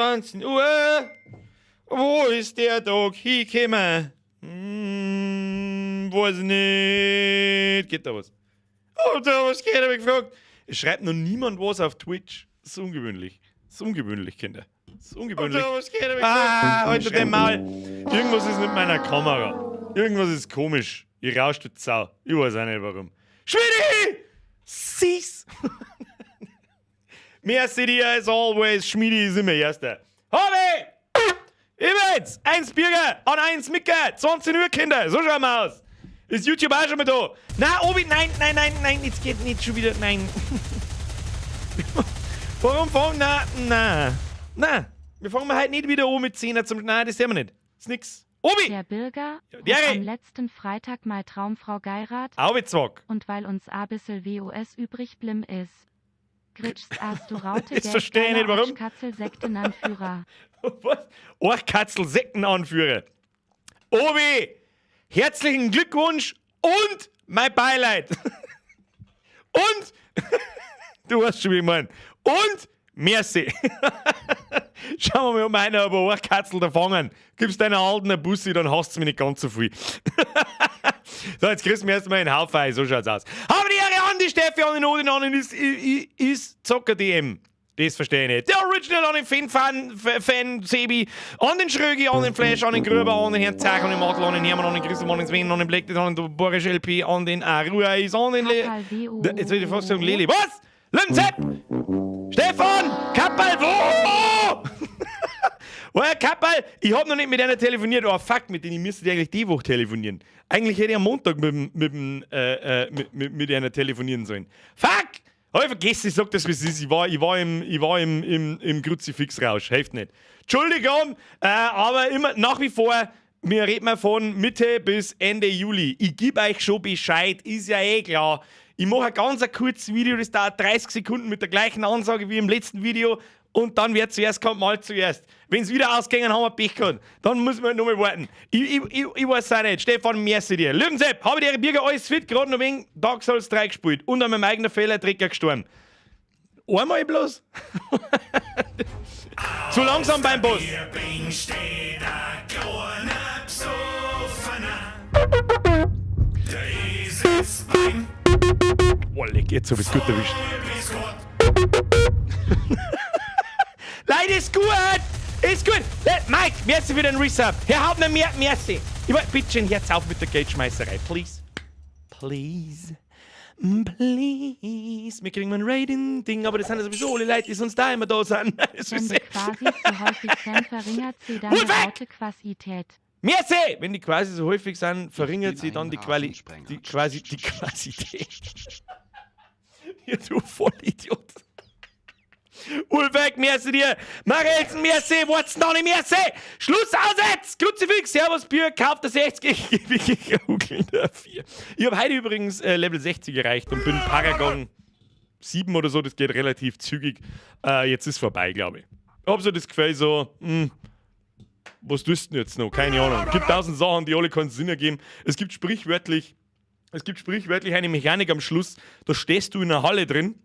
20 Uhr. Wo ist der Tag hingekommen? Weiß ich nicht. Geht da was? Oh, da was geht, hab ich gefragt. Es schreibt noch niemand was auf Twitch. Das ist ungewöhnlich. Das ist ungewöhnlich, Kinder. Das ist ungewöhnlich. Oh, da was geht, hab ich Ah, gefragt. heute den Maul. Irgendwas ist mit meiner Kamera. Irgendwas ist komisch. Ich rauscht die Sau. Ich weiß auch nicht, warum. Schmidi! Sieh's! Merci dir as always. Schmidi ist immer Erster. Hobby! Übrigens, eins Bürger an eins Micke. 20 Uhr, Kinder. So schauen wir aus. Ist YouTube auch schon mal da? Na, Obi, nein, nein, nein, nein, jetzt geht nicht schon wieder, nein. Warum fangen, na, na, na. Wir fangen halt nicht wieder an mit 10 zum, nein, das sehen wir nicht. Ist nix. Obi! Der Bürger Ja, hat der- am letzten Freitag mal Traumfrau geirat Aubi zwack. und weil uns a bissel WOS übrig blimm is. Gritschst ast du Raute Jetzt versteh ich nicht, warum. Katzel Sektenanführer. Was? Orchkatzel Sektenanführer. Obi, herzlichen Glückwunsch und mein Beileid. Und, du weißt schon, wie ich mein. Und merci. Schauen wir mal, ob wir einer aber Orchkatzel da fangen. Gibst deiner Alten eine Bussi, dann hasst sie mich nicht ganz so viel. So, jetzt kriegst du mir erstmal einen Haufen, so schaut's aus. Habe die Ehre an die Steffi, an den Odin, an den ist Zocker DM. Das verstehe ich nicht. Der Original an den Fan, Fan, Fan Sebi, an den Schrögi, an den Flash, an den Gröber, an den Herrn Zach, an den Martel, an den Hermann, an den Christoph, an den Sven, an den Black, an den Boris LP, an den Aruais, an den Le. Kapal W O Da- Jetzt will ich fast sagen Leli. Was? Lünzepp! Stefan! Kappel, wo? Woher Kappel? Ich hab noch nicht mit einer telefoniert. Oh fuck, mit denen müsste ich eigentlich die Woche telefonieren. Eigentlich hätte ich am Montag mit, dem- mit, dem, mit einer telefonieren sollen. Fuck! Hab ich vergessen, ich sag das, wie es ist. Ich war im Kruzifixrausch. Hilft nicht. Entschuldigung, aber immer nach wie vor, wir reden mal von Mitte bis Ende Juli. Ich geb euch schon Bescheid, ist ja eh klar. Ich mache ein ganz ein kurzes Video, das dauert 30 Sekunden mit der gleichen Ansage wie im letzten Video. Und dann, wer zuerst kommt, mal zuerst. Wenn es wieder ausgehen, haben wir Pech gehabt. Dann muss man nochmal warten. Ich weiß auch nicht. Stefan, merci dir. Löwensepp, habe die Birger alles fit, gerade noch wegen Dark Souls 3 gespielt. Und an meinem eigenen Fehler Trecker gestorben. Einmal bloß? Zu langsam beim Boss. Hier bin steht ein kleiner Besoffener. Der ist es beim Boah, leck, jetzt hab ich's gut erwischt. bis Gott. Leute, ist gut! Ist gut! Mike, merci für den Resub. Herr Hauptner, merci. Ich wollt, bitte schön, Herz auf mit der Geldschmeißerei, please. Please. Please. Wir kriegen ein Raiding-Ding, aber das sind ja sowieso alle Leute, die sonst da immer da sind. Das Wenn ist die quasi zu häufig sind, verringert sie dann Wolfpack! Raute Quasität. Merci! Wenn die quasi so häufig sind, verringert bin sie dann ein die Quali Rasensprenger. die quasi die Qualität. Ja, du Vollidiot. Ulbeck, merci dir. Marelsen, merci. Watson, noch nicht, merci. Schluss aus jetzt. Kruzifix, Servus, Bier, kauft das 60. 4. Ich habe heute übrigens Level 60 erreicht und bin Paragon 7 oder so. Das geht relativ zügig. Jetzt ist vorbei, glaube ich. Ich hab so das Gefühl, so, was tust du denn jetzt noch? Keine Ahnung. Es gibt tausend Sachen, die alle keinen Sinn ergeben. Es gibt sprichwörtlich eine Mechanik am Schluss. Da stehst du in einer Halle drin,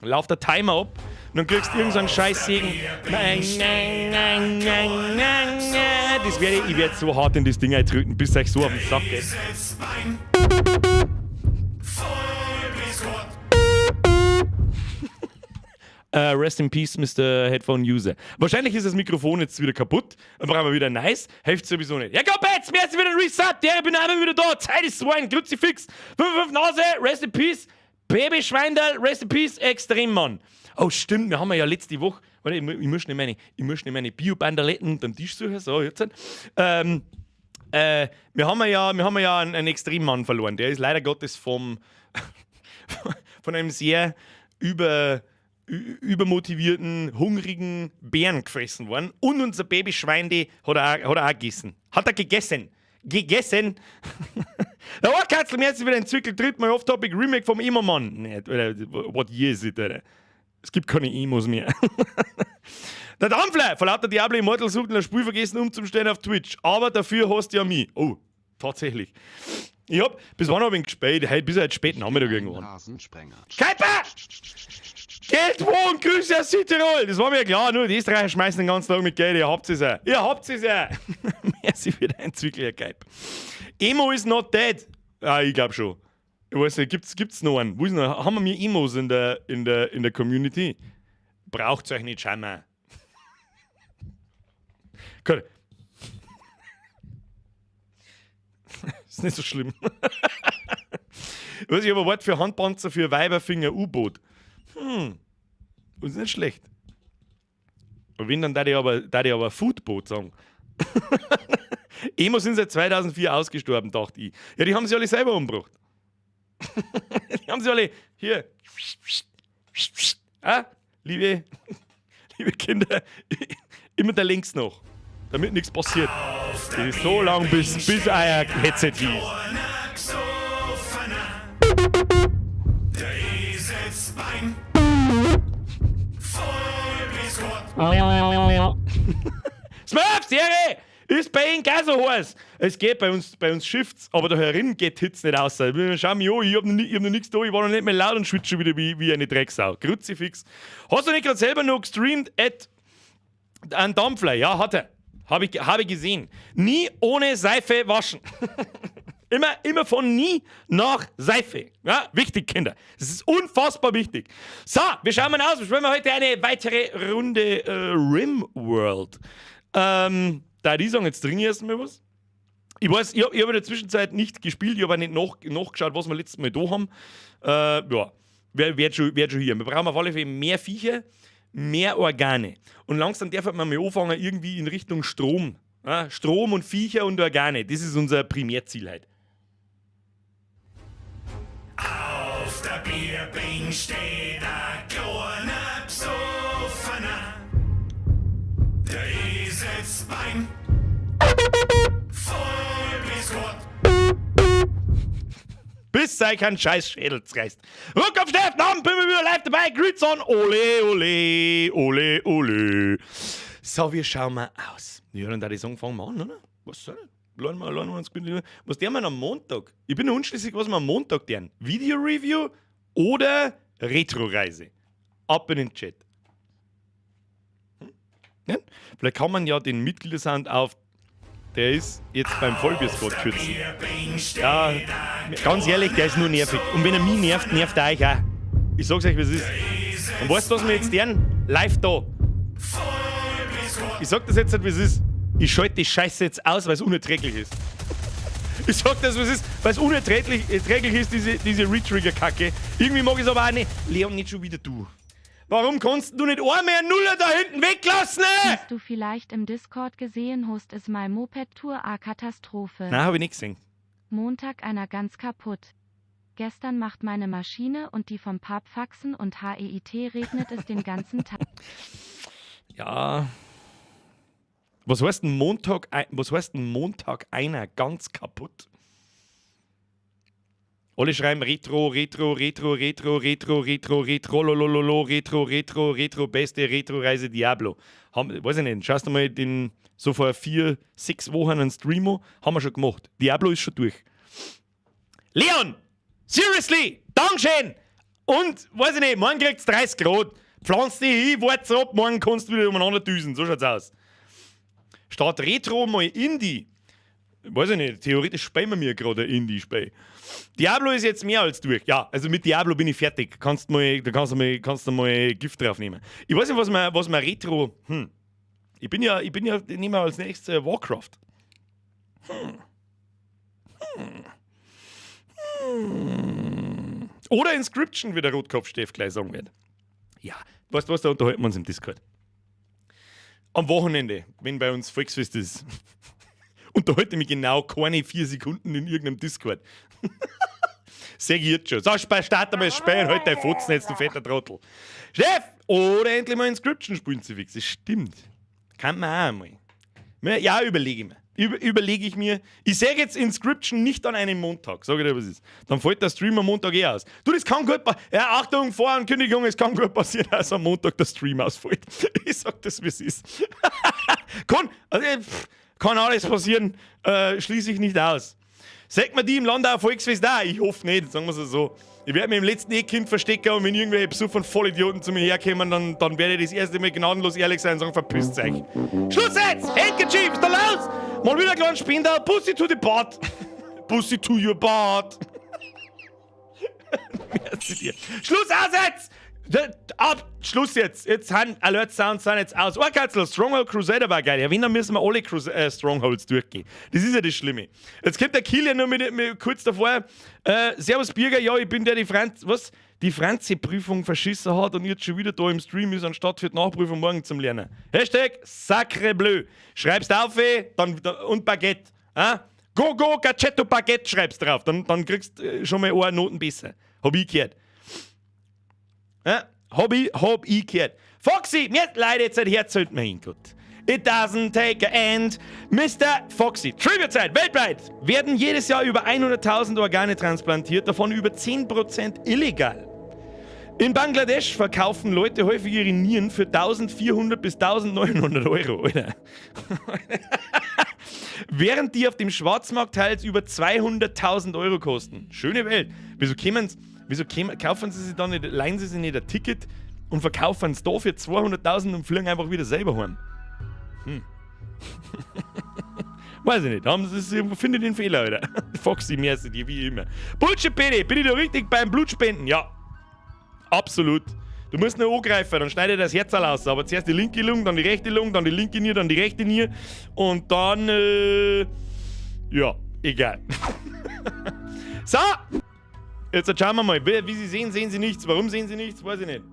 läuft der Timer ab und dann kriegst du irgendeinen scheiß Segen. Nein, nein, nein, nein, nein, nein. Ich werde so hart in das Ding eintreten, bis euch so auf den Sack geht. Ist es beim voll bis Gott. Rest in peace, Mr. Headphone User. Wahrscheinlich ist das Mikrofon jetzt wieder kaputt. Dann brauchen wir wieder nice. Hilft sowieso nicht. Ja, komm jetzt, mir ist wieder ein Reset. Der, ich bin einmal wieder da. Zeit ist so ein Kruzifix. 5, 5 Nase, rest in peace. Baby Schweindel, rest in peace, Extremmann. Oh, stimmt, wir haben ja letzte Woche. Warte, ich muss schnell meine Bio-Bandaletten unterm Tisch suchen. So, jetzt. Wir haben ja einen Extremmann verloren. Der ist leider Gottes von einem sehr übermotivierten, hungrigen Bären gefressen worden. Und unser Babyschwein, die hat er auch gegessen. Hat er gegessen. Gegessen. Der Ohrkatzel, mir ist wieder entwickelt, dritt Mal Off-Topic Remake vom Emo-Mann. Nee, Alter, what year is it, Alter? Es gibt keine Emos mehr. Der Dampfler, vor lauter Diablo Immortal sucht ein Spiel vergessen umzustellen auf Twitch. Aber dafür hast du ja mich. Oh, tatsächlich. Bis wann hab ich ihn gespielt? Heute, bis heute spät Nachmittag irgendwann. Rasensprenger. Kuiper! Geld wo und Grüße aus Südtirol. Das war mir klar, nur die Österreicher schmeißen den ganzen Tag mit Geld. Ihr habt es ja. Ihr habt es ja. Merci für dein Zwickler, Geib. Emo is not dead. Ah, ich glaube schon. Ich weiß nicht, gibt's noch einen? Wo ist noch? Haben wir mir Emos in der Community? Braucht euch nicht schamen. Gut. Ist nicht so schlimm. Was ich aber Wort für Handpanzer für Weiberfinger U-Boot. Das ist nicht schlecht. Und wenn, dann da ich aber Foodboot sagen. Emos sind seit 2004 ausgestorben, dachte ich. Ja, die haben sie alle selber umgebracht. Die haben sie alle hier. Ah, liebe Kinder, immer da links noch, damit nichts passiert. Das ist so lang, bis euer Headset hier ist. Kleiner B'soffener. Der Eselsbein. Voll bis Gott. Smurf, Serie! Ist bei Ihnen gar so heiß. Es geht bei uns schifft's, aber da herin geht die Hitze nicht aus. Schau mich an, ich hab noch nichts da, ich war noch nicht mehr laut und schwitze schon wieder wie eine Drecksau. Kruzifix. Hast du nicht gerade selber noch gestreamt? At ein Dampfler? Ja, hat er. Habe ich gesehen. Nie ohne Seife waschen. Immer, immer von nie nach Seife. Ja, wichtig, Kinder. Das ist unfassbar wichtig. So, wir schauen mal aus. Wir spielen heute eine weitere Runde Rimworld. Da die sagen, jetzt trinke ich erstmal was. Ich weiß, ich hab in der Zwischenzeit nicht gespielt, ich habe auch nicht nachgeschaut, was wir letztes Mal da haben. Ja, wer schon hier. Wir brauchen auf alle Fälle mehr Viecher, mehr Organe. Und langsam darf man mal anfangen, irgendwie in Richtung Strom. Ja, Strom und Viecher und Organe, das ist unser Primärziel heute. Auf der Bierbink steht ein kleiner B'soffener. Der Eselsbein. Voll bis Gott. Bis sei kein scheiß Schädel zerreißt. Rückaf Steffen, Abend, bin wir wieder live dabei. Grüß an, ole, ole, ole, ole. So, wir schauen mal aus. Ja, dann da die sagen, fangen wir an, oder? Was soll das? Lassen wir uns gemütlich. Was der wir am Montag? Ich bin noch unschlüssig, was wir am Montag tun. Video-Review oder Retro-Reise? Ab in den Chat. Hm? Ja? Vielleicht kann man ja den Mitgliedersound auf der ist jetzt beim Vollbier-Spot kürzen. Ja, ganz ehrlich, der ist nur nervig. Und wenn er mich nervt, nervt er euch auch. Ich sag's euch, wie es ist. Und weißt du, was wir jetzt tun? Live da. Ich sag das jetzt halt, wie es ist. Ich schalte die Scheiße jetzt aus, weil es unerträglich ist. Ich sag das, was es ist, weil es unerträglich erträglich ist, diese Retrigger-Kacke. Irgendwie mag ich es aber auch nicht. Leon, nicht schon wieder du. Warum kannst du nicht einmal einen Nuller da hinten weglassen? Hast du vielleicht im Discord gesehen, host es mal Moped-Tour a Katastrophe. Nein, habe ich nicht gesehen. Montag einer ganz kaputt. Gestern macht meine Maschine und die vom Pap Faxen und HEIT regnet es den ganzen Tag. Ja. Was heißt denn Montag, was heißt denn Montag einer ganz kaputt? Alle schreiben Retro, Retro, Retro, Retro, Retro, Retro, Retro, lolololo, Retro, Retro, Retro, beste Retro-Reise Diablo. Haben, weiß ich nicht, schaust du mal den, so vor 4, 6 Wochen einen Stream an, haben wir schon gemacht. Diablo ist schon durch. Leon! Seriously! Dankeschön! Und, weiß ich nicht, morgen kriegt's 30 Grad. Pflanz dich hin, wart's ab, morgen kannst du wieder umeinander düsen. So schaut's aus. Statt Retro mal Indie. Weiß ich nicht, theoretisch spielen wir mir gerade ein Indie-Spiel. Diablo ist jetzt mehr als durch. Ja, also mit Diablo bin ich fertig. Da kannst du mal Gift drauf nehmen. Ich weiß nicht, was man Retro. Ich bin ja, nehmen wir als nächstes Warcraft. Oder Inscryption, wie der Rotkopf-Steff gleich sagen wird. Ja, weißt du was, da unterhalten wir uns im Discord. Am Wochenende, wenn bei uns Volksfest ist, unterhalte ich mich genau keine 4 Sekunden in irgendeinem Discord. Sag ich jetzt schon. So, start einmal das Spiel, halt dein Fotzen jetzt, du fetter Trottel. Steff! Oder endlich mal Inscryption spielen sie fix. Das stimmt. Kann man auch einmal. Ja, überlege ich mir. Überlege ich mir. Ich sage jetzt Inscryption nicht an einem Montag. Sag ich dir, was ist. Dann fällt der Stream am Montag eh aus. Du, das kann gut passieren. Ja, Achtung, Vorankündigung, es kann gut passieren, dass am Montag der Stream ausfällt. Ich sag das, wie es ist. Also, pff, kann alles passieren, schließe ich nicht aus. Sagt man die im Landauer Volksfest auch? Ich hoffe nicht, sagen wir es so. Ich werde mich im letzten Eck verstecken und wenn irgendwelche Besucher von Vollidioten zu mir herkommen, dann werde ich das erste Mal gnadenlos ehrlich sein und sagen: Verpisst euch. Schluss jetzt! Handkerchief, ist da los! Mal wieder einen kleinen Spender, Pussy to the butt. Pussy to your butt. Merci dir. Schluss aus jetzt! Ab! Schluss jetzt! Jetzt sind Alert Sounds sind jetzt aus. Oh, Katzel, Stronghold Crusader war geil. Ja, wenn, dann müssen wir alle Crus Strongholds durchgehen. Das ist ja das Schlimme. Jetzt kommt der Kilian nur mit kurz davor. Servus Birger, ja, ich bin der, die Franz, was? Die Franzi-Prüfung verschissen hat und jetzt schon wieder da im Stream ist, anstatt für die Nachprüfung morgen zum Lernen. #SacreBleu. Schreibst auf, dann, und Baguette. Ah? Go, go, Gadgetto Baguette schreibst drauf. Dann kriegst du schon mal eine Noten besser. Hab ich gehört. Ja, hab ich gehört. Foxy, mir leider jetzt ein Herz sollte mir hin, gut. It doesn't take a end. Mr. Foxy. Trivia-Zeit. Weltweit werden jedes Jahr über 100.000 Organe transplantiert, davon über 10% illegal. In Bangladesch verkaufen Leute häufig ihre Nieren für 1400 bis 1900 Euro, oder? Während die auf dem Schwarzmarkt teils über 200.000 Euro kosten. Schöne Welt. Wieso kaufen sie sich dann nicht, leihen sie sich nicht ein Ticket und verkaufen es da für 200.000 und fliegen einfach wieder selber heim? Weiß ich nicht. Haben sie, finde den Fehler, Alter. Foxy, merci dir, wie immer. Bullshit, Benny. Bin ich da richtig beim Blutspenden? Ja. Absolut. Du musst nur angreifen, dann schneidet das Herz aus. Aber zuerst die linke Lunge, dann die rechte Lunge, dann die linke Niere, dann die rechte Niere. Und dann, ja, egal. So! Jetzt schauen wir mal. Wie Sie sehen, sehen Sie nichts. Warum sehen Sie nichts? Weiß ich nicht.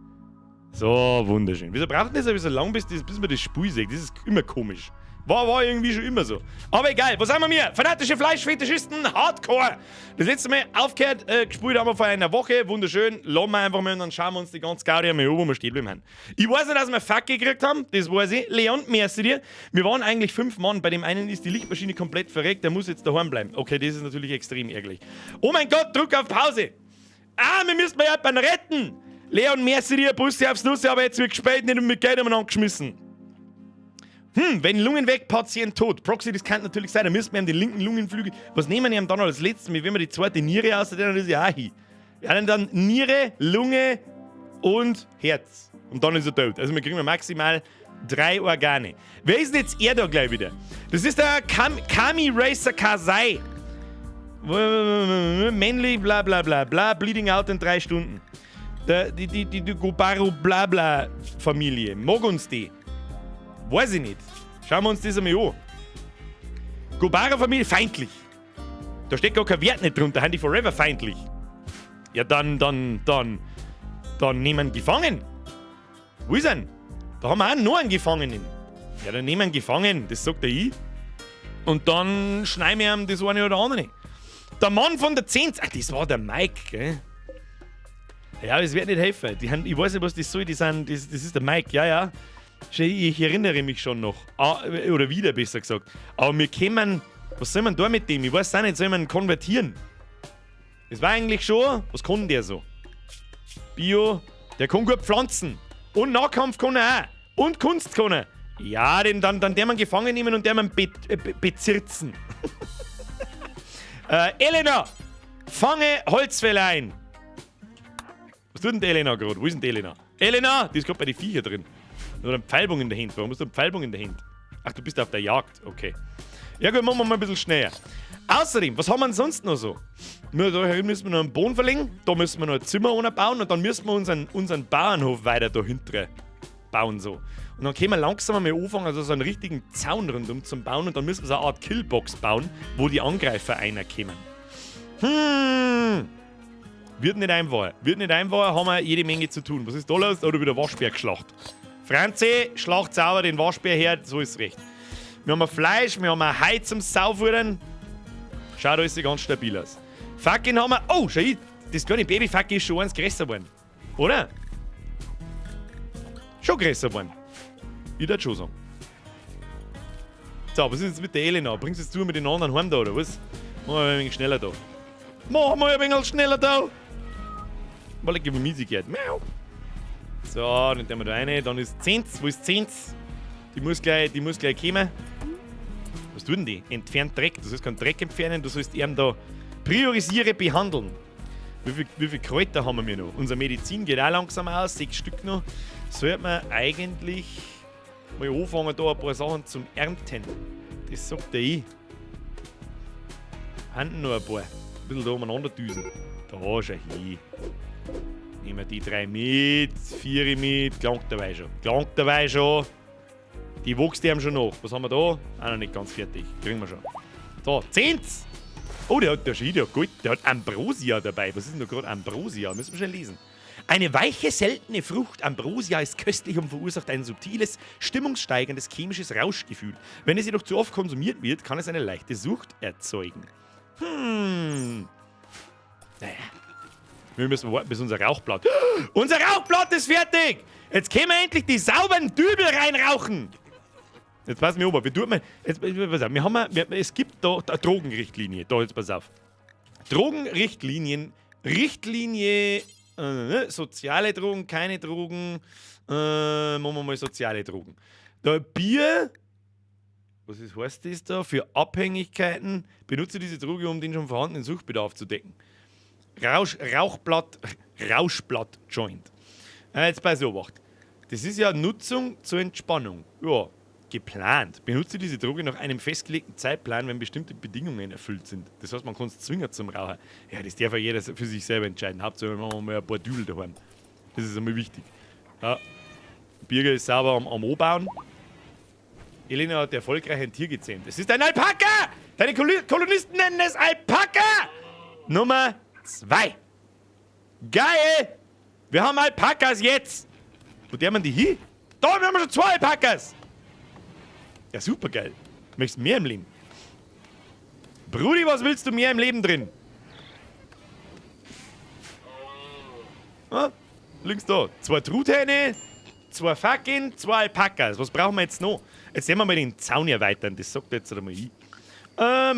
So, wunderschön. Wieso braucht das so lange, bis man das Spiel sieht? Das ist immer komisch. War irgendwie schon immer so. Aber egal, was haben wir mir? Fanatische Fleischfetischisten, Hardcore. Das letzte Mal aufgehört, gespielt haben wir vor einer Woche. Wunderschön. Lassen wir einfach mal und dann schauen wir uns die ganze Gaudi einmal an, wo wir stehen bleiben haben. Ich weiß nicht, dass wir Fuck gekriegt haben. Das weiß ich. Leon, merci dir. Wir waren eigentlich fünf Mann. Bei dem einen ist die Lichtmaschine komplett verreckt. Der muss jetzt daheim bleiben. Okay, das ist natürlich extrem ärgerlich. Oh mein Gott, drück auf Pause. Ah, wir müssen ja jemanden retten. Leon, merci dir, Bussi aufs Nuss, aber jetzt wird gespielt, nicht mit Geld umeinander geschmissen. Wenn Lungen weg, Patient tot. Proxy, das kann natürlich sein, da müssen wir ihm den linken Lungenflügel. Was nehmen wir ihm dann als letztes? Wenn wir die zweite Niere aus, dann ist ja auch hin. Wir haben dann Niere, Lunge und Herz. Und dann ist er tot. Also wir kriegen maximal drei Organe. Wer ist denn jetzt er da gleich wieder? Das ist der Kami Racer Kasai. Männlich, bla bla bla bla, Bleeding out in 3 Stunden. Die Gobaro bla bla Familie. Mag uns die? Weiß ich nicht. Schauen wir uns das einmal an. Gobaro Familie, feindlich. Da steht gar kein Wert nicht drunter. Haben die forever feindlich? Ja, dann nehmen gefangen. Wo ist er? Da haben wir auch noch einen Gefangenen. Ja, dann nehmen wir einen gefangen, das sagt der ich. Und dann schneiden wir ihm das eine oder andere. Der Mann von der 10. Ach, das war der Mike, gell? Ja, das wird nicht helfen. Die haben, ich weiß nicht, was das soll. Die sind, das ist der Mike, ja. Ich erinnere mich schon noch. Ah, oder wieder, besser gesagt. Aber wir kämen. Was soll man da mit dem? Ich weiß auch nicht, soll man konvertieren? Das war eigentlich schon. Was kann der so? Bio, der kann gut pflanzen. Und Nahkampf kann er auch. Und Kunst kann er. Ja, den, dann der man gefangen nehmen und der man bezirzen. Elena, fange Holzfäller ein. Was tut denn die Elena gerade? Wo ist denn die Elena? Elena, die ist gerade bei den Viecher drin. Oder einen Pfeilbogen in der Hand. Warum hast du einen Pfeilbogen in der Hand? Ach, du bist auf der Jagd. Okay. Ja gut, machen wir mal ein bisschen schneller. Außerdem, was haben wir denn sonst noch so? Nur da müssen wir noch einen Boden verlegen, da müssen wir noch ein Zimmer bauen und dann müssen wir unseren Bauernhof weiter dahinter bauen. So. Und dann können wir langsam einmal anfangen, also so einen richtigen Zaun rundum zu bauen und dann müssen wir so eine Art Killbox bauen, wo die Angreifer einerkommen. Wird nicht einfach. Wird nicht einfach, haben wir jede Menge zu tun. Was ist da los? Oder wieder Waschbär geschlacht. Franzi, schlacht sauber den Waschbär her, so ist recht. Wir haben Fleisch, wir haben ein Hai zum Saufuttern. Schaut alles ganz stabil aus. Fucking haben wir. Oh, schau, das kleine Baby-Fucky ist schon eins größer geworden. Oder? Schon größer geworden. Ich würde schon sagen. So, was ist jetzt mit der Elena? Bringst du jetzt du mit den anderen heim da, oder was? Machen wir ein wenig schneller da. Machen wir ein wenig schneller da! Weil ich über gehört. Miau. So, dann tun wir da rein. Dann ist Zenz. Wo ist Zenz? Die muss gleich kommen. Was Was tun die? Entfernt Dreck. Du sollst keinen Dreck entfernen, du sollst ihn da priorisiere, behandeln. Wie viel Kräuter haben wir noch? Unsere Medizin geht auch langsam aus, sechs Stück noch. Sollte man eigentlich mal anfangen, da ein paar Sachen zum Ernten. Das sagt der ich. Haben noch ein paar. Ein bisschen da umeinander düsen. Da, schau hin. Nehmen wir die drei mit, vier mit, klangt dabei schon. Klangt dabei schon. Die wächst ihm schon noch. Was haben wir da? Auch noch nicht ganz fertig. Kriegen wir schon. So, zehns! Oh, der hat, der, der hat gut, der hat Ambrosia dabei. Was ist denn da gerade Ambrosia? Müssen wir schon lesen. Eine weiche, seltene Frucht. Ambrosia ist köstlich und verursacht ein subtiles, stimmungssteigerndes chemisches Rauschgefühl. Wenn es jedoch zu oft konsumiert wird, kann es eine leichte Sucht erzeugen. Naja. Wir müssen warten, bis unser Rauchblatt. Unser Rauchblatt ist fertig! Jetzt können wir endlich die sauberen Dübel reinrauchen! Jetzt pass mir auf, wie tut man. Jetzt, pass auf, wir haben, wir, es gibt da Drogenrichtlinie. Da, jetzt pass auf. Drogenrichtlinien, Richtlinie, soziale Drogen, keine Drogen, machen wir mal soziale Drogen. Da Bier, was ist, heißt das da? Für Abhängigkeiten, benutze diese Droge, um den schon vorhandenen Suchtbedarf zu decken. Rausch, Rauchblatt, Rauschblatt Joint. Jetzt pass auf, das ist ja Nutzung zur Entspannung. Ja, geplant. Benutze diese Droge nach einem festgelegten Zeitplan, wenn bestimmte Bedingungen erfüllt sind. Das heißt, man kann es zwingen zum Rauchen. Ja, das darf ja jeder für sich selber entscheiden. Hauptsache, wir machen mal ein paar Dübel daheim. Das ist einmal wichtig. Ja. Birger ist sauber am Anbauen. Elena hat erfolgreich ein Tier gezähmt. Es ist ein Alpaka! Deine Kolonisten nennen es Alpaka! Nummer 2. Geil! Wir haben Alpakas jetzt! Wo der man die hin? Da, wir haben schon zwei Alpakas! Ja, super geil. Möchtest mehr im Leben? Brudi, was willst du mehr im Leben drin? Ah, links da. Zwei Truthähne, zwei Fackeln, zwei Alpakas. Was brauchen wir jetzt noch? Jetzt sehen wir mal den Zaun erweitern. Das sagt jetzt einmal ich.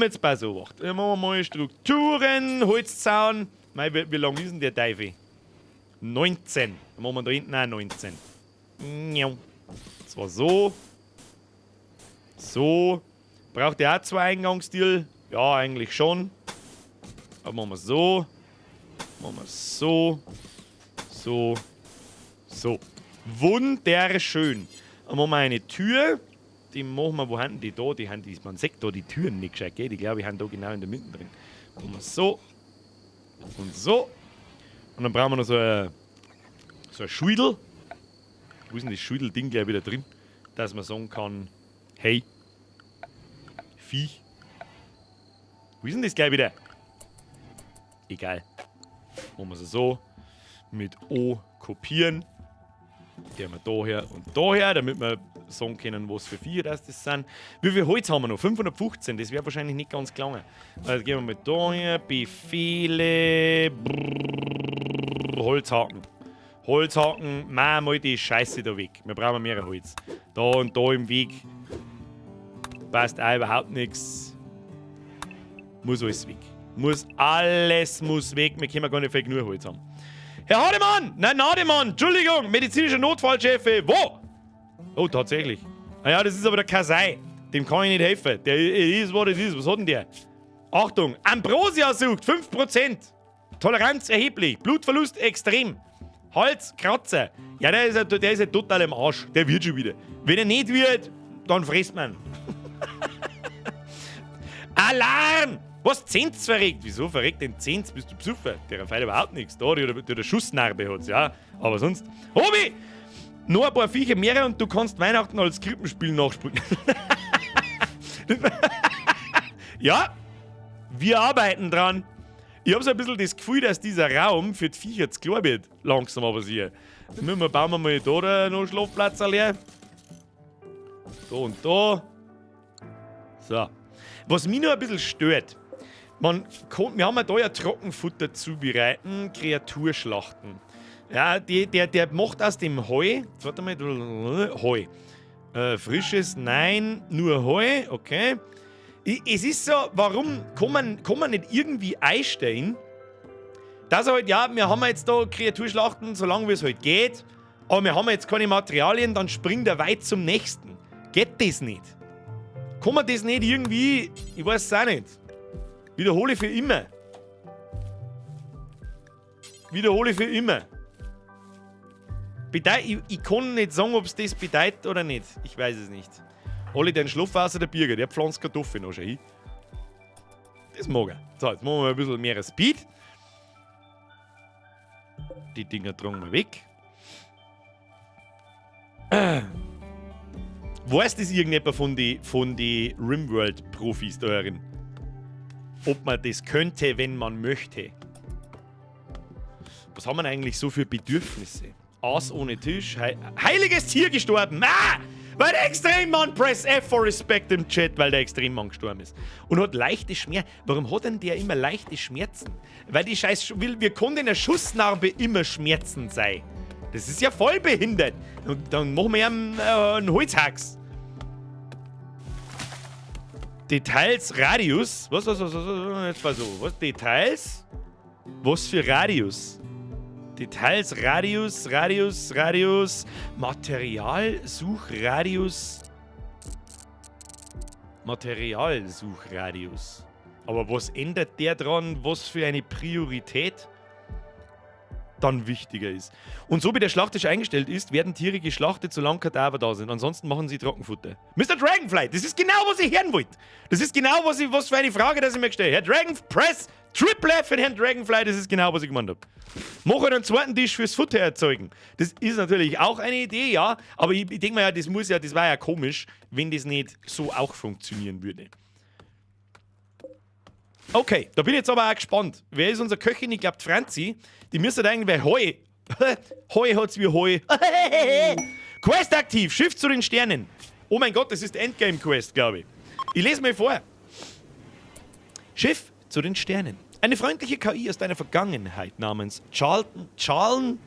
Jetzt pass auf. Machen wir mal Strukturen, Holzzaun. Mei, wie lang ist denn der Teufel? 19. Dann machen wir da hinten auch 19. Zwar so. So. Braucht der auch zwei Eingangstüren? Ja, eigentlich schon. Aber machen wir so. Machen wir so. So. So. Wunderschön. Dann machen wir eine Tür. Die machen wir, wo haben die da? Die haben die, man sieht da die Türen nicht gescheit, gell? Die glaube ich haben da genau in der Mitte drin. Machen wir so. Und so. Und dann brauchen wir noch so ein Schwidel. Wo ist denn das Schwidel-Ding gleich wieder drin? Dass man sagen kann, hey, Viech. Wo ist denn das gleich wieder? Egal. Machen wir es so. Mit O kopieren. Gehen wir daher und daher, damit wir sagen können, was für Viecher das sind. Wie viel Holz haben wir noch? 515, das wäre wahrscheinlich nicht ganz gelangen. Also gehen wir mal daher, Befehle, brrr, Holzhaken. Holzhaken, mach mal die Scheiße da weg. Wir brauchen mehr Holz. Da und da im Weg passt auch überhaupt nichts. Muss alles weg. Muss alles muss weg. Wir können gar nicht viel genug Holz haben. Herr Hademann! Nein, Nademann! Entschuldigung! Medizinischer Notfallchef! Wo? Oh, tatsächlich. Ah ja, das ist aber der Kasai. Dem kann ich nicht helfen. Der is what it is. Was hat denn der? Achtung! Ambrosia-Sucht 5%. Toleranz erheblich. Blutverlust extrem. Hals, Kratzer. Ja, der ist ja total im Arsch. Der wird schon wieder. Wenn er nicht wird, dann frisst man. Alarm! Was? Zenz verreckt? Wieso verreckt denn Zenz? Bist du besoffen? Der fehlt überhaupt nichts. Da, die, Schussnarbe hat's, ja. Aber sonst. Obi! Noch ein paar Viecher mehr und du kannst Weihnachten als Krippenspiel nachspielen. Ja, wir arbeiten dran. Ich habe so ein bisschen das Gefühl, dass dieser Raum für die Viecher zu klein wird. Langsam aber sicher. Dann müssen wir, bauen wir mal da noch einen Schlafplatz leer. Da und da. So. Was mich noch ein bisschen stört, wir haben ja da ja Trockenfutter zubereiten, Kreaturschlachten. Ja, der macht aus dem Heu, jetzt warte mal, Heu. Frisches, nein, nur Heu, okay. Es ist so, warum kann man nicht irgendwie einstellen, dass er halt, ja, wir haben jetzt da Kreaturschlachten, solange wie es halt geht, aber wir haben jetzt keine Materialien, dann springt er weit zum nächsten. Geht das nicht? Kann man das nicht irgendwie, ich weiß es auch nicht. Wiederhole für immer. Wiederhole für immer. Ich kann nicht sagen, ob es das bedeutet oder nicht. Ich weiß es nicht. Alle den Schluff außer der Birger, der pflanzt Kartoffeln noch schon hin. Das mag er. So, jetzt machen wir ein bisschen mehr Speed. Die Dinger tragen wir weg. Weiß das irgendjemand von die Rimworld-Profis da herin? Ob man das könnte, wenn man möchte? Was haben wir eigentlich so für Bedürfnisse? Aas ohne Tisch. Heiliges Tier gestorben. Ah! Weil der Extremmann, press F for Respect im Chat, weil der Extremmann gestorben ist. Und hat leichte Schmerzen. Warum hat denn der immer leichte Schmerzen? Weil die Scheiß. Will, wie kann denn eine Schussnarbe immer Schmerzen sein? Das ist ja voll behindert. Und dann machen wir ihm einen Holzhacks. Details, Radius. Was, was, was, was, was, jetzt mal so. Was? Details? Was für Radius? Details, Radius, Radius, Radius, Material, Suchradius. Materialsuchradius. Aber was ändert der dran, was für eine Priorität dann wichtiger ist? Und so wie der Schlachttisch eingestellt ist, werden Tiere geschlachtet, solange Kadaver da sind. Ansonsten machen sie Trockenfutter. Mr. Dragonfly, das ist genau, was ich hören wollte. Das ist genau, was für eine Frage, dass ich mir gestellt habe. Herr Dragon, press Triple F für Herrn Dragonfly, das ist genau, was ich gemeint habe. Mach halt einen zweiten Tisch fürs Futter erzeugen. Das ist natürlich auch eine Idee, ja. Aber ich denke mir ja, das war ja komisch, wenn das nicht so auch funktionieren würde. Okay, da bin ich jetzt aber auch gespannt. Wer ist unser Köchin? Ich glaube, Franzi. Die müsste eigentlich, weil Heu. Heu hat's wie Heu. Quest aktiv, Schiff zu den Sternen. Oh mein Gott, das ist Endgame-Quest, glaube ich. Ich lese mal vor. Schiff zu den Sternen. Eine freundliche KI aus deiner Vergangenheit namens Charlton, Charlon,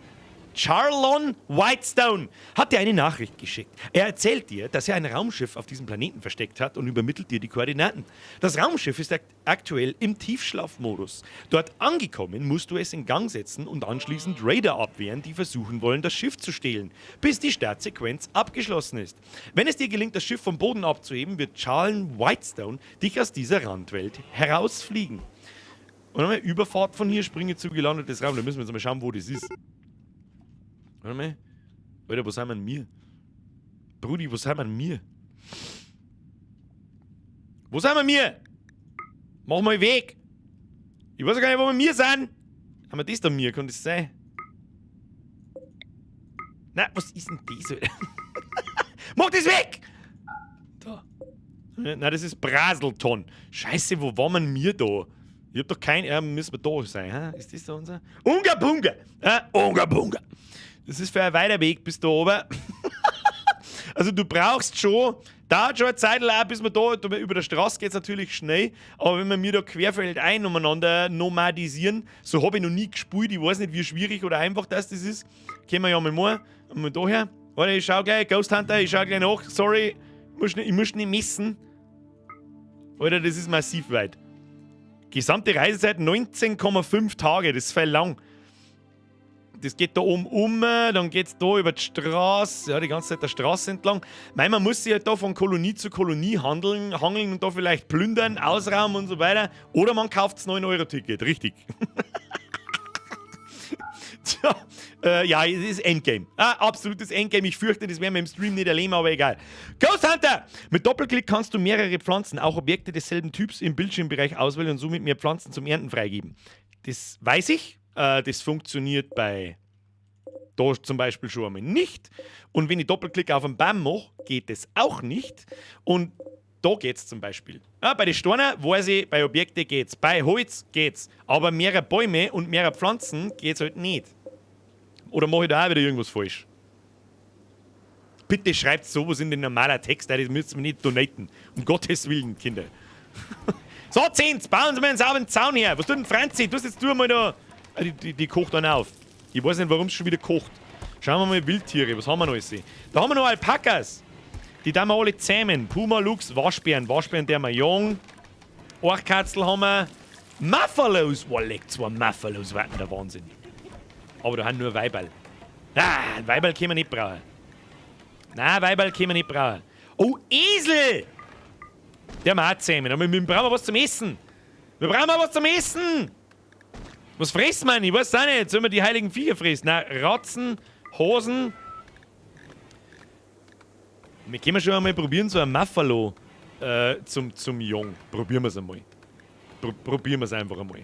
Charlon Whitestone hat dir eine Nachricht geschickt. Er erzählt dir, dass er ein Raumschiff auf diesem Planeten versteckt hat, und übermittelt dir die Koordinaten. Das Raumschiff ist aktuell im Tiefschlafmodus. Dort angekommen, musst du es in Gang setzen und anschließend Raider abwehren, die versuchen wollen, das Schiff zu stehlen, bis die Startsequenz abgeschlossen ist. Wenn es dir gelingt, das Schiff vom Boden abzuheben, wird Charlon Whitestone dich aus dieser Randwelt herausfliegen. Und nochmal, Überfahrt von hier, springe zu gelandetes Raum. Da müssen wir jetzt mal schauen, wo das ist. Warte mal. Alter, wo sind wir denn mir? Brudi, wo sind wir denn mir? Wo sind wir mir? Mach mal Weg! Ich weiß ja gar nicht, wo wir mir sind. Haben wir das da mir? Kann das sein? Na, was ist denn das, Alter? Mach das weg! Da. Na, das ist Braselton. Scheiße, wo waren wir denn mir da? Ich hab doch kein. Ja, müssen wir da sein, hä? Ist das da unser? Unga Bunga! Ja, Unga Bunga! Das ist für ein weiter Weg bis da oben. Also du brauchst schon, dauert schon eine Zeit lang, bis man da, über der Straße geht es natürlich schnell, aber wenn wir mir da querfeldein umeinander nomadisieren, so habe ich noch nie gespielt, ich weiß nicht, wie schwierig oder einfach das ist. Können wir ja mal mal daher. Warte, ich schau gleich, Ghost Hunter, ich schau gleich nach, sorry, ich muss nicht messen. Alter, das ist massiv weit. Gesamte Reisezeit 19,5 Tage, das ist voll lang. Das geht da oben um, dann geht es da über die Straße, ja, die ganze Zeit der Straße entlang. Mei, man muss sich halt da von Kolonie zu Kolonie hangeln und da vielleicht plündern, ausrauben und so weiter. Oder man kauft das 9-Euro-Ticket, richtig. Tja, ja, es ist Endgame. Ah, absolutes Endgame. Ich fürchte, das werden wir im Stream nicht erleben, aber egal. Ghost Hunter! Mit Doppelklick kannst du mehrere Pflanzen, auch Objekte desselben Typs im Bildschirmbereich auswählen und somit mehr Pflanzen zum Ernten freigeben. Das weiß ich. Das funktioniert bei da zum Beispiel schon einmal nicht. Und wenn ich Doppelklick auf einen Baum mache, geht das auch nicht. Und da geht es zum Beispiel. Ja, bei den Steinen weiß ich, bei Objekten geht's, bei Holz geht's. Aber mehrere Bäume und mehrere Pflanzen geht's halt nicht. Oder mache ich da auch wieder irgendwas falsch? Bitte schreibt sowas in den normalen Text, das müsst ihr mir nicht donaten. Um Gottes Willen, Kinder. So, Zehnt, bauen Sie mir einen sauberen Zaun her. Was tut denn Franzi? Du jetzt du mal da. Ah, die kocht dann auf. Ich weiß nicht, warum es schon wieder kocht. Schauen wir mal Wildtiere, was haben wir noch alles? Da haben wir noch Alpakas. Die da wir alle zähmen. Puma, Luchs, Waschbären. Waschbären, der wir jung. Oachkatzel haben wir. Muffalos. Boah, leck, zwei Muffalos warten der Wahnsinn. Aber da haben nur Weiberl. Ah, ein Weiberl können wir nicht brauchen. Nein, Weiberl können wir nicht brauchen. Oh, Esel! Der haben wir auch zusammen. Aber wir brauchen was zum Essen. Wir brauchen was zum Essen. Was fressen wir denn? Ich weiß auch nicht. Sollen wir die heiligen Viecher fressen? Nein, Ratzen, Hosen. Wir können schon einmal probieren, so ein Muffalo zum Jung. Probieren wir es einmal. Probieren wir es einfach einmal.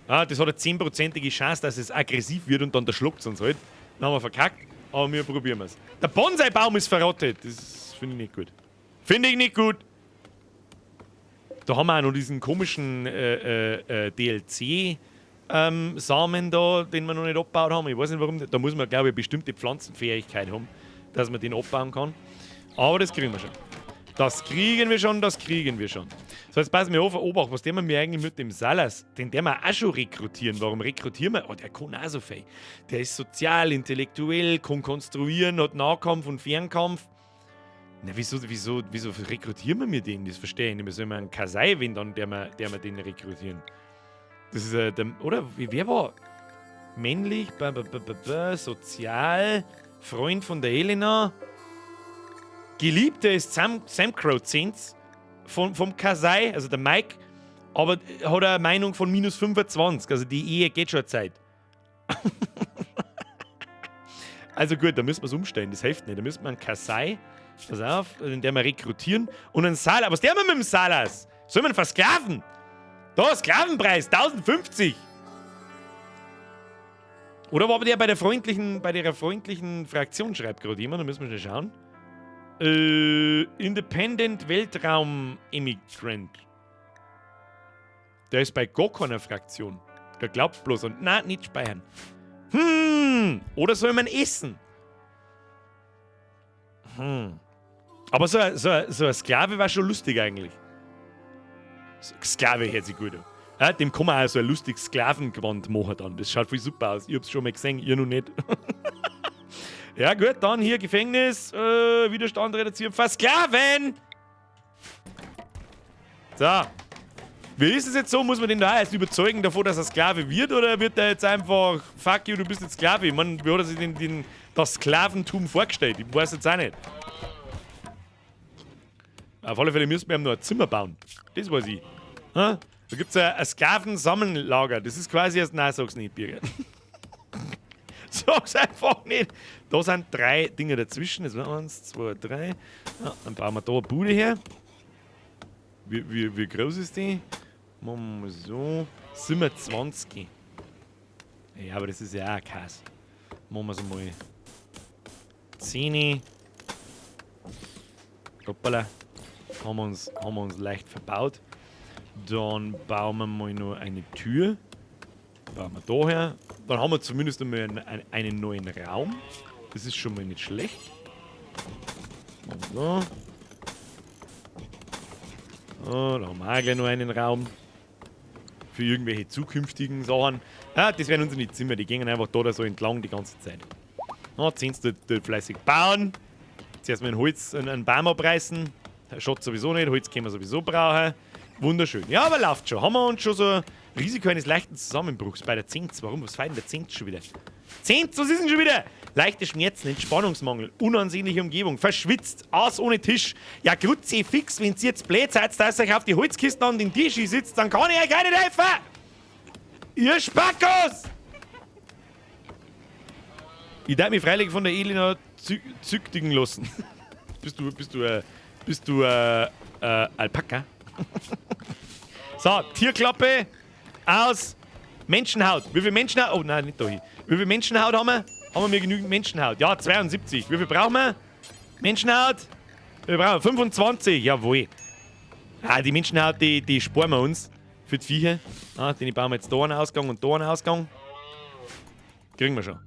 Ah, das hat eine 10-prozentige Chance, dass es aggressiv wird und dann der schluckt es uns halt. Dann haben wir verkackt, aber wir probieren es. Der Bonsai-Baum ist verrottet. Das finde ich nicht gut. Finde ich nicht gut. Da haben wir auch noch diesen komischen DLC. Samen da, den wir noch nicht abgebaut haben. Ich weiß nicht warum. Da muss man, glaube ich, eine bestimmte Pflanzenfähigkeit haben, dass man den abbauen kann. Aber das kriegen wir schon. Das kriegen wir schon, das kriegen wir schon. So, jetzt passen wir auf, Obacht, was der wir eigentlich mit dem Salas, den der wir auch schon rekrutieren. Warum rekrutieren wir? Oh, der kann auch so viel. Der ist sozial, intellektuell, kann konstruieren, hat Nahkampf und Fernkampf. Na, wieso rekrutieren wir mir den? Das verstehe ich nicht. Wir sollen einen Kasai, wenn dann der wir den rekrutieren. Das ist, der, oder? Wer war? Männlich, sozial, Freund von der Elena. Geliebte ist Sam Crow-Zins vom Kasai, also der Mike, aber hat eine Meinung von minus 25, also die Ehe geht schon eine Zeit. Also gut, da müssen wir es umstellen, das hilft nicht. Da müssen wir einen Kasai, pass auf, den der wir rekrutieren, und einen Salas. Was der wir mit dem Salas? Sollen wir ihn versklaven? Da, Sklavenpreis, 1050. Oder war der bei der freundlichen Fraktion, schreibt gerade jemand, da müssen wir schnell schauen. Independent Weltraum-Immigrant. Der ist bei gar keiner Fraktion. Der glaubt bloß und. Nein, nicht speichern. Oder soll man essen? Aber so ein Sklave war schon lustig eigentlich. Sklave hört sich gut an. Ja, dem kann man auch so ein lustiges Sklavengewand machen dann. Das schaut voll super aus. Ich hab's schon mal gesehen, ihr noch nicht. Ja gut, dann hier Gefängnis, Widerstand reduzieren, versklaven! So. Wie ist es jetzt so? Muss man den da erst überzeugen davon, dass er Sklave wird? Oder wird er jetzt einfach, fuck you, du bist jetzt Sklave? Ich meine, wie hat er sich das Sklaventum vorgestellt? Ich weiß jetzt auch nicht. Auf alle Fälle müssen wir ihm noch ein Zimmer bauen. Das weiß ich. Ha? Da gibt's ein Sklavensammellager. Das ist quasi erst. Nein, sag's nicht, Birgit. Sag's einfach nicht. Da sind 3 Dinge dazwischen. Das waren 1, 2, 3. Ja, dann bauen wir da eine Bude her. Wie groß ist die? Machen wir so. 27. Ja, aber das ist ja auch Kass. Machen wir es mal. 10. Hoppala. Haben wir uns leicht verbaut. Dann bauen wir mal noch eine Tür. Bauen wir da her. Dann haben wir zumindest einmal einen neuen Raum. Das ist schon mal nicht schlecht. So. Oh, da haben wir auch gleich noch einen Raum. Für irgendwelche zukünftigen Sachen. Ah, das werden unsere Zimmer, die gehen einfach da so entlang die ganze Zeit. Na, 10 dort fleißig bauen. Zuerst mal ein Holz, einen Baum abreißen. Schaut sowieso nicht, Holz können wir sowieso brauchen. Wunderschön. Ja, aber läuft schon. Haben wir uns schon so ein Risiko eines leichten Zusammenbruchs bei der Zinz. Warum? Was feiert denn der Zinz schon wieder? Zinz, was ist denn schon wieder? Leichte Schmerzen, Entspannungsmangel, unansehnliche Umgebung, verschwitzt, Aas ohne Tisch. Ja, Grütze fix, wenn ihr jetzt blöd seid, dass ihr euch auf die Holzkisten an den Tisch sitzt, dann kann ich euch gar nicht helfen! Ihr Spackos! Ich darf mich freilich von der Elena züchtigen lassen. Bist du Alpaka? So, Tierklappe aus Menschenhaut. Wie viel Menschenhaut? Oh nein, nicht da hin. Wie viel Menschenhaut haben wir? Haben wir genügend Menschenhaut? Ja, 72. Wie viel brauchen wir? Menschenhaut? Wir brauchen 25. Jawohl. Ah, die Menschenhaut, die sparen wir uns für die Viecher. Ah, den bauen wir jetzt da einen Ausgang und da einen Ausgang. Kriegen wir schon.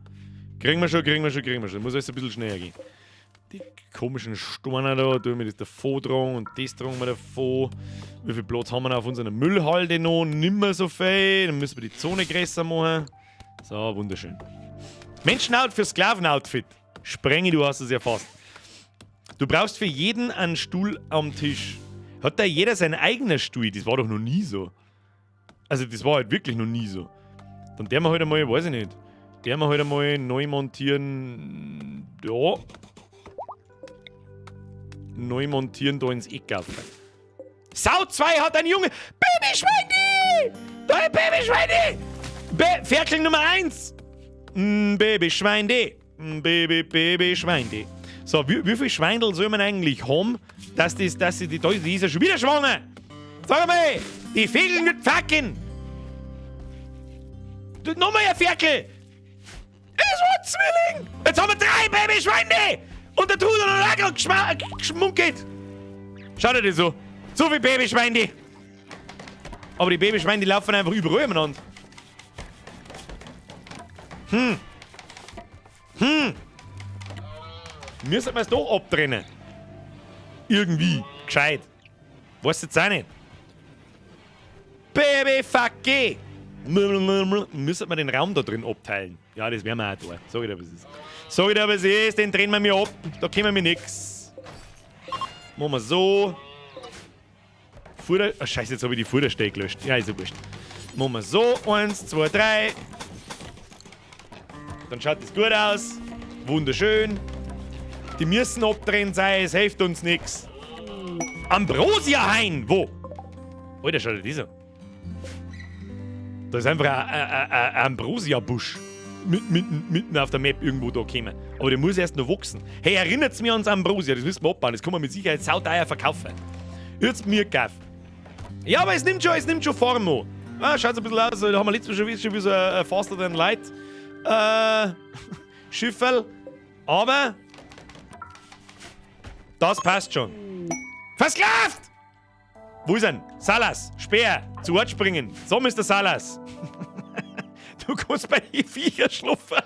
Kriegen wir schon, kriegen wir schon, kriegen wir schon. Muss alles ein bisschen schneller gehen. Die komischen Steine da, tun wir das davor tragen und das tragen wir davor. Wie viel Platz haben wir noch auf unserer Müllhalde noch? Nimmer so viel. Dann müssen wir die Zone größer machen. So, wunderschön. Menschenhaut für Sklavenoutfit. Sprenge, du hast es ja fast. Du brauchst für jeden einen Stuhl am Tisch. Hat da jeder seinen eigenen Stuhl? Das war doch noch nie so. Also, das war halt wirklich noch nie so. Dann der wir halt einmal, weiß ich nicht. Der wir halt einmal neu montieren. Ja. Neu montieren da ins Eck auf. Sau 2 hat ein Junge. Babyschweini! Da ist Babyschweini! Be Ferkel Nummer 1! Babyschwein Baby, Babyschwein. So, wie viel Schweindel soll man eigentlich haben, dass sie die ist ja schon wieder schwanger? Sag mal, die Vögel mit Fackeln! Du, nochmal ein Ferkel! Es war Zwilling! Jetzt haben wir drei Babyschweine! Und der Trude hat auch geschmunkelt! Schau dir das so. So viel Babyschweine! Aber die Babyschweine, die laufen einfach überall umeinander. Müssen wir es doch abtrennen. Irgendwie. Gescheit. Weiß jetzt auch nicht. Baby fuck. Müssen wir den Raum da drin abteilen? Ja, das werden wir auch tun. Sag ich dir, was es ist. Sag ich dir, was es ist. Den trennen wir mir ab. Da kommen wir nix. Machen wir so. Futter. Oh, scheiße, jetzt habe ich die Futterstelle gelöscht. Ja, ist ja wurscht. Machen wir so. 1, 2, 3. Dann schaut das gut aus. Wunderschön. Die müssen abtrennt sein, es hilft uns nix. Ambrosia-Hain! Wo? Alter, schau dir das an. Da ist einfach ein Ambrosia-Busch mitten auf der Map irgendwo da gekommen. Aber der muss erst noch wachsen. Hey, erinnert's mir ans Ambrosia, das müssen wir abbauen. Das kann man mit Sicherheit sauteuer verkaufen. Jetzt mir gekauft. Ja, aber es nimmt schon Form an. Ah, schaut so ein bisschen aus, da haben wir letztes Mal schon wie so ein Faster Than Light Schifferl. Aber das passt schon. Versklavt! Wo ist er? Salas, Speer, zu Ort springen. So, Mr. Salas. Du kannst bei den Viecher schlafen.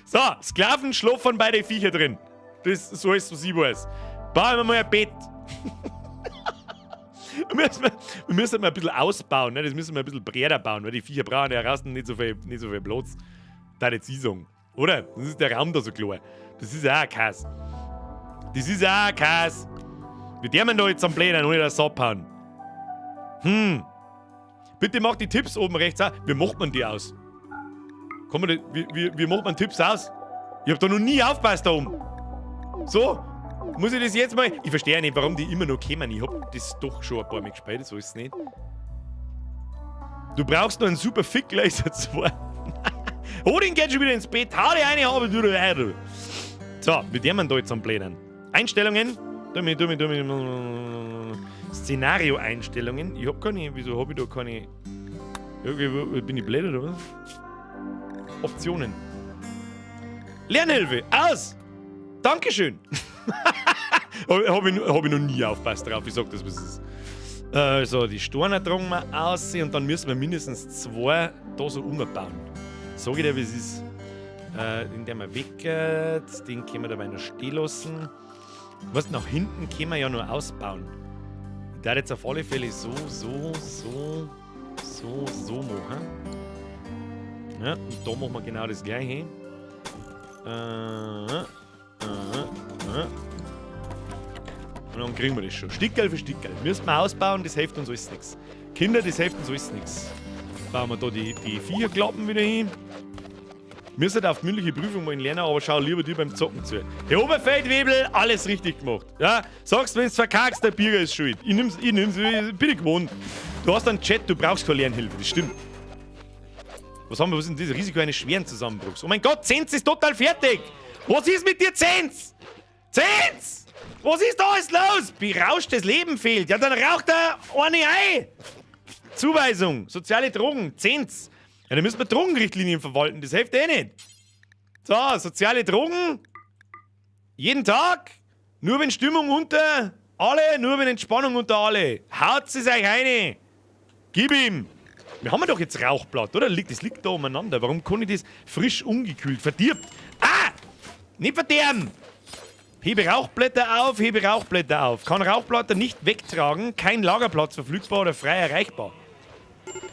So, Sklaven schlafen bei den Viecher drin. Das ist so alles, was ich weiß. Bauen wir mal ein Bett. Wir müssen mal ein bisschen ausbauen, ne? Das müssen wir ein bisschen breiter bauen, weil die Viecher brauchen ja draußen nicht so viel Platz. Da jetzt ich sagen. Oder? Das ist der Raum da so klein. Das ist auch ein Kass. Das ist auch ein Kass. Wie der man da jetzt am Plänen, ohne das abhauen? Bitte mach die Tipps oben rechts auch. Wie macht man die aus? Kann man die, wie macht man Tipps aus? Ich hab da noch nie aufgepasst da oben. So, muss ich das jetzt mal. Ich verstehe ja nicht, warum die immer noch kommen. Ich hab das doch schon ein paar Mal gespielt, so ist es nicht. Du brauchst noch einen super Fick Laser 2. Odin geht schon wieder ins Bett. Hau die eine, habe du. So, wie der man da jetzt am Plänen? Einstellungen. Dummi, dummi, dummi. Szenario-Einstellungen. Ich hab keine. Wieso hab ich da keine? Irgendwie bin ich blöd oder was? Optionen. Lernhilfe. Aus! Dankeschön. Hab ich noch nie aufpasst drauf. Ich sag das, was es ist. So, die Steine tragen wir aus und dann müssen wir mindestens zwei da so umbauen. Sag ich dir, wie es ist. Den der wir weg, den können wir dabei noch stehen lassen. Was, nach hinten können wir ja nur ausbauen. Ich darf jetzt auf alle Fälle so, so, so, so, so machen. Ja, und da machen wir genau das Gleiche. Und dann kriegen wir das schon. Stickerl für Stickerl. Müssen wir ausbauen, das hilft uns alles nichts. Kinder, das hilft uns alles nichts. Bauen wir da die Viecherklappen wieder hin. Wir sind auf die mündliche Prüfung mal lernen, aber schau lieber dir beim Zocken zu. Der Oberfeldwebel, alles richtig gemacht. Ja, sagst, wenn du verkackst, der Birger ist schuld. Ich nimm's, ich bin ich gewohnt. Du hast einen Chat, du brauchst keine Lernhilfe, das stimmt. Was haben wir, was ist denn das Risiko eines schweren Zusammenbruchs? Oh mein Gott, Zenz ist total fertig! Was ist mit dir, Zenz? Zenz! Was ist da alles los? Berauschtes Leben fehlt. Ja, dann raucht er eine ein. Zuweisung, soziale Drogen, Zenz. Ja, dann müssen wir Drogenrichtlinien verwalten, das hilft eh nicht. So, soziale Drogen. Jeden Tag. Nur wenn Stimmung unter alle, nur wenn Entspannung unter alle. Haut es euch eine. Gib ihm. Wir haben doch jetzt Rauchblatt, oder? Das liegt da umeinander. Warum kann ich das frisch ungekühlt? Verdirbt. Ah! Nicht verderben! Hebe Rauchblätter auf, hebe Rauchblätter auf. Kann Rauchblätter nicht wegtragen, kein Lagerplatz verfügbar oder frei erreichbar.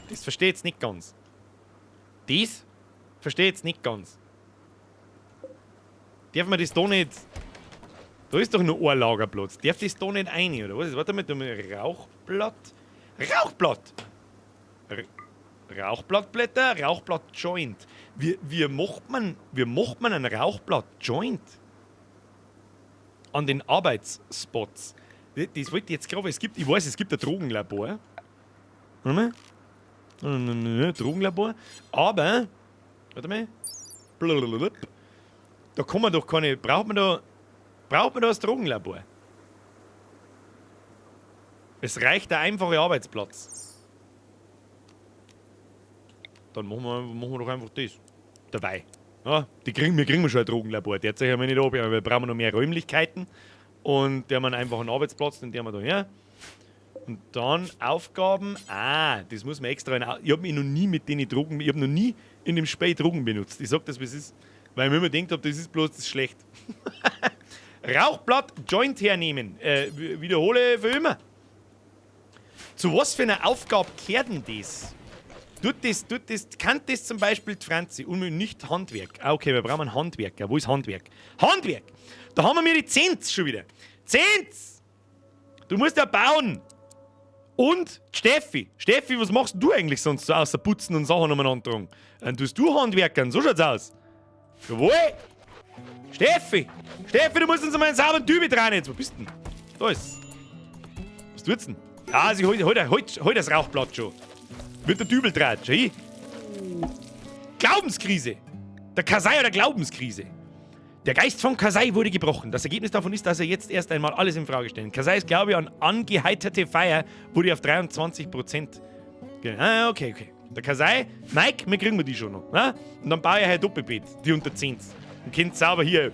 Das verstehe ich jetzt nicht ganz. Das verstehe ich jetzt nicht ganz. Darf man das da nicht? Da ist doch nur ein Lagerplatz. Darf das da nicht rein, oder was? Warte mal, da Rauchblatt. Rauchblatt! R Rauchblattblätter, Rauchblatt-Joint. Wie macht man einen Rauchblatt-Joint? An den Arbeitsspots. Das wollte ich jetzt gerade. Es gibt, ich weiß, es gibt ein Drogenlabor. Warte mal. Drogenlabor. Aber, warte mal. Blablabla. Da kann man doch keine. Braucht man da. Braucht man da das Drogenlabor? Es reicht der einfache Arbeitsplatz. Dann machen wir doch einfach das. Dabei. Ja, wir kriegen schon ein Drogenlabor. Der zeigt ja nicht ab, aber wir brauchen noch mehr Räumlichkeiten. Und der haben einen einfachen Arbeitsplatz, den der wir da her. Und dann Aufgaben. Ah, das muss man extra. Ich hab mich noch nie mit den Drogen. Ich hab noch nie in dem Spiel Drogen benutzt. Ich sag das, wie es ist. Weil ich mir immer gedacht hab, das ist bloß das ist schlecht. Rauchblatt, Joint hernehmen. Wiederhole für immer. Zu was für einer Aufgabe kehrt denn das? Kann das zum Beispiel die Franzi? Und nicht Handwerk. Ah, okay, wir brauchen einen Handwerker. Wo ist Handwerk? Handwerk! Da haben wir mir die Zenz schon wieder. Zenz! Du musst ja bauen! Und Steffi. Steffi, was machst du eigentlich sonst so außer Putzen und Sachen umeinander tragen? Dann tust du Handwerkern, so schaut's aus. Jawohl! Steffi! Steffi, du musst uns mal einen sauberen Dübel dran jetzt. Wo bist du denn? Da ist. Was tut's denn? Ja, also ich hol das Rauchblatt schon. Wird der Dübel dran, schau hin. Glaubenskrise! Der Kasai oder Glaubenskrise. Der Geist von Kasai wurde gebrochen. Das Ergebnis davon ist, dass er jetzt erst einmal alles in Frage stellt. Kasais Glaube an angeheiterte Feier wurde auf 23% ah, okay, okay. Der Kasai, Mike, wir kriegen wir die schon noch. Ne? Und dann baue ich halt Doppelbeet, die unter 10. Und könnt sauber hier.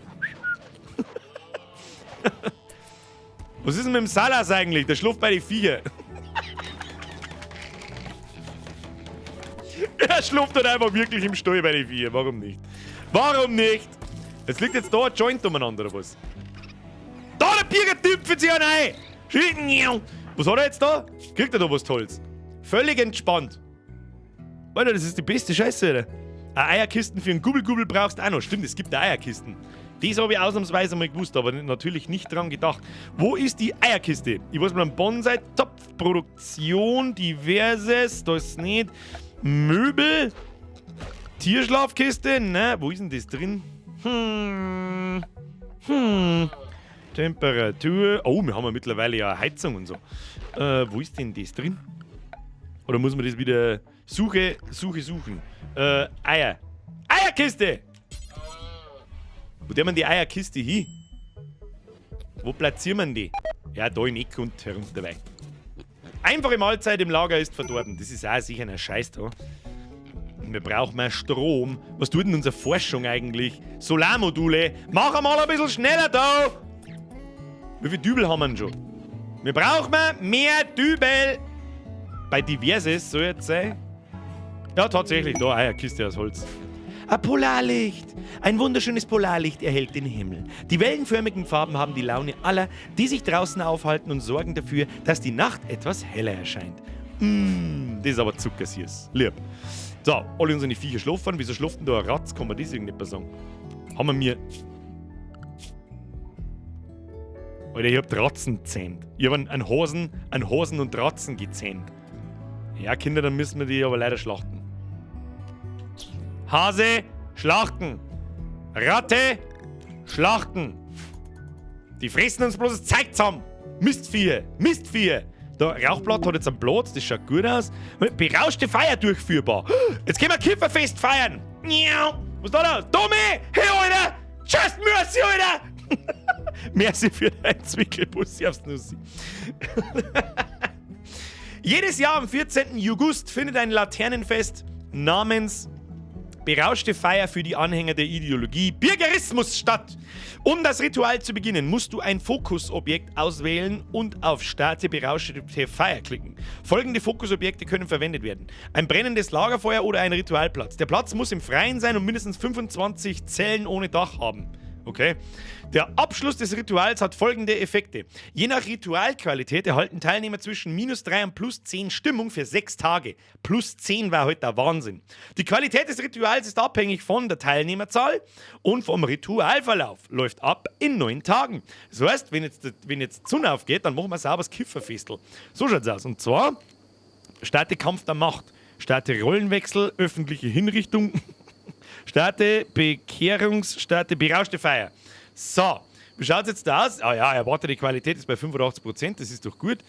Was ist denn mit dem Salas eigentlich? Der schläft bei den Viecher. Er schläft halt einfach wirklich im Stall bei den Viecher. Warum nicht? Warum nicht? Es liegt jetzt da ein Joint umeinander, oder was? Da, der Bierger tüpft sich rein! Was hat er jetzt da? Kriegt er da was Tolles? Völlig entspannt. Alter, das ist die beste Scheiße, Alter. Eine Eierkisten für einen Gubbel-Gubbel brauchst du auch noch. Stimmt, es gibt Eierkisten. Das habe ich ausnahmsweise mal gewusst, aber natürlich nicht dran gedacht. Wo ist die Eierkiste? Ich weiß mal, Bonsai-Topf, Produktion, diverses, da ist es nicht. Möbel, Tierschlafkiste, ne? Wo ist denn das drin? Temperatur. Oh, wir haben ja mittlerweile ja eine Heizung und so. Wo ist denn das drin? Oder muss man das wieder Suche, Suche, suchen? Eier. Eierkiste! Wo der man die Eierkiste hin? Wo platziert man die? Ja, da im Eck und herunter dabei. Einfache Mahlzeit im Lager ist verdorben. Das ist auch sicher ein Scheiß da. Wir brauchen mehr Strom. Was tut denn unsere Forschung eigentlich? Solarmodule. Mach einmal ein bisschen schneller da! Wie viele Dübel haben wir denn schon? Wir brauchen mehr Dübel! Bei diverses soll jetzt sein. Ja, tatsächlich. Da, Eierkiste aus Holz. Ein Polarlicht! Ein wunderschönes Polarlicht erhellt den Himmel. Die wellenförmigen Farben haben die Laune aller, die sich draußen aufhalten und sorgen dafür, dass die Nacht etwas heller erscheint. Das ist aber zuckersüß. Lieb. So, alle unsere Viecher schlafen. Wieso schläft denn da ein Ratz? Kann man das irgendetwas sagen? Haben wir mir... Alter, ich hab Ratzen gezähmt. Ich hab einen Hasen und Ratzen gezähmt. Ja, Kinder, dann müssen wir die aber leider schlachten. Hase, schlachten. Ratte, schlachten. Die fressen uns bloß das Zeug zusammen. Mistviecher, Mistviecher. Da, Rauchblatt hat jetzt einen Platz, das schaut gut aus. Berauschte Feier durchführbar. Jetzt können wir Kifferfest feiern. Miau. Was ist da los? Tommy! Hey, Alter! Just merci, Alter! Merci für dein Zwickelbussi aufs Nussi. Jedes Jahr am 14. August findet ein Laternenfest namens Berauschte Feier für die Anhänger der Ideologie Bürgerismus statt. Um das Ritual zu beginnen, musst du ein Fokusobjekt auswählen und auf Starte Berauschte Feier klicken. Folgende Fokusobjekte können verwendet werden: ein brennendes Lagerfeuer oder ein Ritualplatz. Der Platz muss im Freien sein und mindestens 25 Zellen ohne Dach haben. Okay. Der Abschluss des Rituals hat folgende Effekte. Je nach Ritualqualität erhalten Teilnehmer zwischen minus 3 und plus 10 Stimmung für 6 Tage. Plus 10 war heute der Wahnsinn. Die Qualität des Rituals ist abhängig von der Teilnehmerzahl und vom Ritualverlauf. Läuft ab in 9 Tagen. Das heißt, wenn jetzt die Sonne aufgeht, dann machen wir sauberes Kifferfestel. So schaut's aus. Und zwar starte Kampf der Macht, starte Rollenwechsel, öffentliche Hinrichtung, starte Bekehrungs-, starte berauschte Feier. So, Wie schaut es jetzt da aus? Ah ja, erwartete Qualität ist bei 85%, das ist doch gut.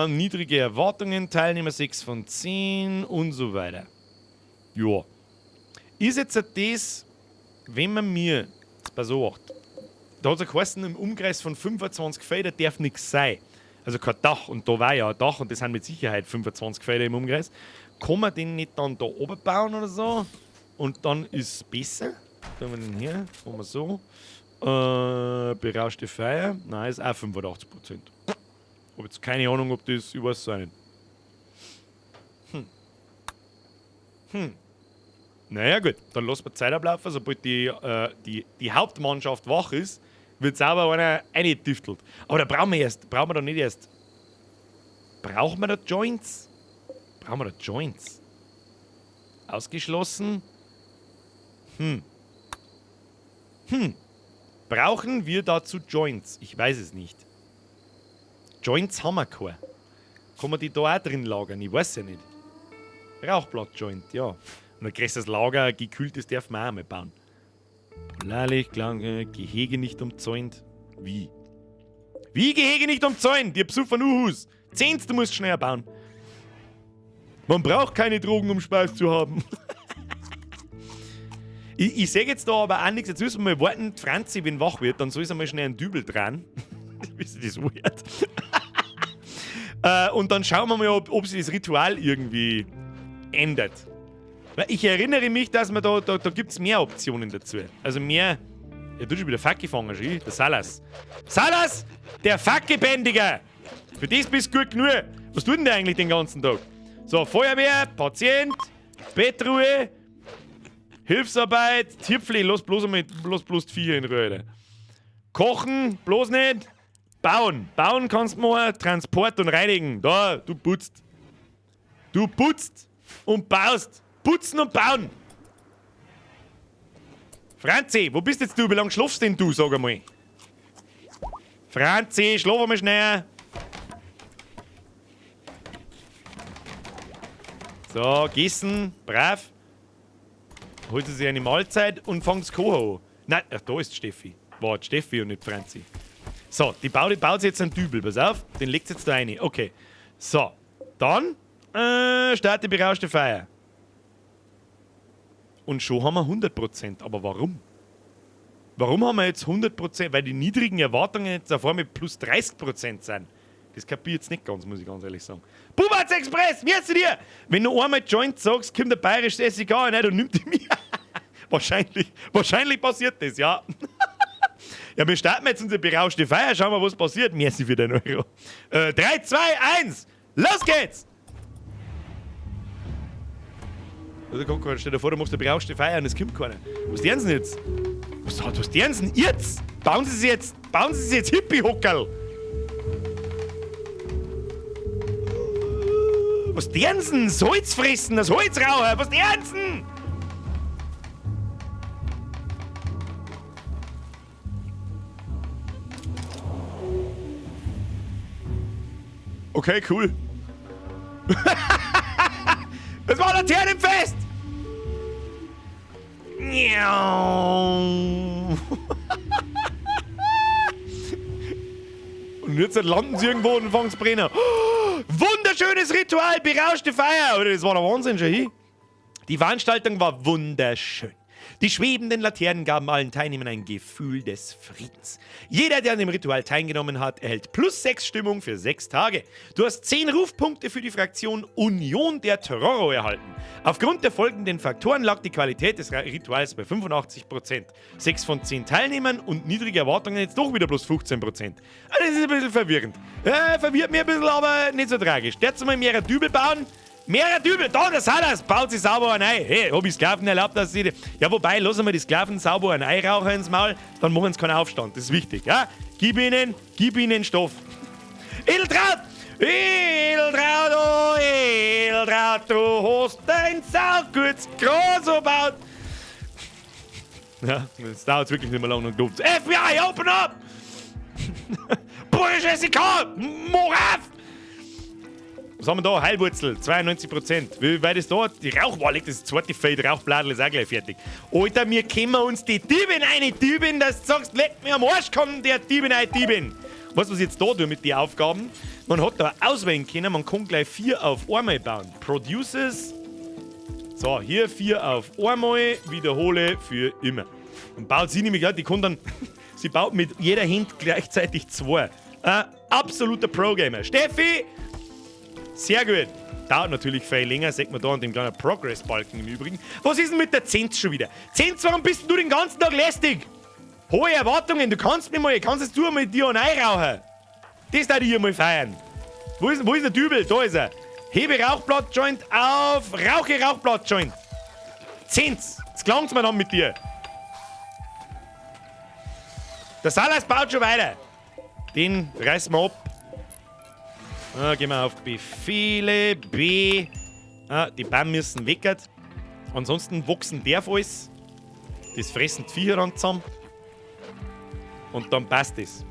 Niedrige Erwartungen, Teilnehmer 6 von 10 und so weiter. Ja. Ist jetzt das, wenn man mir, jetzt pass auf, da hat es geheißen, im Umkreis von 25 Felder darf nichts sein. Also kein Dach, und da war ja ein Dach und das sind mit Sicherheit 25 Felder im Umkreis. Kann man den nicht dann da oben bauen oder so? Und dann ist es besser. Da haben wir den her, machen wir so. Berauschte Feier. Nein, ist auch 85%. Hab jetzt keine Ahnung, ob das, ich weiß es auch nicht. Naja, gut, dann lassen wir die Zeit ablaufen. Sobald die Hauptmannschaft wach ist, wird sauber einer eingedüftelt. Aber da brauchen wir erst, brauchen wir da nicht erst. Brauchen wir da Joints? Brauchen wir da Joints? Ausgeschlossen? Brauchen wir dazu Joints? Ich weiß es nicht. Joints haben wir keine. Kann man die da auch drin lagern? Ich weiß ja nicht. Rauchblatt-Joint, ja. Und ein größeres Lager, gekühltes, darf man auch mal bauen. Polarlicht, Klang, Gehege nicht umzäunt. Wie? Wie Gehege nicht umzäunt? Ihr Besucher Uhus. Zehnst, du musst schneller bauen. Man braucht keine Drogen, um Spaß zu haben. Ich seh jetzt da aber auch nichts. Jetzt müssen wir mal warten, die Franzi, wenn wach wird, dann soll sie mal schnell einen Dübel dran. Wie sich das so hört. Und dann schauen wir mal, ob sich das Ritual irgendwie ändert. Weil ich erinnere mich, dass man da gibt's mehr Optionen dazu. Also mehr. Ja, du schon wieder Fackel fangen, schon, der Salas. Salas, der Fackelbändiger! Für das bist du gut genug. Was tut denn der eigentlich den ganzen Tag? So, Feuerwehr, Patient, Bettruhe, Hilfsarbeit, Tierpflege, lass bloß einmal, lass bloß die Viecher in Ruhe, Alter. Kochen, bloß nicht. Bauen. Bauen kannst du machen, Transport und reinigen. Da, du putzt. Du putzt und baust. Putzen und bauen. Franzi, wo bist jetzt du? Wie lange schlafst denn du, sag einmal? Franzi, schlaf einmal schnell. So, gegessen, brav. Holt sie sich eine Mahlzeit und fängt das Kochen an. Nein, ach, da ist Steffi. Warte, Steffi und nicht Franzi. So, die baut jetzt einen Dübel, pass auf. Den legt sie jetzt da rein. Okay. So, dann startet die berauschte Feier. Und schon haben wir 100%. Aber warum? Warum haben wir jetzt 100%? Weil die niedrigen Erwartungen jetzt auf einmal plus 30% sind. Das kapier ich jetzt nicht ganz, muss ich ganz ehrlich sagen. Bubatz Express, wie ist dir? Wenn du einmal Joint sagst, kommt der bayerische SEK rein und nimmt die mir. Wahrscheinlich passiert das, ja. Ja, wir starten jetzt unsere berauschte Feier. Schauen wir, was passiert. Merci für den Euro. 3, 2, 1, los geht's! Also, guck mal, stell dir vor, du machst eine berauschte Feier und es kommt keiner. Was tun sie denn jetzt? Was tun sie denn jetzt? Bauen sie sich jetzt, bauen sie sich jetzt Hippie-Hockerl? Was tun sie denn? Das Holz fressen, das Holz rauchen! Was tun sie denn? Okay, cool. Das war Laternenfest! Und jetzt landen sie irgendwo und fangen zu brennen. Oh, wunderschönes Ritual, berauschte Feier. Oder das war der Wahnsinn schon hier. Die Veranstaltung war wunderschön. Die schwebenden Laternen gaben allen Teilnehmern ein Gefühl des Friedens. Jeder, der an dem Ritual teilgenommen hat, erhält plus 6 Stimmung für 6 Tage. Du hast 10 Rufpunkte für die Fraktion Union der Terroro erhalten. Aufgrund der folgenden Faktoren lag die Qualität des Rituals bei 85%. 6 von 10 Teilnehmern und niedrige Erwartungen jetzt doch wieder plus 15%. Ah, das ist ein bisschen verwirrend. Verwirrt mich ein bisschen, aber nicht so tragisch. Jetzt mal mehrere Dübel bauen. Mehrere Dübel, da, das hat er's, baut sie sauber ein Ei. Hey, hab ich Sklaven erlaubt, dass sie... Ja, wobei, lass mal die Sklaven sauber ein Ei rauchen ins Maul, dann machen sie keinen Aufstand. Das ist wichtig, ja? Gib ihnen Stoff. Edeltraut! Edeltraut, oh Edeltraut, du hast dein saugutes Gras gebaut. Ja, das dauert wirklich nicht mehr lange. Und FBI, open up! Bullish SEK, mach auf! Was haben wir da? Heilwurzel, 92%. Wie weit ist da? Die Rauchwalle, das zweite Feld Rauchbladel ist auch gleich fertig. Alter, wir können uns die Dieben eine Dieben, dass du sagst, leck mir am Arsch kommen, der Dieben eine Dieben. Weißt du, was ich jetzt da tue mit den Aufgaben? Man hat da auswählen können, man kann gleich 4 auf einmal bauen. Produces. So, hier 4 auf einmal, wiederhole für immer. Und baut sie nämlich, ja, die kann dann, sie baut mit jeder Hand gleichzeitig 2. Absoluter Pro-Gamer. Steffi! Sehr gut. Dauert natürlich viel länger, sieht man da an dem kleinen Progress-Balken im Übrigen. Was ist denn mit der Zenz schon wieder? Zenz, warum bist du den ganzen Tag lästig? Hohe Erwartungen, du kannst mir mal, kannst jetzt du mal dir und rauchen. Das darf ich hier mal feiern. Wo ist der Dübel? Da ist er. Hebe Rauchblatt-Joint auf, rauche Rauchblatt-Joint. Zenz, jetzt klang's mir dann mit dir. Der Salas baut schon weiter. Den reißen wir ab. Gehen wir auf Befehle, B. Die Bäume müssen weg. Ansonsten wachsen darf alles. Das fressen die Viecher dann zusammen. Und dann passt es.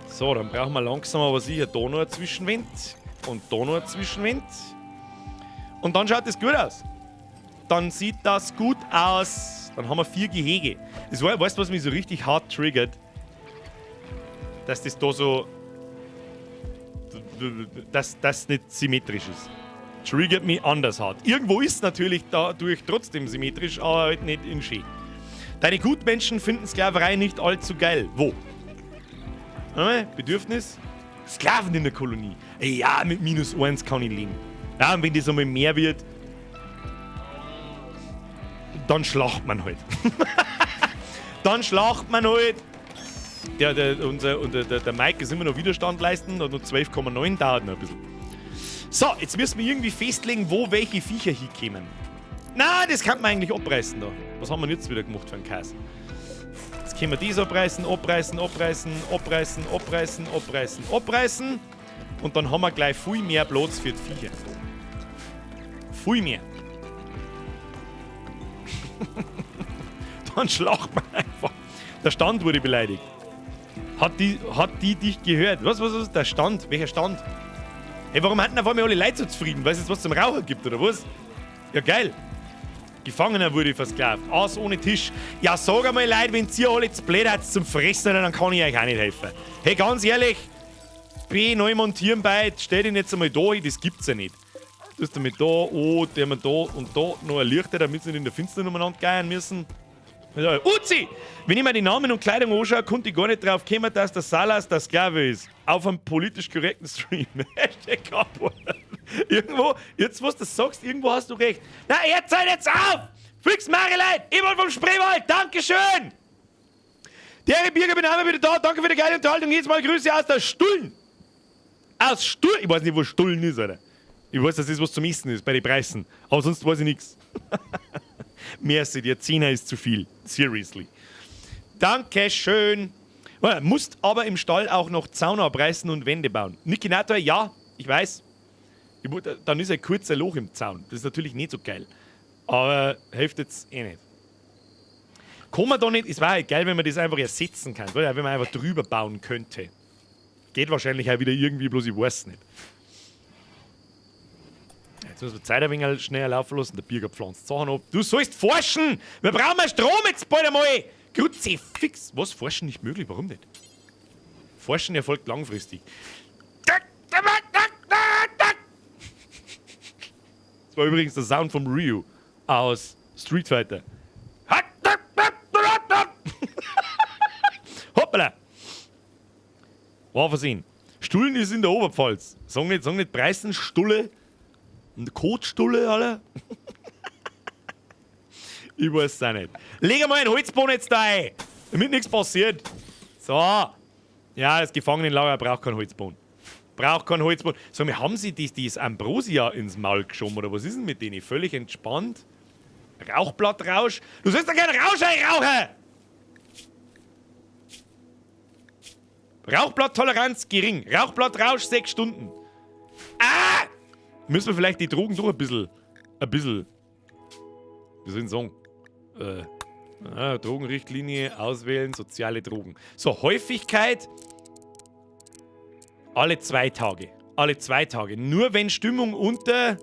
So, dann brauchen wir langsam aber sicher da noch eine Zwischenwand. Und da noch eine Zwischenwand. Und dann schaut das gut aus. Dann sieht das gut aus. Dann haben wir 4 Gehege. Das war, weißt du, was mich so richtig hart triggert? Dass das da so... Dass das nicht symmetrisch ist. Triggert mich anders hart. Irgendwo ist es natürlich dadurch trotzdem symmetrisch, aber halt nicht in Schee. Deine Gutmenschen finden Sklaverei nicht allzu geil. Wo? Bedürfnis? Sklaven in der Kolonie. Ja, mit -1 kann ich leben. Ja, und wenn das einmal mehr wird, dann schlacht man halt. Dann schlacht man halt. Der Mike ist immer noch Widerstand leisten, hat noch 12,9, dauert noch ein bisschen. So, jetzt müssen wir irgendwie festlegen, wo welche Viecher hinkommen. Na, das kann man eigentlich abreißen da. Was haben wir denn jetzt wieder gemacht für einen Käse? Jetzt können wir das abreißen, abreißen, abreißen, abreißen, abreißen, abreißen, abreißen. Und dann haben wir gleich viel mehr Platz für die Viecher. Viel mehr. Dann schlacht man einfach. Der Stand wurde beleidigt. Hat die dich gehört? Was, was, was? Der Stand? Welcher Stand? Hey, warum hatten auf einmal alle Leute so zufrieden? Weil es jetzt was zum Rauchen gibt, oder was? Ja, geil. Gefangener wurde versklavt. Aas ohne Tisch. Ja, sag einmal, Leute, wenn ihr alle zu blöd seid zum Fressen, dann kann ich euch auch nicht helfen. Hey, ganz ehrlich, B, neu montieren bei, stell dich jetzt einmal da hin, das gibt's ja nicht. Du hast damit da, oh, der haben da und da noch ein Lichter, damit sie nicht in der Finsternis umeinander gehen müssen. Ja, Uzi! Wenn ich mir die Namen und Kleidung anschaue, konnte ich gar nicht drauf kommen, dass der Salas der Sklave ist. Auf einem politisch korrekten Stream. Hashtag Cardboard. Irgendwo, jetzt was du sagst, irgendwo hast du recht. Na, er zahlt jetzt auf! Fix Marileit! Immer vom Spreewald! Dankeschön! Der Birger, bin einmal wieder da. Danke für die geile Unterhaltung. Jetzt mal Grüße aus der Stullen. Aus Stullen? Ich weiß nicht, wo Stullen ist, Alter. Ich weiß, dass das was zum Essen ist bei den Preisen. Aber sonst weiß ich nix. Merci, der 10er ist zu viel. Seriously. Dankeschön. Ja, musst aber im Stall auch noch Zaun abreißen und Wände bauen. Nikinator, ja, ich weiß. Dann ist ein kurzer Loch im Zaun. Das ist natürlich nicht so geil. Aber hilft jetzt eh nicht. Kann man da nicht, es wäre halt geil, wenn man das einfach ersetzen kann, oder? Wenn man einfach drüber bauen könnte. Geht wahrscheinlich auch wieder irgendwie, bloß ich weiß nicht. Jetzt müssen wir Zeit ein wenig schneller laufen lassen. Der Birger pflanzt Sachen ab. Du sollst forschen! Wir brauchen mehr Strom jetzt bald einmal! Kruzifix! Was? Forschen nicht möglich? Warum nicht? Forschen erfolgt langfristig. Das war übrigens der Sound vom Ryu aus Street Fighter. Hoppala! War versehen. Stullen ist in der Oberpfalz. Sag nicht Preißen, Stulle. Und Kotstulle, Alter? Ich weiß es auch nicht. Leg mal einen Holzboden jetzt da ein, damit nichts passiert. So. Ja, das Gefangenenlager braucht keinen Holzboden. Braucht keinen Holzboden. So, wir haben sie das Ambrosia ins Maul geschoben, oder was ist denn mit denen? Völlig entspannt. Rauchblattrausch. Du sollst doch keinen Rausch einrauchen! Rauchblatttoleranz gering. Rauchblattrausch 6 Stunden. Ah! Müssen wir vielleicht die Drogen doch ein bisschen, wie soll ich denn sagen? Drogenrichtlinie auswählen, soziale Drogen. So, Häufigkeit. Alle 2 Tage. Alle 2 Tage. Nur wenn Stimmung unter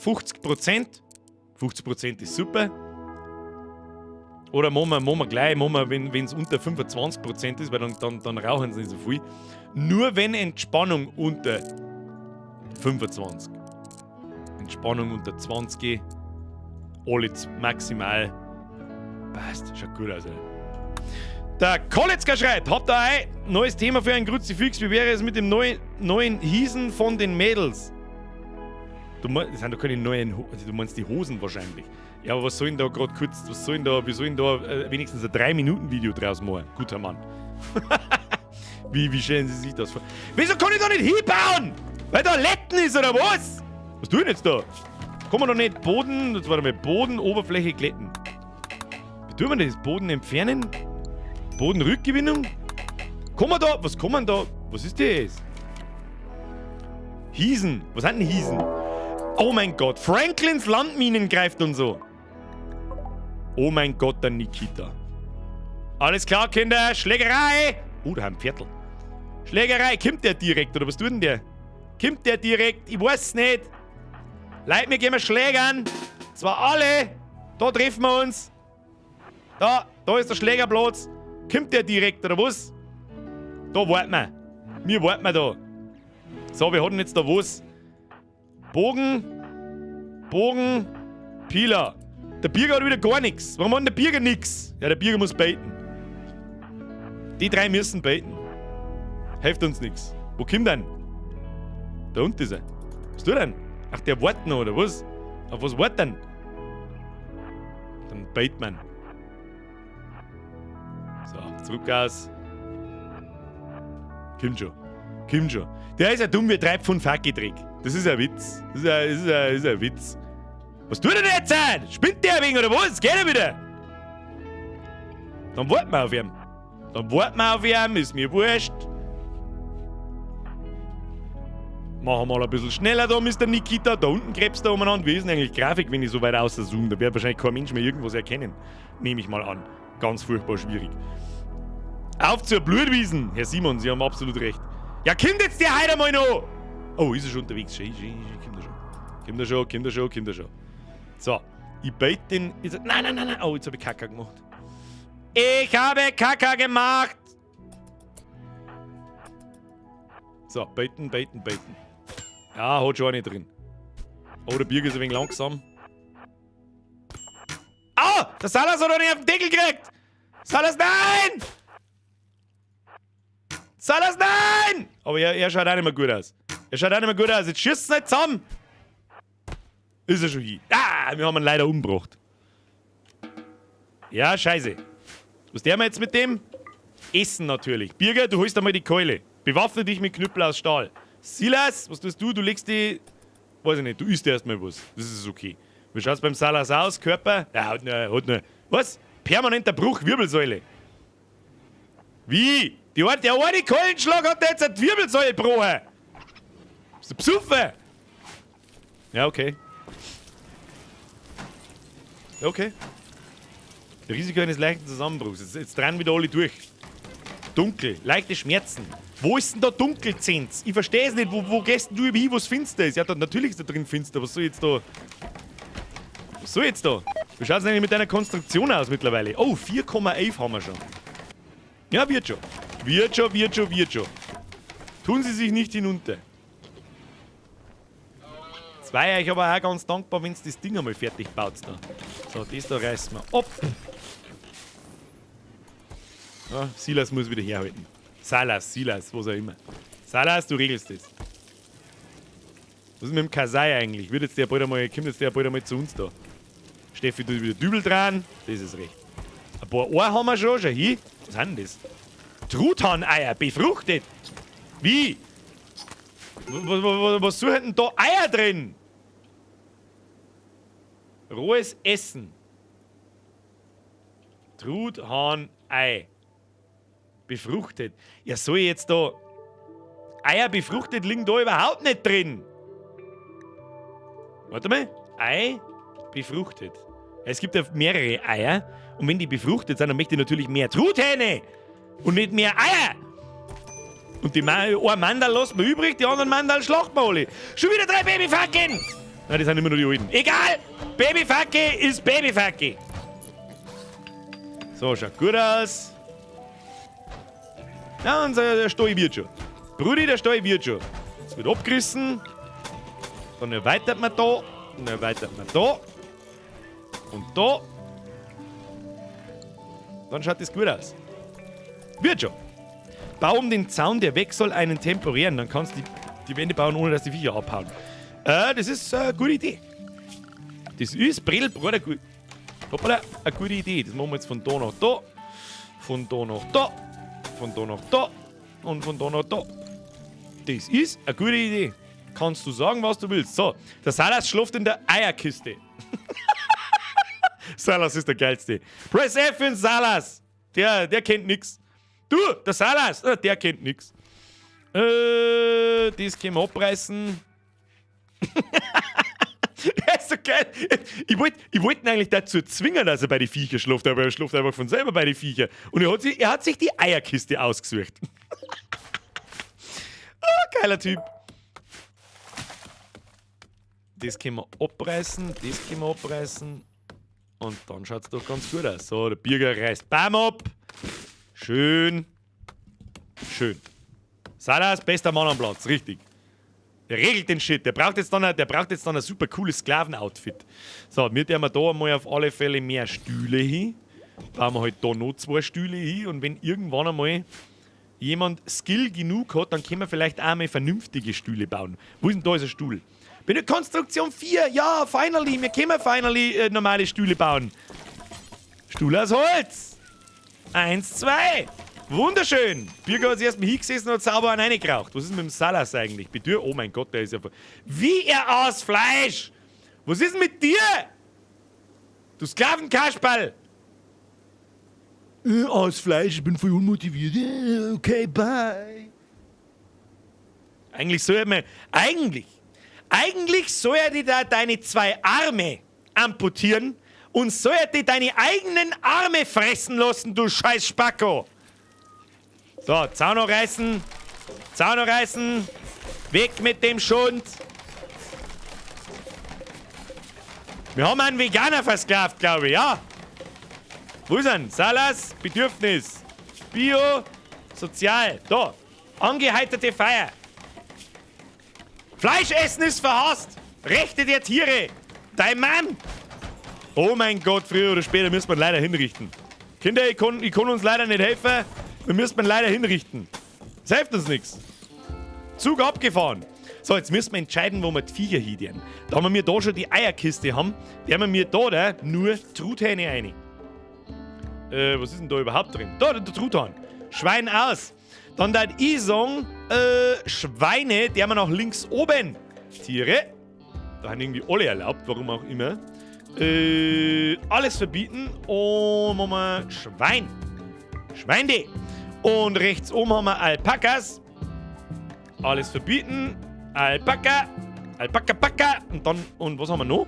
50%. 50% ist super. Oder machen wir gleich, machen wir, wenn's unter 25% ist, weil dann rauchen sie nicht so viel. Nur wenn Entspannung unter 25. Entspannung unter 20. Alle maximal. Passt, schaut gut aus, ey. Der Koletzka schreibt, habt ihr ein neues Thema für ein Kruzifix? Wie wäre es mit dem neuen Hiesen von den Mädels? Du meinst, das sind doch keine neuen also du meinst die Hosen wahrscheinlich. Ja, aber was soll denn da grad kurz, was soll denn da, wie soll denn da wenigstens ein 3-Minuten-Video draus machen? Guter Mann. Wie stellen Sie sich das vor? Wieso kann ich da nicht hinbauen? Weil da Letten ist oder was? Was tue ich denn jetzt da? Kann man doch nicht Boden, das war mal Boden, Oberfläche glätten. Wie tut man das? Boden entfernen? Bodenrückgewinnung? Kann man da, was kann man da? Was ist das? Hiesen. Was sind denn Hiesen? Oh mein Gott, Franklins Landminen greift und so. Oh mein Gott, der Nikita. Alles klar, Kinder, Schlägerei! Oh, da haben wir ein Viertel. Schlägerei, kommt der direkt oder was tut denn der? Kommt der direkt? Ich weiß nicht. Leute, wir gehen mal schlägern. Zwar alle. Da treffen wir uns. Da, da ist der Schlägerplatz. Kommt der direkt oder was? Da warten wir. Wir warten wir da. So, wir hatten jetzt da was? Bogen, Bogen, Pieler. Der Birger hat wieder gar nichts. Warum hat denn der Birger nix? Ja, der Birger muss beten. Die drei müssen beten. Hilft uns nix. Wo kommt denn? Da unten ist er. Was tut er denn? Ach, der wartet noch, oder was? Auf was wartet denn? Dann bait man. So, zurück aus. Kommt schon. Kommt schon. Der ist ja dumm wie 3 Pfund Fackeldreck. Das ist ein Witz. Das ist ein Witz. Was tut er denn jetzt? Spinnt der ein wenig oder was? Geht er wieder? Dann warten wir auf ihn. Dann warten wir auf ihn, ist mir wurscht. Machen wir mal ein bisschen schneller da, Mister Nikita. Da unten krebst du umeinander. Wie ist denn eigentlich Grafik, wenn ich so weit außer zoome? Da wird wahrscheinlich kein Mensch mehr irgendwas erkennen. Nehme ich mal an. Ganz furchtbar schwierig. Auf zur Blutwiesen! Herr Simon, Sie haben absolut recht. Ja, kommt jetzt der heute mal noch! Oh, ist er schon unterwegs? Schön, schön, schön, kommt er schon. Kommt er schon, kommt er schon, kommt er schon. So, ich bete den. Jetzt, nein, nein, nein, nein. Oh, jetzt hab ich Kacke gemacht. Ich habe Kacke gemacht! So, beten, beten, beten. Ja, hat schon eine drin. Oh, der Birger ist ein wenig langsam. Au! Der Salas hat doch nicht auf den Deckel gekriegt! Salas, nein! Salas, nein! Aber er schaut auch nicht mehr gut aus. Er schaut auch nicht mehr gut aus. Jetzt schießt es nicht zusammen! Ist er schon hier. Ah, wir haben ihn leider umgebracht. Ja, scheiße. Was tun wir jetzt mit dem? Essen natürlich. Birger, du holst einmal die Keule. Bewaffne dich mit Knüppel aus Stahl. Silas, was tust du? Du legst die... Weiß ich nicht, du isst erstmal was. Das ist okay. Wie schaut's beim Salas aus? Körper? Ja, hat nur, hat nur. Was? Permanenter Bruch, Wirbelsäule. Wie? Die hat, der eine Keulenschlag hat jetzt eine Wirbelsäule gebrochen. Bist du besoffen? Ja, okay. Okay. Risiko eines leichten Zusammenbruchs. Jetzt drehen wieder alle durch. Dunkel, leichte Schmerzen. Wo ist denn da Dunkelzens? Ich verstehe es nicht. Wo gehst denn du hin, wo es finster ist? Ja, da, natürlich ist da drin finster. Was soll jetzt da? Was soll jetzt da? Wie schaut's denn eigentlich mit deiner Konstruktion aus mittlerweile? Oh, 4,11 haben wir schon. Ja, wird schon. Wird schon, wird schon, wird schon. Tun Sie sich nicht hinunter. Zwei, ich aber auch ganz dankbar, wenn's das Ding einmal fertig baut da. So, das da reißen wir ab. Ja, Silas muss wieder herhalten. Salas, Silas, was auch immer. Salas, du regelst das. Was ist mit dem Kasai eigentlich? Wird jetzt der bald einmal, kommt jetzt der bald einmal zu uns da? Steffi tut wieder Dübel dran. Das ist recht. Ein paar Ohren haben wir schon, schau hier. Was sind denn das? Truthahn-Eier, befruchtet. Wie? Was suchen denn da Eier drin? Rohes Essen. Truthahn-Ei. Befruchtet. Ja, soll ich jetzt da... Eier befruchtet liegen da überhaupt nicht drin. Warte mal. Ei befruchtet. Es gibt ja mehrere Eier. Und wenn die befruchtet sind, dann möchte ich natürlich mehr Truthähne. Und nicht mehr Eier. Und die Ma ein Mandal lassen wir übrig, die anderen Mandal schlachten wir alle. Schon wieder 3 Babyfackeln! Nein, die sind immer nur die alten. Egal! Babyfacke ist Babyfacke. So, schaut gut aus. Ja, und der Stall wird schon. Brudi, der Stall wird schon. Es wird abgerissen. Dann erweitert man da. Dann erweitert man da. Und da. Dann schaut das gut aus. Wird schon. Bau um den Zaun, der weg soll, einen temporären. Dann kannst du die Wände bauen, ohne dass die Viecher abhauen. Das ist eine gute Idee. Das ist Bredel, gut. Hoppala, eine gute Idee. Das machen wir jetzt von da nach da. Von da nach da. Von da nach da. Und von da nach da. Das ist eine gute Idee. Kannst du sagen, was du willst. So, der Salas schläft in der Eierkiste. Salas ist der geilste. Press F in Salas. Der kennt nix. Du, der Salas, der kennt nix. Das können wir abreißen. Der ist so geil. Ich wollt ihn eigentlich dazu zwingen, dass er bei den Viecher schläft, aber er schläft einfach von selber bei den Viecher. Und er hat sich die Eierkiste ausgesucht. Oh, geiler Typ. Das können wir abreißen, das können wir abreißen. Und dann schaut's doch ganz gut aus. So, der Birger reißt Baum ab. Schön. Schön. Salas, bester Mann am Platz, richtig. Der regelt den Shit. Der braucht jetzt dann ein super cooles Sklaven-Outfit. So, wir tun da einmal auf alle Fälle mehr Stühle hin. Bauen wir halt da noch 2 Stühle hin. Und wenn irgendwann einmal jemand Skill genug hat, dann können wir vielleicht auch mal vernünftige Stühle bauen. Wo ist denn da ist ein Stuhl? Bin in Konstruktion 4. Ja, finally. Wir können finally normale Stühle bauen. Stuhl aus Holz. 1, 2. Wunderschön. Birger hat sich erstmal hingesessen und hat sauber einen reingeraucht. Was ist mit dem Salas eigentlich? Bitte? Oh mein Gott, der ist ja... Wie er aus Fleisch! Was ist denn mit dir? Du Sklavenkasperl! Aus Fleisch, ich bin voll unmotiviert. Okay, bye. Eigentlich soll er mir... Eigentlich soll er dir da deine 2 Arme amputieren und soll er dir deine eigenen Arme fressen lassen, du scheiß Spacko! So, Zaun noch reißen. Zaun noch reißen. Weg mit dem Schund. Wir haben einen Veganer versklavt, glaube ich, ja. Wo ist er? Salas, Bedürfnis. Bio, Sozial. Da. Angeheiterte Feier. Fleisch essen ist verhasst. Rechte der Tiere. Dein Mann. Oh mein Gott, früher oder später müssen wir leider hinrichten. Kinder, ich kann uns leider nicht helfen. Wir müssen man leider hinrichten. Das hilft uns nichts. Zug abgefahren. So, jetzt müssen wir entscheiden, wo wir die Viecher hin. Da wir da schon die Eierkiste haben, werden wir da nur Truthähne rein. Was ist denn da überhaupt drin? Da, der Truthahn. Schwein aus. Dann da ich sagen, Schweine, die haben wir nach links oben. Tiere. Da haben irgendwie alle erlaubt, warum auch immer. Alles verbieten und machen wir Schwein. Schweinde. Und rechts oben haben wir Alpakas. Alles verbieten. Alpaka. Alpaka, Paka. Und dann, und was haben wir noch?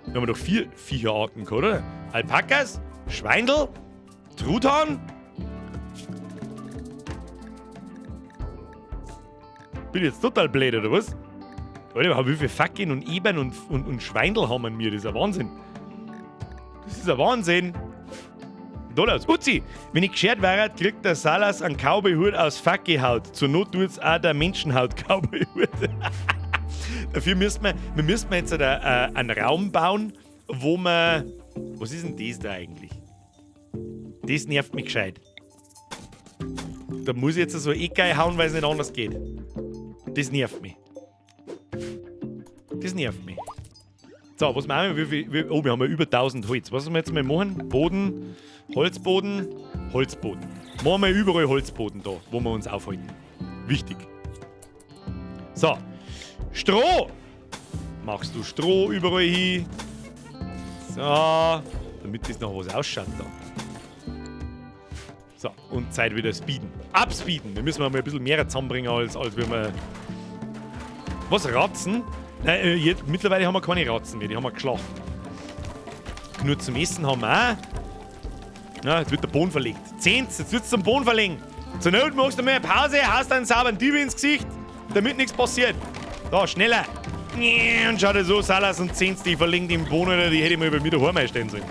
Wir haben doch 4 Viecherarten gehabt, oder? Alpakas, Schweindel, Truthahn. Bin ich jetzt total blöd, oder was? Alter, wie viele Fackeln und Ebern und Schweindel haben wir? Das ist ein Wahnsinn. Das ist ein Wahnsinn. Dollars. Uzi, wenn ich geschert wäre, kriegt der Salas einen Cowboy-Hut aus Fackelhaut. Zur Not tut's auch der Menschenhaut-Cowboy-Hut. Dafür müssten wir jetzt einen Raum bauen, wo man... Was ist denn das da eigentlich? Das nervt mich gescheit. Da muss ich jetzt so eine Ecke hauen, weil es nicht anders geht. Das nervt mich. Das nervt mich. So, was machen wir? Oh, wir haben ja über 1000 Holz. Was sollen wir jetzt mal machen? Boden, Holzboden, Holzboden. Machen wir überall Holzboden da, wo wir uns aufhalten. Wichtig. So. Stroh! Machst du Stroh überall hin? So. Damit das noch was ausschaut da. So, und Zeit wieder speeden. Abspeeden! Wir müssen mal ein bisschen mehr zusammenbringen, als wenn wir... Was, Ratzen? Nein, jetzt, mittlerweile haben wir keine Ratzen mehr, die haben wir geschlacht. Nur zum Essen haben wir auch. Na, jetzt wird der Boden verlegt. Zehnt's, jetzt wird's zum Boden verlegen. Zur Not machst du mal eine Pause, haust einen sauberen Dieb ins Gesicht, damit nichts passiert. Da, schneller. Und schau dir so, Salas und Zehns, die verlinkt im Boden, die hätte ich mal bei mir daheim einstellen sollen.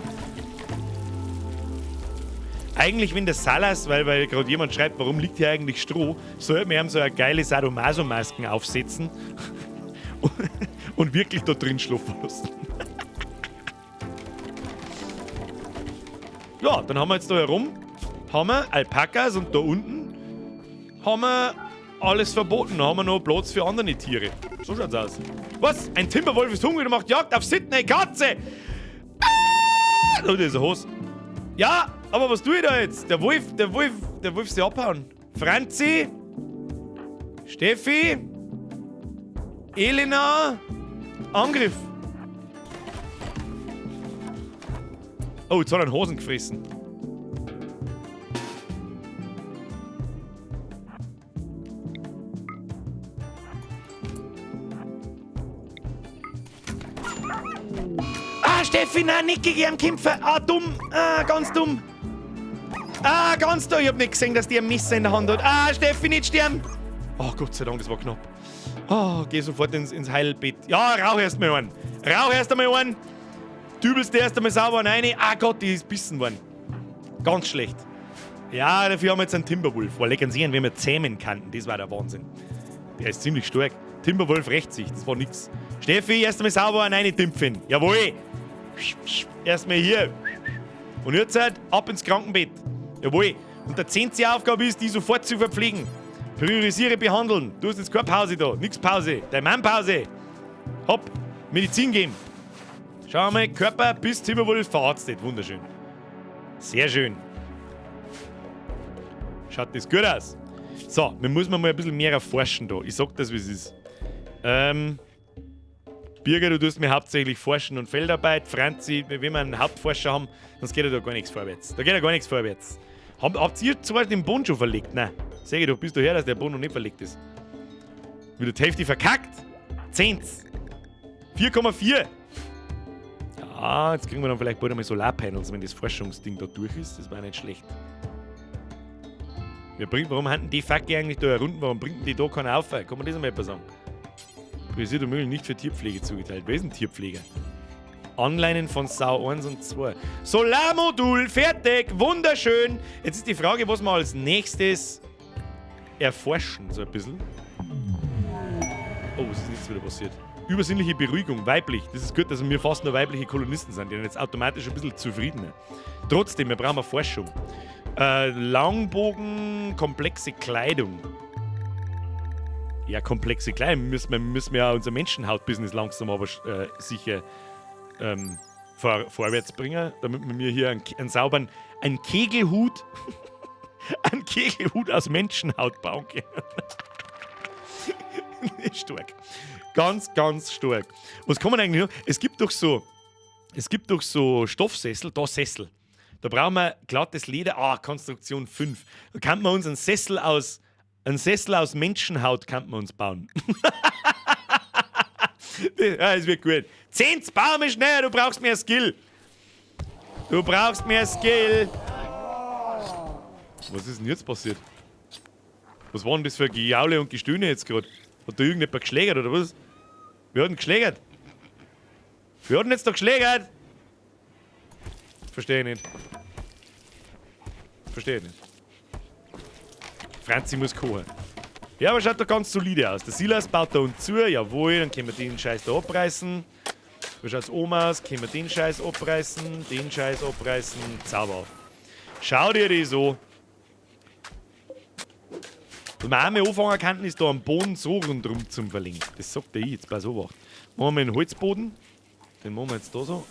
Eigentlich, wenn der Salas, weil gerade jemand schreibt, warum liegt hier eigentlich Stroh, sollte man ihm so eine geile Sadomaso-Masken aufsetzen und wirklich da drin schlafen lassen. Ja, dann haben wir jetzt da herum, haben wir Alpakas und da unten haben wir alles verboten. Da haben wir noch Platz für andere Tiere. So schaut's aus. Was? Ein Timberwolf ist hungrig und macht Jagd auf Sydney Katze! Ah! Oh, das ist ein Hose. Ja, aber was tue ich da jetzt? Der Wolf ist ja abhauen. Franzi? Steffi? Elena? Angriff! Oh, jetzt hat er einen Hosen gefressen. Ah, Steffi, nein, nicht gegen ihn kämpfen. Ah, dumm. Ah, ganz dumm. Ah, ganz dumm. Ich hab nicht gesehen, dass die ein Messer in der Hand hat. Ah, Steffi, nicht sterben. Oh, Gott sei Dank, das war knapp. Oh, geh sofort ins Heilbett. Ja, rauch erst mal einen. Rauch erst einmal einen. Dübelst erst einmal sauber rein. Ah Gott, die ist bissen worden. Ganz schlecht. Ja, dafür haben wir jetzt einen Timberwolf. Weil leckern Sie, wenn wir zähmen kannten. Das war der Wahnsinn. Der ist ziemlich stark. Timberwolf rächt sich. Das war nix. Steffi, erst einmal sauber rein dimpfen. Jawohl. Erstmal hier. Und jetzt halt ab ins Krankenbett. Jawohl. Und der 10. Aufgabe ist, die sofort zu verpflegen. Priorisiere, behandeln. Du hast jetzt keine Pause da. Nix Pause. Dein Mann Pause. Hopp. Medizin geben. Schauen wir mal, Körper bis Timberwolf verarztet. Wunderschön. Sehr schön. Schaut das gut aus. So, wir müssen mal ein bisschen mehr erforschen da. Ich sag das, wie es ist. Birger, du tust mir hauptsächlich forschen und Feldarbeit. Franzi, wenn wir einen Hauptforscher haben, sonst geht ja da gar nichts vorwärts. Da geht ja gar nichts vorwärts. Habt ihr zum Beispiel den Boden schon verlegt? Nein. Sag ich doch, bist du her, dass der Boden noch nicht verlegt ist. Wieder die Hälfte verkackt. 10. 4,4. Ah, jetzt kriegen wir dann vielleicht bald einmal Solarpanels, wenn das Forschungsding da durch ist. Das war nicht schlecht. Warum haben die Fackel eigentlich da herunten? Warum bringt die da keiner auf? Kann man das einmal etwas sagen? Priorisiert und Müll nicht für Tierpflege zugeteilt. Wer ist ein Tierpfleger? Anleinen von Sau 1 und 2. Solarmodul, fertig, wunderschön. Jetzt ist die Frage, was wir als nächstes erforschen, so ein bisschen. Oh, was ist jetzt wieder passiert? Übersinnliche Beruhigung, weiblich. Das ist gut, dass wir fast nur weibliche Kolonisten sind. Die sind jetzt automatisch ein bisschen zufriedener. Trotzdem, wir brauchen eine Forschung. Langbogen, komplexe Kleidung. Ja, komplexe Kleidung. Müssen wir ja unser Menschenhaut-Business langsam aber sicher vorwärts bringen, damit wir mir hier einen sauberen, einen Kegelhut, einen Kegelhut aus Menschenhaut bauen können. Stark. Ganz, ganz stark. Was kann man eigentlich noch? Es gibt doch so Stoffsessel, da Sessel. Da brauchen wir glattes Leder. Ah, Konstruktion 5. Da kann man uns einen Sessel aus Menschenhaut kann man uns bauen. Das wird gut. 10, bau mich schneller, du brauchst mehr Skill. Du brauchst mehr Skill. Was ist denn jetzt passiert? Was war denn das für Gejaule und Gestöhne jetzt gerade? Hat da irgendjemand geschlägert oder was? Wer hat denn geschlägert? Wer hat denn jetzt da geschlägert? Verstehe ich nicht. Verstehe ich nicht. Franzi muss kochen. Ja, aber schaut doch ganz solide aus. Der Silas baut da unten zu. Jawohl, dann können wir den Scheiß da abreißen. Wie schaut's oben aus? Können wir den Scheiß abreißen? Den Scheiß abreißen. Zauber. Schau dir die so. Was wir auch mal anfangen könnten, ist da am Boden so rundherum zum Verlegen. Das sagt der ich jetzt bei so was. Machen wir einen Holzboden. Den machen wir jetzt da so.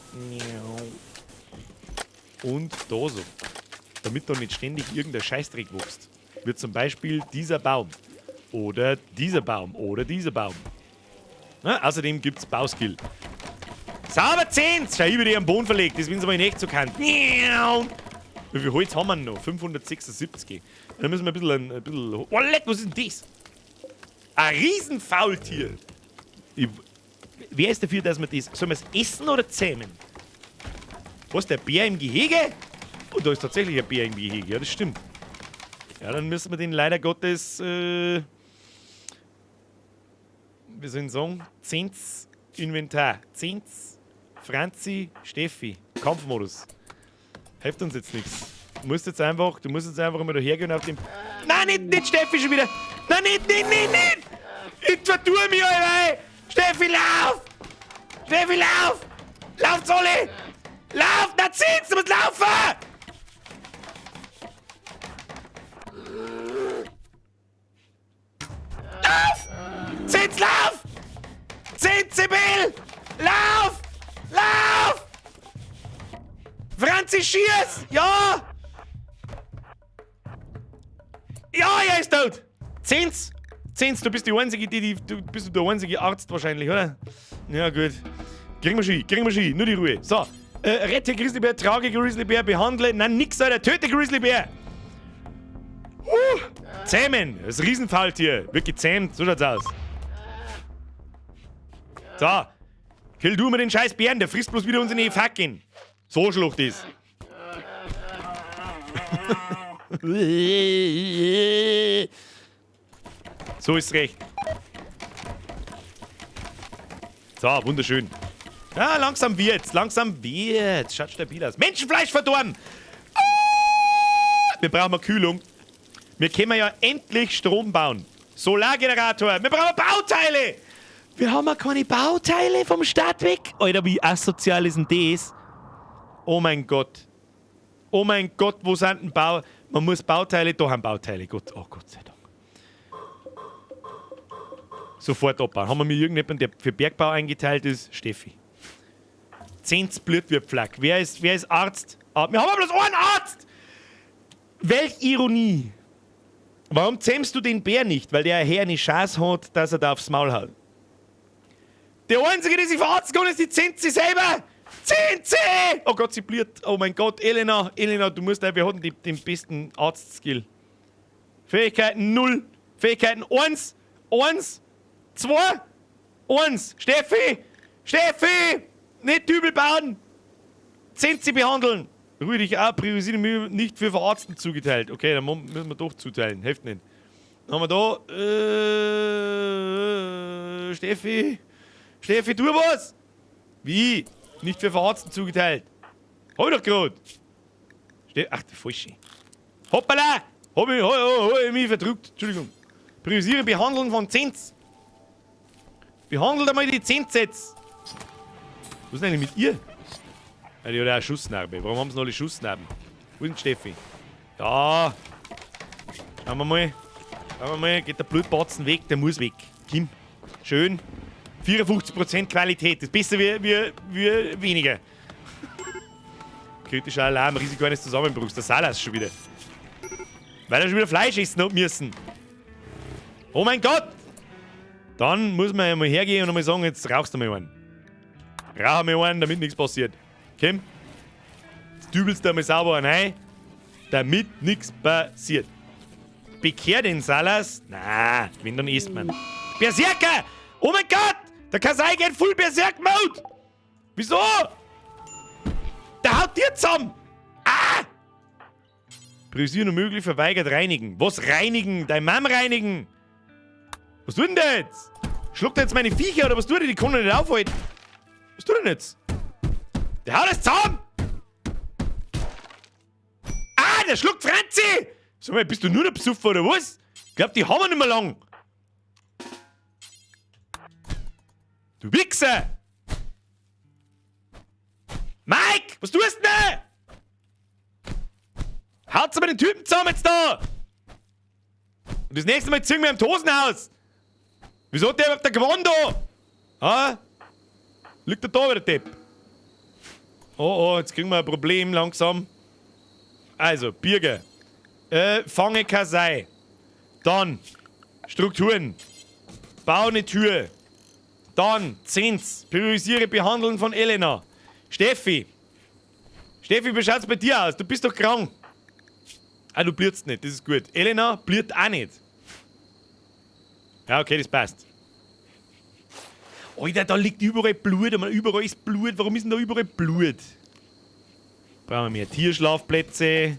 Und da so. Damit da nicht ständig irgendein Scheißdreck wächst. Wird zum Beispiel dieser Baum. Oder dieser Baum. Oder dieser Baum. Na, außerdem gibt's Bauskill. Sauber 10! Schau, ich die am Boden verlegt. Das sind sie mal nicht so kann. Wie viel Holz haben wir noch? 576. Dann müssen wir ein bisschen. Oh, leck, was ist denn das? Ein Riesenfaultier! Wer ist dafür, dass wir das. Sollen wir es essen oder zähmen? Was, der Bär im Gehege? Oh, da ist tatsächlich ein Bär im Gehege. Ja, das stimmt. Ja, dann müssen wir den leider Gottes, wie soll ich sagen, Zehns Inventar. Zehns, Franzi, Steffi. Kampfmodus. Hilft uns jetzt nichts. Du musst jetzt einfach, du musst jetzt einfach mal dahergehen auf den. Nein, nicht Steffi schon wieder! Nein, nicht, nicht, nicht, nicht! Ich vertue mich, Alter! Steffi, lauf! Steffi, lauf! Lauft alle! Lauf! Na, Zehns, du musst laufen! Lauf! Zehns, lauf! Zehns, Lauf! Lauf! Franzi, schieß! Ja! Ja, er ist tot! Zehns! Zehns, du bist die einzige, du bist der einzige Arzt wahrscheinlich, oder? Ja, gut. Kriegen wir schon, kriegen wir schon, nur die Ruhe. So, rette Grizzlybär, trage Grizzlybär, behandle, nein, nix, Alter, töte Grizzlybär! Zähmen, das Riesenfaultier, wird gezähmt, so schaut's aus. So, kill du mir den scheiß Bären, der frisst bloß wieder unsere Fackeln. So schlucht ist. So ist recht. So, wunderschön. Ja, langsam wird's, langsam wird's. Schaut stabil aus. Menschenfleisch verdorben! Ah! Wir brauchen mal Kühlung. Wir können ja endlich Strom bauen. Solargenerator. Wir brauchen Bauteile! Wir haben ja keine Bauteile vom Start weg. Alter, wie asozial ist denn das? Oh mein Gott. Oh mein Gott, wo sind denn Bau... Man muss Bauteile... Da haben Bauteile. Gott, oh Gott sei Dank. Sofort abbauen. Haben wir mir irgendjemanden, der für Bergbau eingeteilt ist? Steffi. 10 Split wird Flak. Wer ist Arzt? Wir haben aber bloß einen Arzt! Welch Ironie! Warum zähmst du den Bär nicht? Weil der Herr eine Chance hat, dass er da aufs Maul haut. Der Einzige, der sich verarzten kann, ist die Zenzi selber! Zenzi! Oh Gott, sie bliert. Oh mein Gott, Elena, Elena, du musst wir hatten den besten Arzt-Skill. Fähigkeiten 0, Fähigkeiten 1, 1, 2, 1. Steffi! Steffi! Nicht Dübel bauen! Zenzi behandeln! Ruhe dich auch, priorisiere nicht für Verarzten zugeteilt. Okay, dann müssen wir doch zuteilen. Hilft nicht. Dann haben wir da. Steffi! Steffi, tu was! Wie? Nicht für Verarzten zugeteilt. Hab ich doch grad! Ach, der Falsche. Hoppala! Hab ich mich verdrückt. Entschuldigung. Priorisiere Behandeln von Zens. Behandelt einmal die Zens jetzt. Was ist denn eigentlich mit ihr? Ja, die hat ja auch Schussnarbe. Warum haben sie noch alle Schussnarben? Wo ist denn Steffi? Da! Schauen wir mal. Schauen wir mal. Geht der Blutbatzen weg? Der muss weg. Kim. Schön. 54% Qualität. Das ist besser wie weniger. Kritischer Alarm, Risiko eines Zusammenbruchs. Der Salas schon wieder. Weil er schon wieder Fleisch essen hat müssen. Oh mein Gott! Dann muss man ja mal hergehen und mal sagen, jetzt rauchst du mal einen. Rauch mal einen, damit nichts passiert. Kim? Jetzt dübelst du einmal sauber einen rein, damit nichts passiert. Bekehr den Salas? Na, wenn, dann isst man. Berserker! Oh mein Gott! Der Kasai geht full Berserk-Mode! Wieso? Der haut dir zusammen! Ah! Priorisieren unmöglich, verweigert reinigen. Was reinigen? Dein Mom reinigen! Was tut denn der jetzt? Schluckt er jetzt meine Viecher oder was tut der? Die kann ich nicht aufhalten. Was tut er denn jetzt? Der haut es zusammen! Ah, der schluckt Franzi! Sag mal, bist du nur noch Besoffen oder was? Ich glaub, die haben wir nicht mehr lang. Du Wichser! Mike! Was tust du denn? Haut's aber den Typen zusammen jetzt da! Und das nächste Mal ziehen wir am Tosenhaus! Wieso hat der überhaupt der gewonnen da? Ha? Liegt der da wieder, Depp? Oh, oh, jetzt kriegen wir ein Problem langsam. Also, Birger. Fange Kasai. Dann Strukturen. Bau eine Tür. Dann Zins. Priorisiere Behandeln von Elena. Steffi. Steffi, wie schaut's bei dir aus? Du bist doch krank. Ah, du blierst nicht, das ist gut. Elena bliert auch nicht. Ja, okay, das passt. Alter, da liegt überall Blut, überall ist Blut. Warum ist denn da überall Blut? Brauchen wir mehr Tierschlafplätze.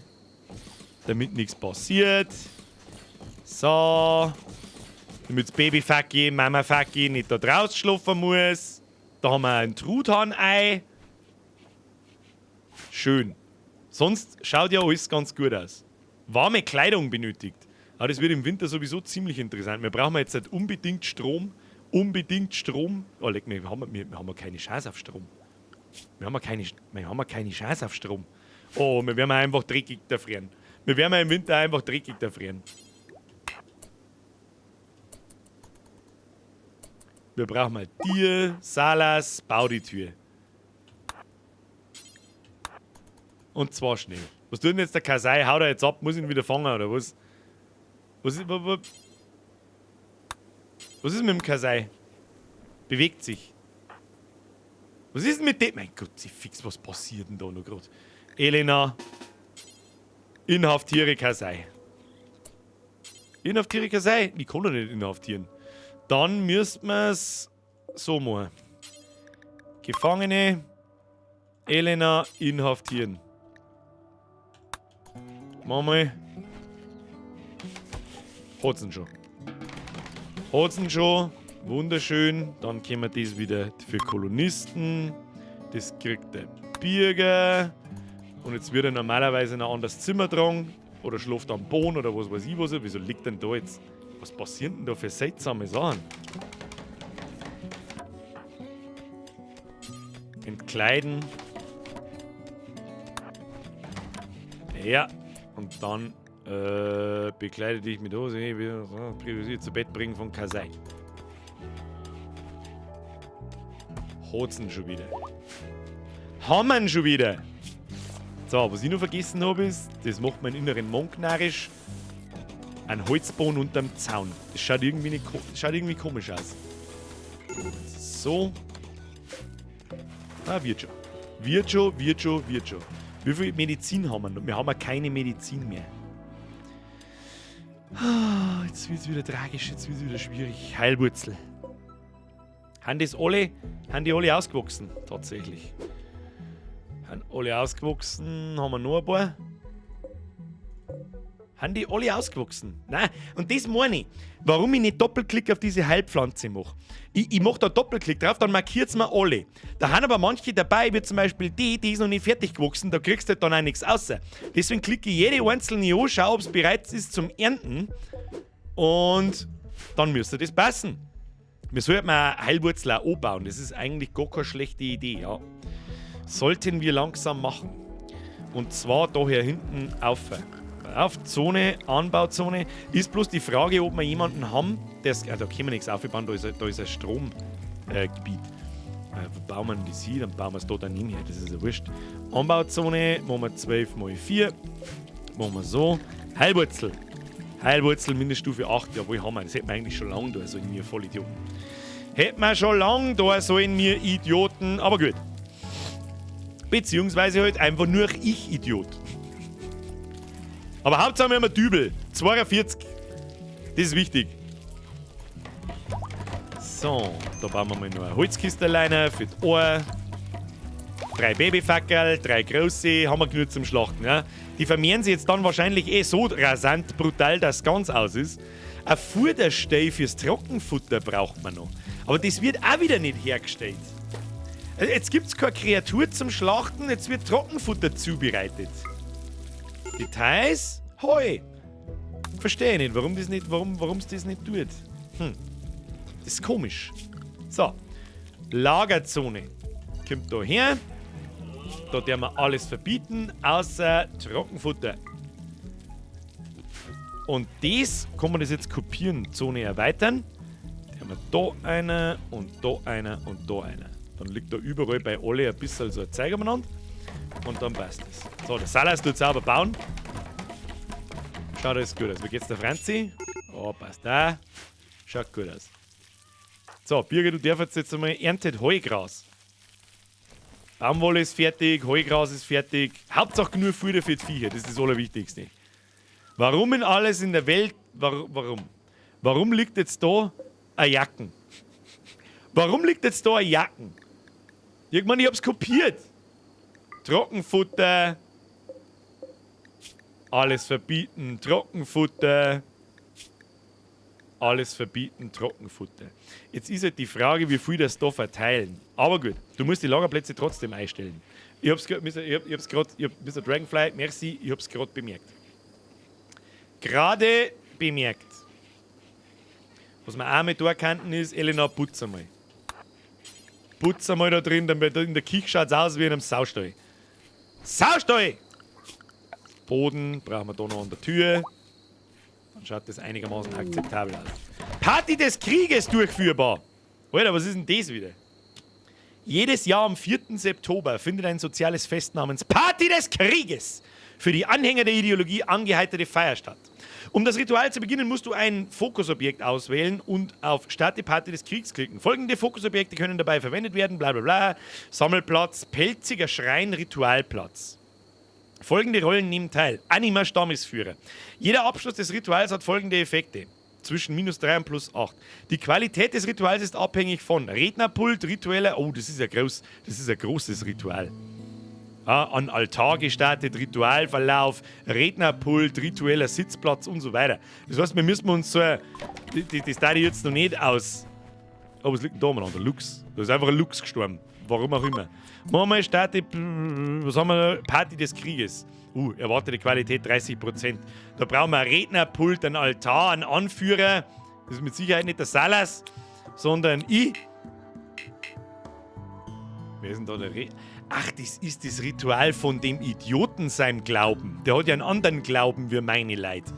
Damit nichts passiert. So. Damit das Babyfacki, Mama-Facki nicht da draußen schlafen muss. Da haben wir ein Truthahn-Ei. Schön. Sonst schaut ja alles ganz gut aus. Warme Kleidung benötigt. Aber das wird im Winter sowieso ziemlich interessant. Wir brauchen jetzt halt unbedingt Strom. Unbedingt Strom. Oh, leck mich, wir haben keine Chance auf Strom. Wir haben keine Chance auf Strom. Oh, wir werden einfach dreckig erfrieren. Wir werden im Winter einfach dreckig erfrieren. Wir brauchen mal Tier, Salas, bau die Tür. Und zwar schnell. Was tut denn jetzt der Kasai? Haut er jetzt ab? Muss ich ihn wieder fangen oder was? Was ist mit dem Kasai? Bewegt sich. Was ist denn mit dem? Mein Gott, sie fix, was passiert denn da noch grad? Elena. Inhaftiere Kasai. Inhaftiere Kasai? Ich kann doch nicht inhaftieren. Dann müssten wir's so machen. Gefangene. Elena inhaftieren. Mach mal. Hat's ihn schon. Hat's ihn schon. Wunderschön. Dann können wir das wieder für Kolonisten. Das kriegt der Birger. Und jetzt wird er normalerweise in ein anderes Zimmer tragen. Oder schläft am Boden oder was weiß ich was. Wieso liegt denn da jetzt? Was passieren denn da für seltsame Sachen? Entkleiden. Ja. Und dann bekleide dich mit Hose, priorisiert zu Bett bringen von Kasai. Hotzen schon wieder. Haben schon wieder. So, was ich noch vergessen habe, ist, das macht meinen inneren Monk narrisch. Ein Holzboden unterm Zaun. Das schaut irgendwie nicht das schaut irgendwie komisch aus. So. Ah, wird schon. Wird schon, wird schon, wird schon. Wie viel Medizin haben wir noch? Wir haben ja keine Medizin mehr. Ah, jetzt wird's wieder tragisch, jetzt wird's wieder schwierig. Heilwurzel. Haben das alle, haben die alle ausgewachsen? Tatsächlich. Haben alle ausgewachsen? Haben wir noch ein paar? Haben die alle ausgewachsen? Nein, und das meine ich. Warum ich nicht Doppelklick auf diese Heilpflanze mache. Ich mach da Doppelklick drauf, dann markiert's mir alle. Da haben aber manche dabei, wie zum Beispiel die, die ist noch nicht fertig gewachsen, da kriegst du halt dann auch nichts raus. Deswegen klicke ich jede einzelne an, schau, ob's bereit ist zum Ernten. Und dann müsste das passen. Wir sollten mal Heilwurzel auch anbauen. Das ist eigentlich gar keine schlechte Idee, ja. Sollten wir langsam machen. Und zwar da hier hinten auf. Auf Zone, Anbauzone. Ist bloß die Frage, ob wir jemanden haben, der ist, ah, da können wir nichts aufbauen, da ist ein Stromgebiet. Wo bauen wir denn das hin? Dann bauen wir es da daneben her, das ist ja wurscht. Anbauzone, machen wir 12 mal 4. Machen wir so. Heilwurzel. Heilwurzel, Mindeststufe 8, jawohl, haben wir. Das hätten wir eigentlich schon lange da, so in mir Vollidioten. Hätten wir schon lange da, so in mir Idioten, aber gut. Beziehungsweise halt einfach nur ich Idiot. Aber Hauptsache wir haben einen Dübel. 42. Das ist wichtig. So, da bauen wir mal noch eine Holzkiste alleine für die Ohr. 3 Babyfackel, 3 große, haben wir genug zum Schlachten. Ja? Die vermehren sich jetzt dann wahrscheinlich eh so rasant brutal, dass es ganz aus ist. Ein Futterstell fürs Trockenfutter braucht man noch. Aber das wird auch wieder nicht hergestellt. Jetzt gibt's keine Kreatur zum Schlachten, jetzt wird Trockenfutter zubereitet. Details? Hoi! Verstehe ich nicht, warum das nicht, warum, warum's das nicht tut. Das ist komisch. So. Lagerzone. Kommt da her. Da dürfen wir alles verbieten, außer Trockenfutter. Und das kann man das jetzt kopieren. Zone erweitern. Da haben wir da eine und da eine und da eine. Dann liegt da überall bei alle ein bisschen so ein Zeug umeinander. Und dann passt es. So, der Salas tut sauber bauen. Schaut alles gut aus. Wie geht's der Franzi? Oh, passt da. Schaut gut aus. So, Birger, du darfst jetzt einmal erntet Heugras. Baumwolle ist fertig, Heugras ist fertig. Hauptsache genug Futter für die Viecher, das ist das Allerwichtigste. Warum in alles in der Welt, warum? Warum liegt jetzt da eine Jacken? Warum liegt jetzt da eine Jacken? Ich meine, ich hab's kopiert. Trockenfutter. Alles verbieten, Trockenfutter. Alles verbieten, Trockenfutter. Jetzt ist halt die Frage, wie viel das da verteilen. Aber gut, du musst die Lagerplätze trotzdem einstellen. Ich hab's grad, Mr. Dragonfly, merci, ich hab's grad bemerkt. Gerade bemerkt. Was wir auch mit da kannten ist, Elena, putz einmal. Putz einmal da drin, damit in der Küche schaut's aus wie in einem Saustall. Saustall! Boden brauchen wir da noch an der Tür. Dann schaut das einigermaßen akzeptabel aus. Party des Krieges durchführbar! Alter, was ist denn das wieder? Jedes Jahr am 4. September findet ein soziales Fest namens Party des Krieges für die Anhänger der Ideologie angeheiterte Feier statt. Um das Ritual zu beginnen, musst du ein Fokusobjekt auswählen und auf Starte Party des Kriegs klicken. Folgende Fokusobjekte können dabei verwendet werden, bla bla bla. Sammelplatz, pelziger Schrein, Ritualplatz. Folgende Rollen nehmen teil. Anima Stammesführer. Jeder Abschluss des Rituals hat folgende Effekte. Zwischen -3 und +8. Die Qualität des Rituals ist abhängig von Rednerpult, ritueller... Oh, das ist ja groß. Das ist ein großes Ritual. Ja, an Altar gestartet, Ritualverlauf, Rednerpult, ritueller Sitzplatz und so weiter. Das heißt, wir müssen uns so... Das da ich jetzt noch nicht aus... Oh, was liegt denn da umeinander? Luchs. Da ist einfach ein Luchs gestorben. Warum auch immer. Machen wir starte, was haben wir da? Party des Krieges. Erwartete Qualität 30%. Da brauchen wir ein Rednerpult, einen Altar, einen Anführer. Das ist mit Sicherheit nicht der Salas, sondern ich. Wer ist denn da der Redner? Ach, das ist das Ritual von dem Idioten seinem Glauben. Der hat ja einen anderen Glauben wie meine Leute.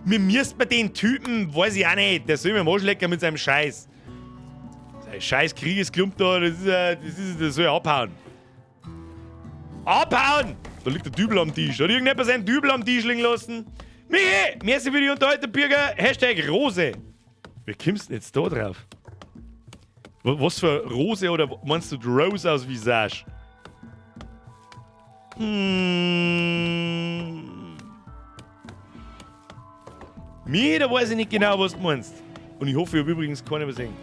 Mir müsst man den Typen, weiß ich auch nicht, der soll mir am Arsch lecken mit seinem Scheiß. Sein scheiß Kriegesklump da, das soll abhauen. Abhauen! Da liegt der Dübel am Tisch. Hat irgendjemand seinen Dübel am Tisch liegen lassen? Michi! Merci für die Unterhaltung, Bürger. Hashtag Rose. Wie kommst du denn jetzt da drauf? Was für Rose oder meinst du die Rose aus Visage? Michi, da weiß ich nicht genau, was du meinst. Und ich hoffe, ich habe übrigens keinen übersehen.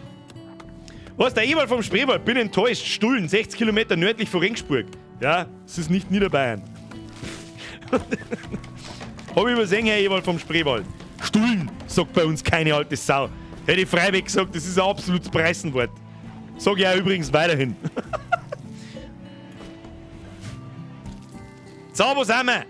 Was, der Ewald vom Spreewald? Bin enttäuscht. Stullen, 60 Kilometer nördlich von Regensburg. Ja, es ist nicht Niederbayern. Hab ich übersehen, Herr Ewald vom Spreewald. Stullen, sagt bei uns keine alte Sau. Hätte ich freiwillig gesagt, das ist ein absolutes Preisenwort. Sag ich auch übrigens weiterhin. So, wo sind wir?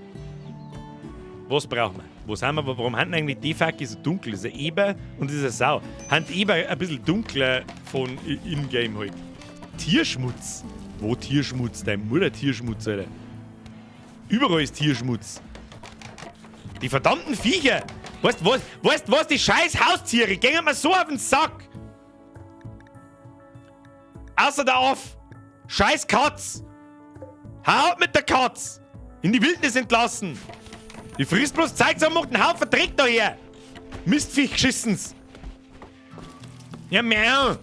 Was brauchen wir? Wo sind wir? Warum haben eigentlich die Fackel so dunkel? Das ist ein Eber und das ist eine Sau. Haben die Eber ein bisschen dunkler von Ingame halt. Tierschmutz. Wo Tierschmutz? Dein Mutter Tierschmutz, Alter. Überall ist Tierschmutz. Die verdammten Viecher! Weißt du was? Weißt du was? Die scheiß Haustiere gehen mir so auf den Sack! Außer der Off! Scheiß Katz! Hau ab mit der Katz! In die Wildnis entlassen! Die frisst bloß Zeug zusammen, macht einen Haufen Dreck daher! Mistviech geschissens! Ja, miau!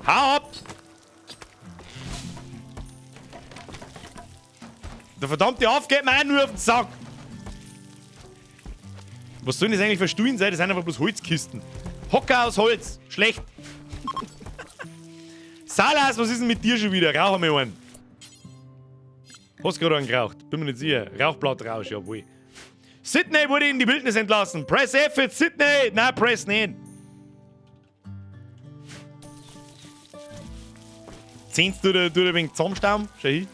Hau ab! Der verdammte Aff geht mir auch nur auf den Sack! Was sollen das eigentlich für Stullen sein? Das sind einfach bloß Holzkisten. Hocker aus Holz! Schlecht! Salas, was ist denn mit dir schon wieder? Rauch einmal einen. Hast gerade einen geraucht? Bin mir nicht sicher. Rauchblattrausch, jawohl. Sydney wurde in die Wildnis entlassen. Press F für Sydney! Nein, press nicht. Zehnst du da ein wenig zusammenstauben? Schau hin.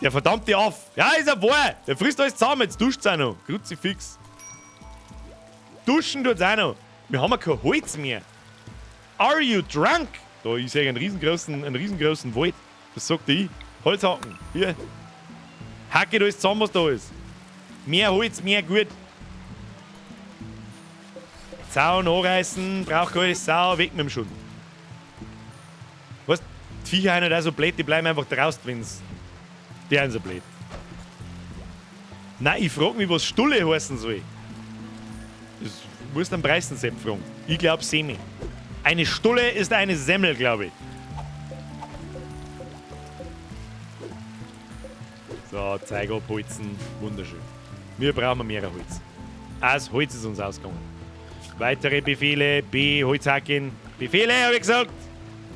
Der verdammte Aff. Ja, ist er wahr. Der frisst alles zusammen. Jetzt duscht's auch noch. Kruzifix. Duschen tut's auch noch. Wir haben ja kein Holz mehr. Are you drunk? Da, ich sehe einen riesengroßen Wald. Das sagt ich. Holzhacken. Hier. Hacke alles zusammen, was da ist. Mehr Holz, mehr gut. Zaun anreißen, braucht keine Sau, weg mit dem Schund. Weißt du, die Viecher sind halt auch so blöd, die bleiben einfach draußen, wenn's. Die sind so blöd. Nein, ich frag mich, was Stulle heißen soll. Das musst du am Preisensepp fragen. Ich glaub, Semi. Eine Stulle ist eine Semmel, glaub ich. So, Zeug abholzen. Wunderschön. Wir brauchen mehr Holz. Das Holz ist uns ausgegangen. Weitere Befehle. B, Holzhacken. Befehle, hab ich gesagt.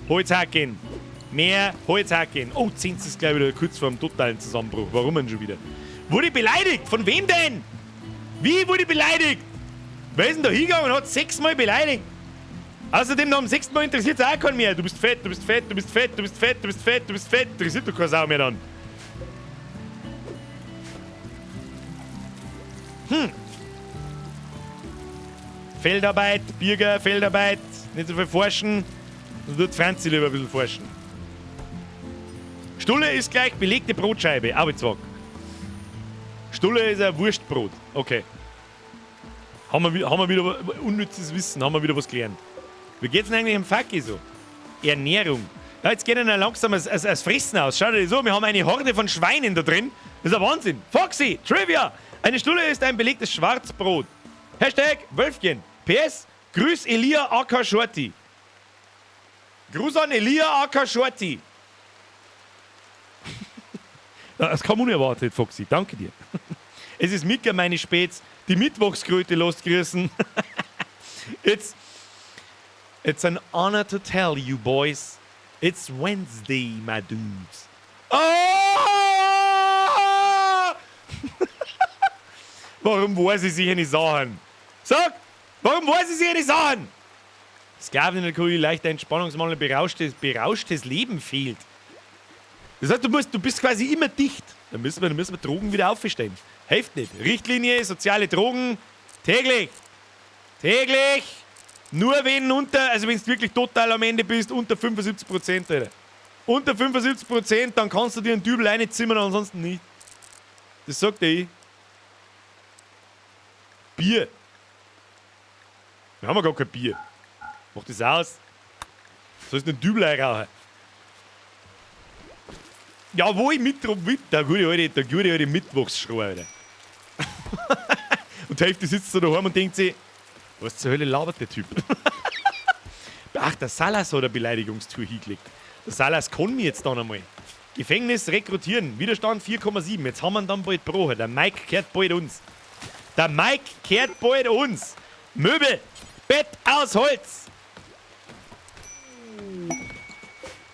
Holzhacken. Mehr Holzhacken. Oh, 10 ist gleich wieder kurz vor dem totalen Zusammenbruch. Warum denn schon wieder? Wurde ich beleidigt? Von wem denn? Wie wurde ich beleidigt? Wer ist denn da hingegangen und hat sechsmal beleidigt? Außerdem nach dem sechsten Mal interessiert es auch keinen mehr. Du bist fett, du bist fett, du bist fett, du bist fett, du bist fett, du bist fett. Interessiert doch keine Sau mehr dann. Feldarbeit, Birger, Feldarbeit. Nicht so viel forschen. Sonst tut Franzi lieber ein bisschen forschen. Stulle ist gleich belegte Brotscheibe. Arbeitswag. Stulle ist ein Wurstbrot. Okay. Haben wir wieder unnützes Wissen, haben wir wieder was gelernt. Wie geht's denn eigentlich im Faki so? Ernährung. Ja, jetzt geht ihnen langsam das Fressen aus. Schau dir das an, wir haben eine Horde von Schweinen da drin. Das ist ein Wahnsinn. Foxy, Trivia. Eine Stulle ist ein belegtes Schwarzbrot. Hashtag Wölfchen. PS, grüß Elia aka Shorty. Gruß an Elia aka Shorty. Das kam unerwartet, Foxy. Danke dir. Es ist Mika, meine Späts. Die Mittwochskröte lässt grüßen. It's an honor to tell you, boys. It's Wednesday, my dudes. Oh! Warum weiß ich sich nicht Sachen? Sag! Warum weiß ich sich nicht Sachen? Sklaven in der Kuh, leichter Entspannungsmangel, berauschtes Leben fehlt. Das heißt, du bist quasi immer dicht. Dann müssen wir Drogen wieder aufstellen. Hilft nicht. Richtlinie, soziale Drogen, täglich. Täglich. Nur wenn unter, also wenn du wirklich total am Ende bist, unter 75%, Alter. Unter 75%, dann kannst du dir einen Dübel reinzimmern, ansonsten nicht. Das sagt der ich. Bier. Wir haben ja gar kein Bier. Mach das aus. Sollst du einen Dübel einrauchen? Ja, wo ich mit, der gute alte Mittwochsschrei, Alter. Und die Hälfte sitzt so daheim und denkt sich, was zur Hölle labert der Typ? Ach, der Salas hat eine Beleidigungstour hingelegt. Der Salas kann mich jetzt dann einmal. Gefängnis rekrutieren, Widerstand 4,7. Jetzt haben wir ihn dann bald gebrochen. Der Mike kehrt bald uns. Der Mike kehrt bald uns. Möbel, Bett aus Holz.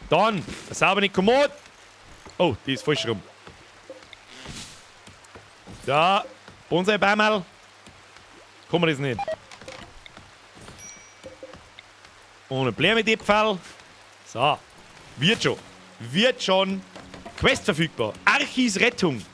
Dann, eine saubere Kommode. Oh, die ist falsch rum. Da, Bonsai-Bäumerl. Kann man das nicht. Ohne Blämedäpfel. So, wird schon. Wird schon. Quest verfügbar. Archis Rettung.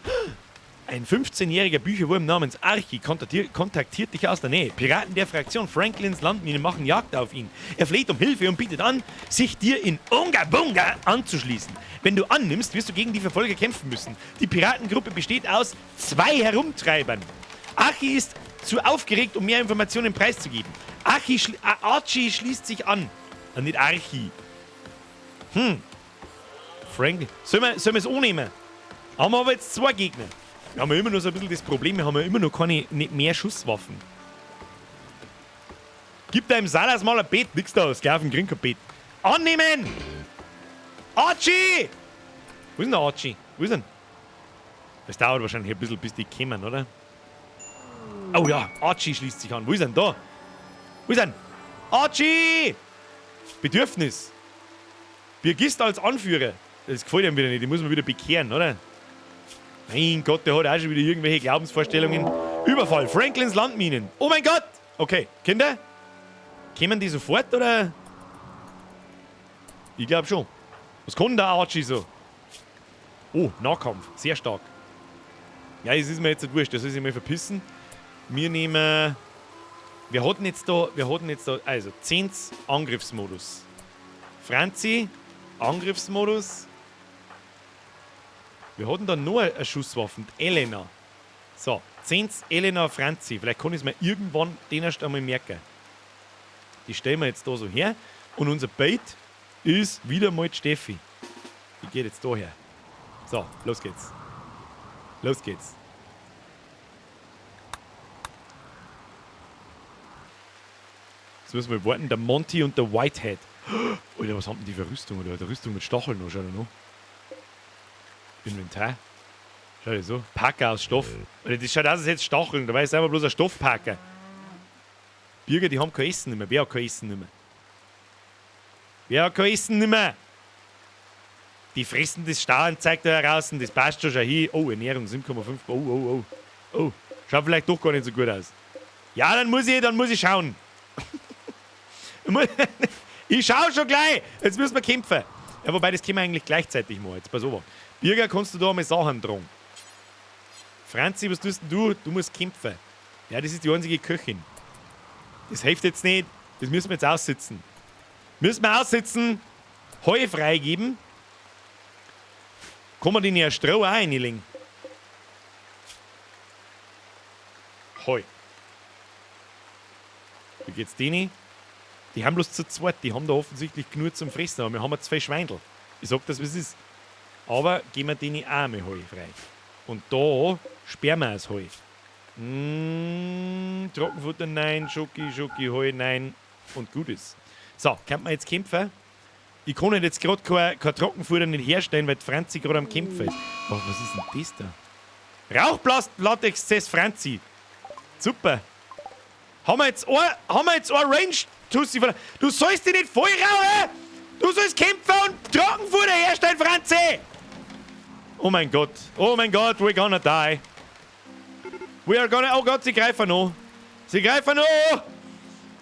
Ein 15-jähriger Bücherwurm namens Archi kontaktiert dich aus der Nähe. Piraten der Fraktion Franklins Landmine machen Jagd auf ihn. Er fleht um Hilfe und bietet an, sich dir in Unga Bunga anzuschließen. Wenn du annimmst, wirst du gegen die Verfolger kämpfen müssen. Die Piratengruppe besteht aus 2 Herumtreibern. Archi ist zu aufgeregt, um mehr Informationen preiszugeben. Archie schließt sich an. Ah, nicht Archi. Franklin. Sollen wir es annehmen? Haben wir aber jetzt 2 Gegner. Wir haben ja immer noch so ein bisschen das Problem, wir haben ja immer noch keine, nicht mehr Schusswaffen. Gib deinem Salas mal ein Bett. Nix da, Sklaven kriegen kein Bett. Annehmen! Archie! Wo ist denn der Archie? Wo ist denn? Das dauert wahrscheinlich ein bisschen, bis die kommen, oder? Oh ja, Archie schließt sich an. Wo ist denn da? Wo ist denn? Archie! Bedürfnis. Birgist als Anführer. Das gefällt ihm wieder nicht. Die muss man wieder bekehren, oder? Mein Gott, der hat auch schon wieder irgendwelche Glaubensvorstellungen. Überfall, Franklins Landminen. Oh mein Gott! Okay, Kinder? Kämen die sofort, oder? Ich glaub schon. Was kann denn der Archie so? Oh, Nahkampf. Sehr stark. Ja, das ist mir jetzt nicht wurscht. Das soll sich mal verpissen. Wir nehmen... Wir hatten jetzt da... Wir hatten jetzt da... Also, 10 Angriffsmodus. Franzi, Angriffsmodus. Wir hatten da nur eine Schusswaffe, die Elena. So, 10 Elena Franzi. Vielleicht kann ich es mir irgendwann den erst einmal merken. Die stellen wir jetzt da so her. Und unser Bait ist wieder mal die Steffi. Die geht jetzt da her. So, los geht's. Los geht's. Jetzt müssen wir warten. Der Monty und der Whitehead. Alter, was haben denn die für Rüstung? Oder der Rüstung mit Stacheln noch, schau da noch. Inventar. Schau dir so. Packer aus Stoff. Alter, das schaut aus, als hätte es Stacheln. Dabei ist einfach bloß ein Stoffpacker. Bürger, die haben kein Essen mehr. Wer hat kein Essen mehr? Wer hat kein Essen mehr? Die fressen das Stauernzeug da heraus, das passt schon, schau hin. Oh, Ernährung 7,5. Oh, oh, oh. Oh, schaut vielleicht doch gar nicht so gut aus. Ja, dann muss ich schauen. Ich schau schon gleich. Jetzt müssen wir kämpfen. Ja, wobei, das können wir eigentlich gleichzeitig machen. Jetzt pass auf. Birger, kannst du da mal Sachen tragen? Franzi, was tust denn du? Du musst kämpfen. Ja, das ist die einzige Köchin. Das hilft jetzt nicht. Das müssen wir jetzt aussitzen. Müssen wir aussitzen. Heu freigeben. Kann man den ja Stroh auch reinlegen? Heu. Wie geht's denen? Die haben bloß zu zweit. Die haben da offensichtlich genug zum Fressen. Aber wir haben ja 2 Schweindel. Ich sag das, wie es ist. Aber geben wir denen auch mal Heu frei. Und da sperren wir das Heu. Trockenfutter, nein. Schoki, Schoki, Heu, nein. Und gut ist. So, kann man jetzt kämpfen? Ich kann jetzt grad kein Trockenfutter nicht herstellen, weil die Franzi grad am Kämpfen ist. Oh, was ist denn das da? Rauchblattexzess Franzi. Super. Haben wir jetzt ein, haben wir jetzt ein Range-Tussi von der-, Du sollst dich nicht voll rauchen! Du sollst kämpfen und Trockenfutter herstellen, Franzi! Oh mein Gott. Oh mein Gott, we're gonna die. We are gonna... Oh Gott, sie greifen an. Sie greifen an!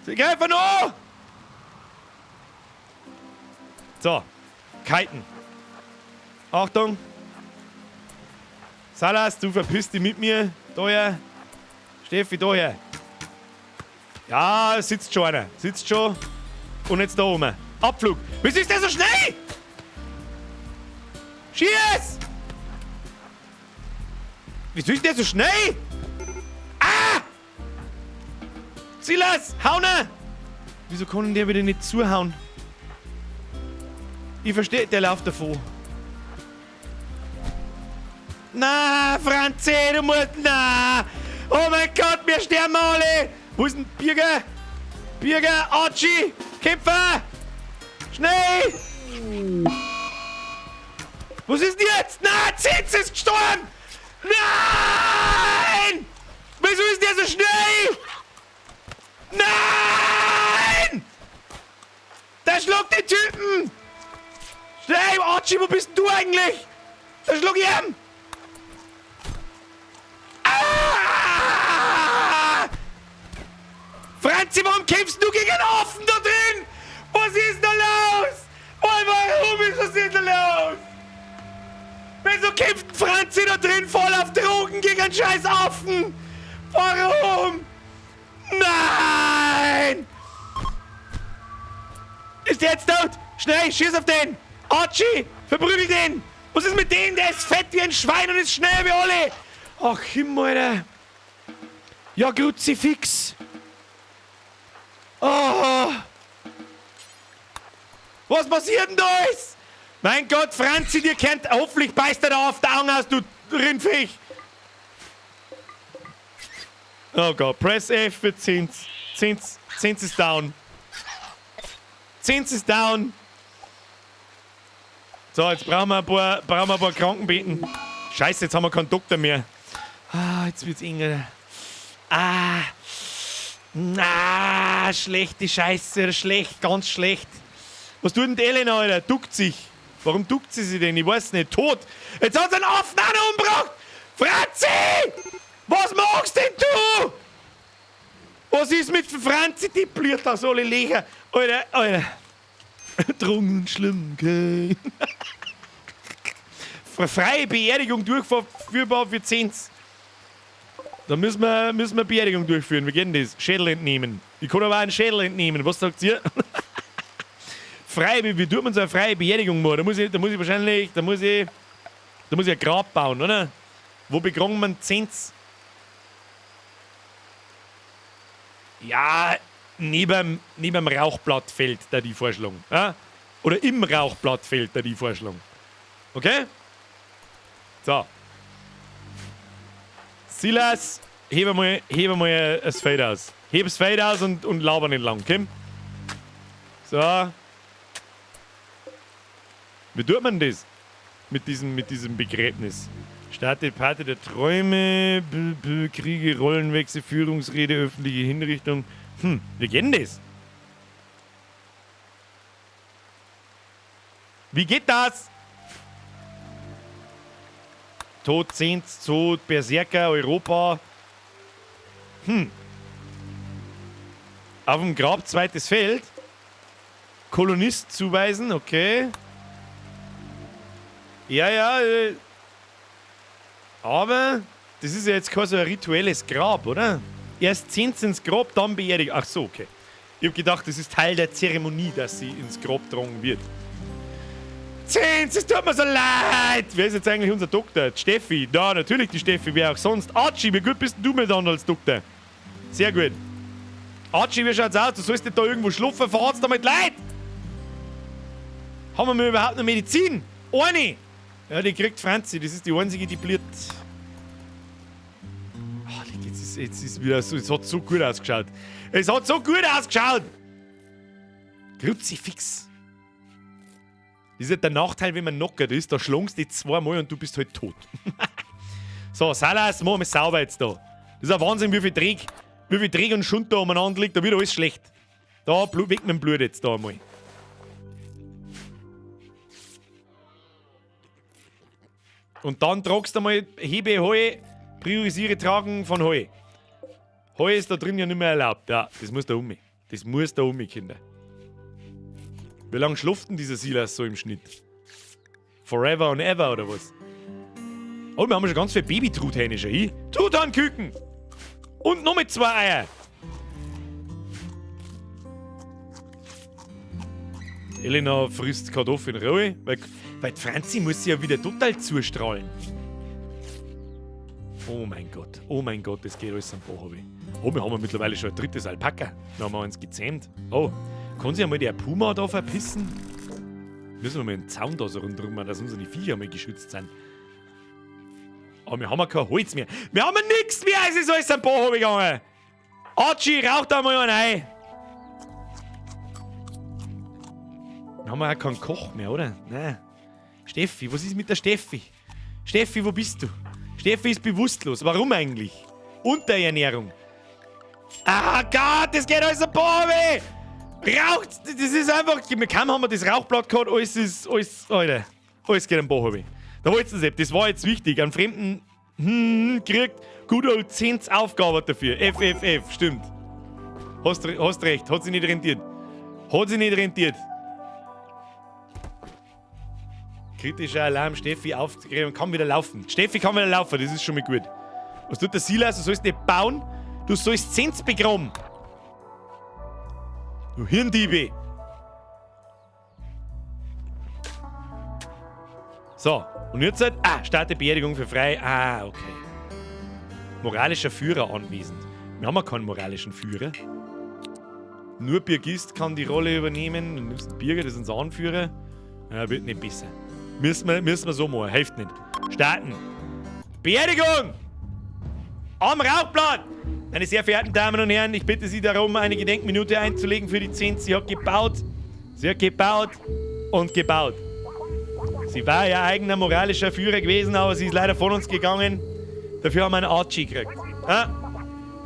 Sie greifen an! So. Kiten. Achtung. Salas, du verpisst dich mit mir. Daher. Steffi, daher. Ja, sitzt schon einer. Sitzt schon. Und jetzt da oben. Abflug. Wieso ist der so schnell? Schieß! Wieso ist der so schnell? Ah! Silas, hau ne! Wieso kann der wieder nicht zuhauen? Ich verstehe, der läuft davon. Na, Franzi, du musst... Na! Oh mein Gott, wir sterben alle! Wo ist denn Birger? Birger, Archie! Kämpfer! Schnell! Was ist denn jetzt? Na, Zins ist gestorben! Nein! Wieso ist der so schnell? Nein! Der schlägt den Typen! Schnell, Archie, wo bist denn du eigentlich? Da schlag ich ihn! Ah! Franzi, warum kämpfst du gegen einen Affen da drin? Was ist da los? Oh, warum ist das denn da los? Wieso kämpft Franzi da drin voll auf Drogen gegen einen scheiß Affen? Warum? Nein! Ist der jetzt tot? Schnell, schieß auf den! Archie, verprügel den! Was ist mit dem? Der ist fett wie ein Schwein und ist schnell wie alle! Ach, Himmel, Alter! Ja, Kruzifix! Oh. Was passiert denn da alles? Mein Gott, Franzi, dir kennt... Hoffentlich beißt er da auf die Augen aus, du Rindviech! Oh Gott, press F für Zins. Zins, Zins ist down. Zins ist down. So, jetzt brauchen wir ein paar Krankenbetten. Scheiße, jetzt haben wir keinen Doktor mehr. Ah, jetzt wird's eng. Ah. Na, schlechte Scheiße, schlecht, ganz schlecht. Was tut denn die Elena, Alter? Duckt sich. Warum duckt sie sich denn? Ich weiß nicht. Tot. Jetzt hat sie einen Affen auch noch umgebracht. Franzi! Was machst denn du? Was ist mit Franzi? Die blüht aus alle Löcher. Alter, Alter. Drogen schlimm, okay. Freie Beerdigung durchführbar für 10. Da müssen wir Beerdigung durchführen. Wie geht denn das? Schädel entnehmen. Ich kann aber auch einen Schädel entnehmen. Was sagt ihr? Frei, wie tut man so eine freie Beerdigung machen? Da muss ich, da muss ich wahrscheinlich, da muss ich, da muss ich ein Grab bauen, oder? Wo begraben man Zehns? Ja, neben dem Rauchblattfeld, da die Vorschläge. Ja? Oder im Rauchblattfeld, da die Vorschläge. Okay? So. Silas, heb mal das Feld aus. Heb das Feld aus und laber nicht lang, Kim. So. Wie tut man das? Mit diesem Begräbnis. Starte Party der Träume, Kriege, Rollenwechsel, Führungsrede, öffentliche Hinrichtung. Wie geht denn das? Wie geht das? Tod, Zehnt, Tod, Berserker, Europa. Auf dem Grab zweites Feld. Kolonist zuweisen, okay. Ja, ja. Aber das ist ja jetzt kein so ein rituelles Grab, oder? Erst 10 ins Grab, dann beerdigt. Ach so, okay. Ich hab gedacht, das ist Teil der Zeremonie, dass sie ins Grab tragen wird. Zenz, es tut mir so leid! Wer ist jetzt eigentlich unser Doktor? Die Steffi. Ja, natürlich die Steffi, wer auch sonst. Archie, wie gut bist denn du mit an als Doktor? Sehr gut. Archie, wie schaut's aus? Du sollst nicht da irgendwo schlafen, verrat's damit Leid! Haben wir überhaupt noch Medizin? Eine! Ja, die kriegt Franzi, das ist die einzige, die bliert. Ah, jetzt ist wieder so, es hat so gut ausgeschaut. Es hat so gut ausgeschaut! Kruzifix. Das ist ja der Nachteil, wenn man knockert ist, da schlagst du dich zweimal und du bist halt tot. So, Salas, machen wir sauber jetzt da. Das ist ein Wahnsinn, wie viel Dreck und Schund da umeinander liegt, da wird alles schlecht. Da, weg mit dem Blut jetzt da einmal. Und dann tragst du mal Hebe Heu, priorisiere Tragen von Heu. Heu ist da drin ja nicht mehr erlaubt. Ja, das muss da um mich. Das muss da um mich, Kinder. Wie lange schläft denn dieser Silas so im Schnitt? Forever and ever, oder was? Oh, wir haben schon ganz viele Baby-Truthähne schon hin. Truthahnküken! Und noch mit 2 Eier! Elena frisst Kartoffeln roh, weil die Franzi muss sie ja wieder total zustrahlen. Oh mein Gott, oh mein Gott, das geht alles am Bach runter. Oh, wir haben ja mittlerweile schon ein drittes Alpaka. Da haben wir uns gezähmt. Oh, kann sich einmal der Puma da verpissen? Müssen wir mal einen Zaun da so rundherum machen, dass unsere Viecher mal geschützt sind. Aber wir haben ja kein Holz mehr. Wir haben ja nichts mehr, es ist alles am Bach runtergegangen. Archie, rauch da mal einen ein. Wir haben ja auch keinen Koch mehr, oder? Nein. Steffi, was ist mit der Steffi? Steffi, wo bist du? Steffi ist bewusstlos. Warum eigentlich? Unterernährung. Ah Gott, das geht alles am Bach runter. Raucht! Das ist einfach. Kaum haben wir das Rauchblatt gehabt, alles ist. Alles, Alter. Alles geht am Bach runter. Da wollt's nicht. Das war jetzt wichtig. Einen fremden. Kriegt gut old 10 Aufgabe dafür. F, F, F, stimmt. Hast recht, hat sich nicht rentiert. Hat sich nicht rentiert. Kritischer Alarm, Steffi aufgegeben und kann wieder laufen. Steffi kann wieder laufen, das ist schon mal gut. Was tut der Silas? Du sollst nicht bauen, du sollst Zens begraben. Du Hirndiebe. So, und jetzt halt, starte Beerdigung für frei. Ah, okay. Moralischer Führer anwesend. Wir haben ja keinen moralischen Führer. Nur Birgist kann die Rolle übernehmen. Du nimmst einen Birger, das ist unser Anführer. Ja, wird nicht besser. Müssen wir so machen, hilft nicht. Starten. Beerdigung! Am Rauchblatt! Meine sehr verehrten Damen und Herren, ich bitte Sie darum, eine Gedenkminute einzulegen für die 10. Sie hat gebaut. Sie hat gebaut und gebaut. Sie war ja eigener moralischer Führer gewesen, aber sie ist leider von uns gegangen. Dafür haben wir einen Archie gekriegt. Ja?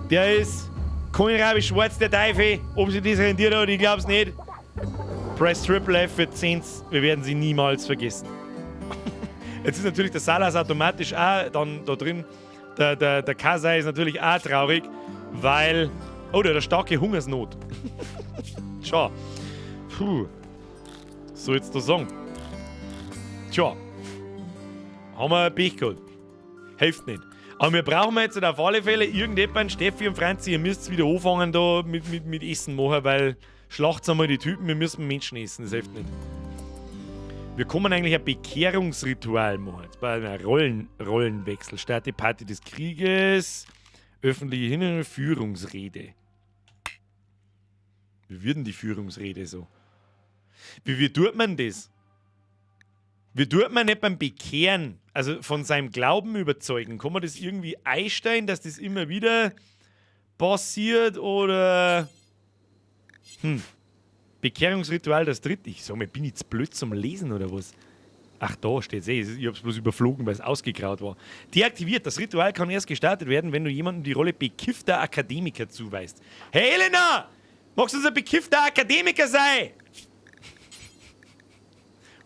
Der ist Kohlrabi schwarz, der Teufel. Ob sie das rentiert hat, ich glaub's nicht. Press Triple F für 10. Wir werden sie niemals vergessen. Jetzt ist natürlich der Salas automatisch auch dann da drin. Der Kasai ist natürlich auch traurig, weil... Oh, der hat eine starke Hungersnot. Tja. Puh. So jetzt da sagen. Tja. Haben wir Pech gehabt. Hilft nicht. Aber wir brauchen jetzt auf alle Fälle irgendjemanden, Steffi und Franzi, ihr müsst wieder anfangen da mit Essen machen, weil schlacht's einmal die Typen, wir müssen Menschen essen, das hilft nicht. Wir können eigentlich ein Bekehrungsritual machen. Jetzt bei einem Rollenwechsel. Start die Party des Krieges, öffentliche Hin- und Führungsrede. Wie wird denn die Führungsrede so? Wie tut man das? Wie tut man nicht beim Bekehren, also von seinem Glauben überzeugen? Kann man das irgendwie einstellen, dass das immer wieder passiert oder... Bekehrungsritual, das dritte. Ich sag mal, bin ich zu blöd zum Lesen oder was? Ach, da steht's eh. Ich hab's bloß überflogen, weil's ausgegraut war. Deaktiviert. Das Ritual kann erst gestartet werden, wenn du jemandem die Rolle bekiffter Akademiker zuweist. Hey Elena! Magst du unser bekiffter Akademiker sein?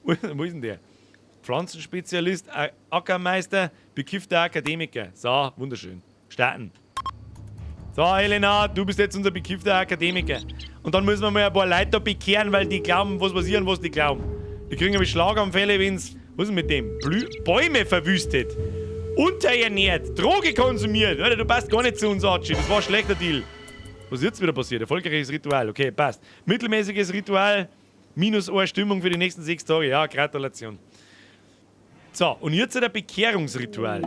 Wo ist denn der? Pflanzenspezialist, Ackermeister, bekiffter Akademiker. So, wunderschön. Starten. So, Elena, du bist jetzt unser bekiffter Akademiker. Und dann müssen wir mal ein paar Leute da bekehren, weil die glauben, was passieren, was die glauben. Die kriegen nämlich Schlaganfälle, wenn's, was ist mit dem? Blü Bäume verwüstet. Unterernährt, Droge konsumiert. Alter, du passt gar nicht zu uns, Archie. Das war ein schlechter Deal. Was ist jetzt wieder passiert? Erfolgreiches Ritual. Okay, passt. Mittelmäßiges Ritual, minus eine Stimmung für die nächsten 6 Tage. Ja, Gratulation. So, und jetzt der Bekehrungsritual.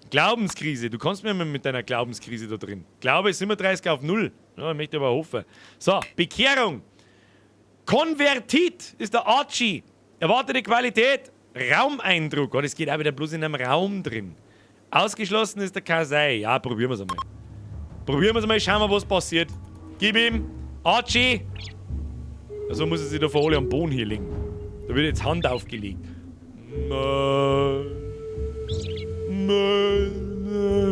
Glaubenskrise. Du kannst mir mal mit deiner Glaubenskrise da drin. Glaube ist 37 auf 0. Ja, ich möchte aber hoffen. So, Bekehrung. Konvertit ist der Archie. Erwartete Qualität. Raumeindruck. Oh, das geht auch wieder bloß in einem Raum drin. Ausgeschlossen ist der Kasai. Ja, probieren wir's einmal. Probieren wir's einmal, schauen wir, was passiert. Gib ihm. Archie. Also muss er sich da vor alle am Boden hier legen. Da wird jetzt Hand aufgelegt.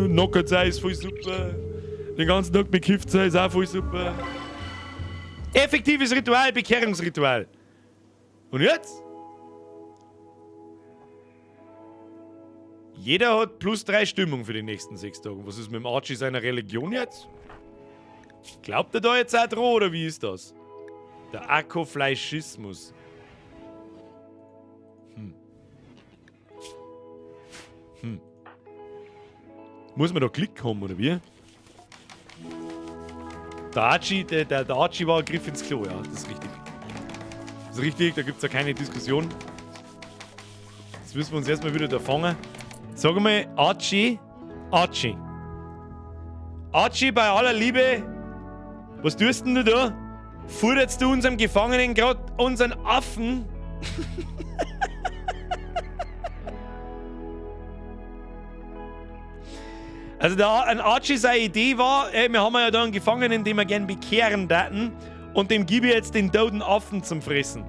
Knockert sein ist voll super. Den ganzen Tag bekifft sein ist auch voll super. Effektives Ritual, Bekehrungsritual. Und jetzt? Jeder hat plus 3 Stimmung für die nächsten 6 Tage. Was ist mit dem Archie seiner Religion jetzt? Glaubt er da jetzt auch dran, oder wie ist das? Der Akofleischismus. Muss man da Klick haben, oder wie? Der Archie war ein Griff ins Klo, ja, das ist richtig. Das ist richtig, da gibt's ja keine Diskussion. Jetzt müssen wir uns erstmal wieder da fangen. Sag mal, Archie, Archie. Archie, bei aller Liebe, was tust denn du da? Futterst du unserem Gefangenen grad unseren Affen? Also der, ein Archie seine Idee war, ey, wir haben ja da einen Gefangenen, den wir gern bekehren daten, und dem gebe ich jetzt den toten Affen zum Fressen.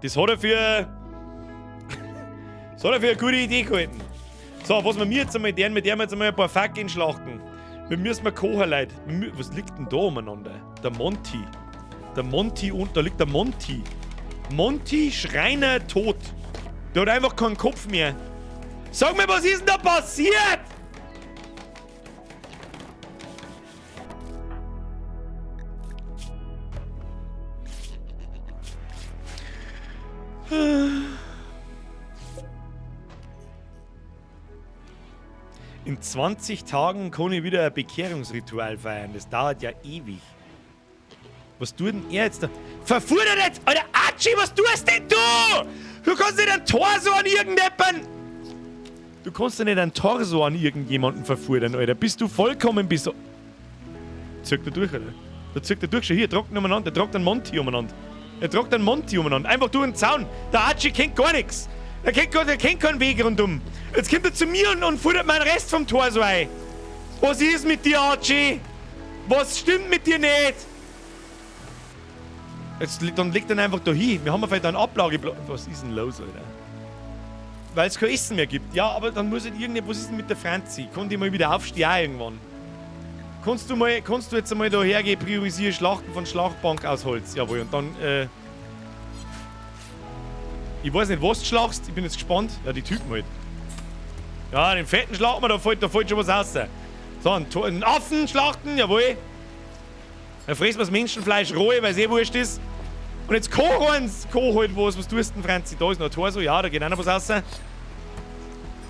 Das hat er für, das hat er für eine gute Idee gehalten. So, was wir mir jetzt einmal deren, mit dem jetzt einmal ein paar Fackeln schlachten. Wir müssen mal kochen, Leute. Was liegt denn da umeinander? Der Monty. Der Monty und da liegt der Monty. Monty Schreiner tot. Der hat einfach keinen Kopf mehr. Sag mir, was ist denn da passiert? In 20 Tagen kann ich wieder ein Bekehrungsritual feiern. Das dauert ja ewig. Was tut denn er jetzt da? Verfuttert jetzt! Alter, Archie, was tust denn du? Du kannst nicht ein Torso an irgendjemanden... Du kannst ja nicht ein Torso an irgendjemanden verfuttern, Alter. Bist du vollkommen beso-, Zirkt er durch, Alter. Da zirkt er durch. Schau hier, tragt ihn umeinander. Der tragt einen Monty umeinander. Er tragt einen Monty umeinander. Einfach durch den Zaun. Der Archie kennt gar nichts. Der kennt keinen Weg rundum. Jetzt kommt er zu mir und futtert meinen Rest vom Torso ein. Was ist mit dir, Archie? Was stimmt mit dir nicht? Jetzt, dann legt er ihn einfach da hin. Wir haben ja vielleicht einen Ablageplatz. Was ist denn los, Alter? Weil es kein Essen mehr gibt. Ja, aber dann muss halt irgendjemand. Was ist denn mit der Franzi? Kann die mal wieder aufstehen auch irgendwann? Kannst du jetzt einmal da hergehen, priorisieren Schlachten von Schlachtbank aus Holz? Jawohl, und dann, ich weiß nicht, was du schlachst. Ich bin jetzt gespannt. Ja, die Typen halt. Ja, den fetten schlachten wir, da fällt schon was raus. So, einen Affen schlachten, jawohl. Dann fressen wir das Menschenfleisch roh, weil's eh wurscht ist. Und jetzt koch eins, koch halt was. Was tust du denn, Franzi? Da ist noch ein Tor so. Ja, da geht auch noch was raus.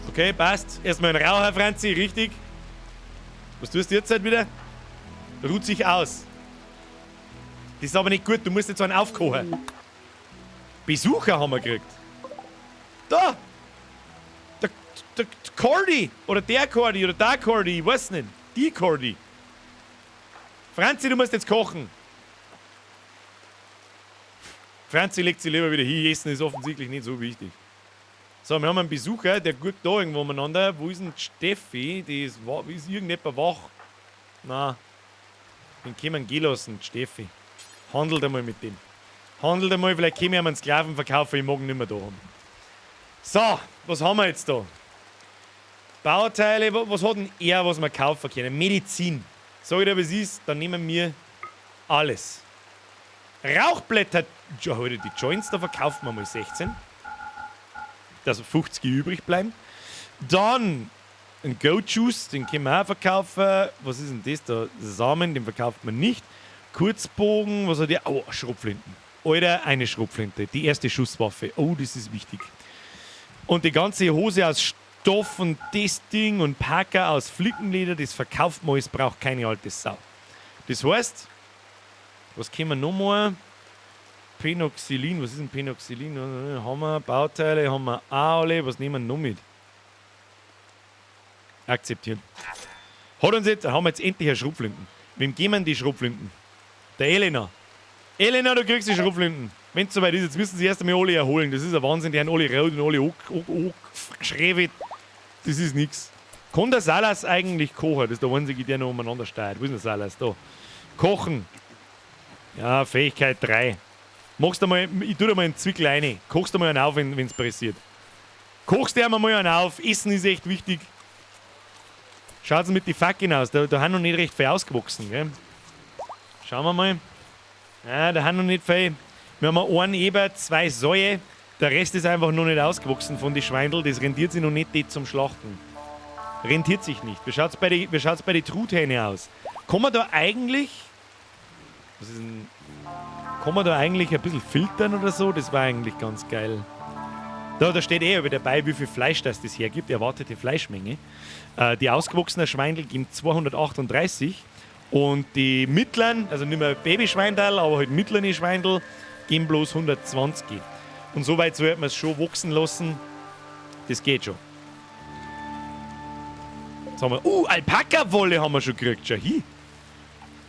Okay, passt. Erstmal ein Raucher, Franzi, richtig. Was tust du jetzt halt wieder? Ruht sich aus. Das ist aber nicht gut, du musst jetzt einen aufkochen. Besucher haben wir gekriegt. Da! Der Cordy! Oder der Cordy, oder der Cordy, ich weiß nicht. Die Cordy. Franzi, du musst jetzt kochen. Franzi legt sich lieber wieder hin. Essen ist offensichtlich nicht so wichtig. So, wir haben einen Besucher, der guckt da irgendwo umeinander. Wo ist denn Steffi? Die ist ist irgendjemand wach? Na, den können wir gehen lassen, Steffi. Handelt einmal mit dem. Handelt einmal, vielleicht können wir ihm einen Sklaven verkaufen, ich mag ihn nicht mehr da haben. So, was haben wir jetzt da? Bauteile, was hat denn er, was wir kaufen können? Medizin. Sag ich dir, was ist, dann nehmen wir alles. Rauchblätter. Ja, heute die Joints, da verkaufen wir mal 16. Dass 50 übrig bleiben. Dann ein Goat Juice, den können wir auch verkaufen. Was ist denn das da? Samen, den verkauft man nicht. Kurzbogen, was hat der? Oh, Schrotflinten. Alter, eine Schrotflinte. Die erste Schusswaffe. Oh, das ist wichtig. Und die ganze Hose aus Stoff und das Ding und Parker aus Flickenleder, das verkauft man, es braucht keine alte Sau. Das heißt, was können wir noch mal? Penoxylin, was ist denn Penoxylin? Haben wir Bauteile, haben wir auch alle. Was nehmen wir noch mit? Akzeptieren. Hat uns jetzt, haben wir jetzt endlich eine Schrotflinten. Wem geben wir die Schrotflinten? Der Elena. Elena, du kriegst die Schrotflinten. Wenn es soweit ist, jetzt müssen sie erst einmal alle erholen. Das ist ein Wahnsinn, die haben alle rot und alle angeschrevet. Das ist nix. Kann der Salas eigentlich kochen? Das ist der einzige, der noch umeinander steuert. Wo ist denn der Salas? Da. Kochen. Ja, Fähigkeit 3. Machst du mal, ich tu dir mal einen Zwickel rein. Kochst du mal einen auf, wenn es pressiert. Kochst dir mal einen auf. Essen ist echt wichtig. Schaut's mit die Fackeln aus. Da haben noch nicht recht viel ausgewachsen. Gell? Schauen wir mal. Ja, da haben noch nicht viel. Wir haben einen Eber, 2 Säue. Der Rest ist einfach noch nicht ausgewachsen von den Schweindel. Das rentiert sich noch nicht, die zum Schlachten. Rentiert sich nicht. Wie schaut's bei den Truthähne aus? Kann man da eigentlich... Was ist denn... Kann man da eigentlich ein bisschen filtern oder so? Das war eigentlich ganz geil. Da steht eh dabei, wie viel Fleisch das hergibt. Erwartete Fleischmenge. Die ausgewachsenen Schweindel geben 238. Und die mittleren, also nicht mehr Babyschweindel, aber halt mittlere Schweindel, geben bloß 120. Und soweit sollte man es schon wachsen lassen. Das geht schon. Jetzt haben wir. Alpaka-Wolle haben wir schon gekriegt. Schau hin.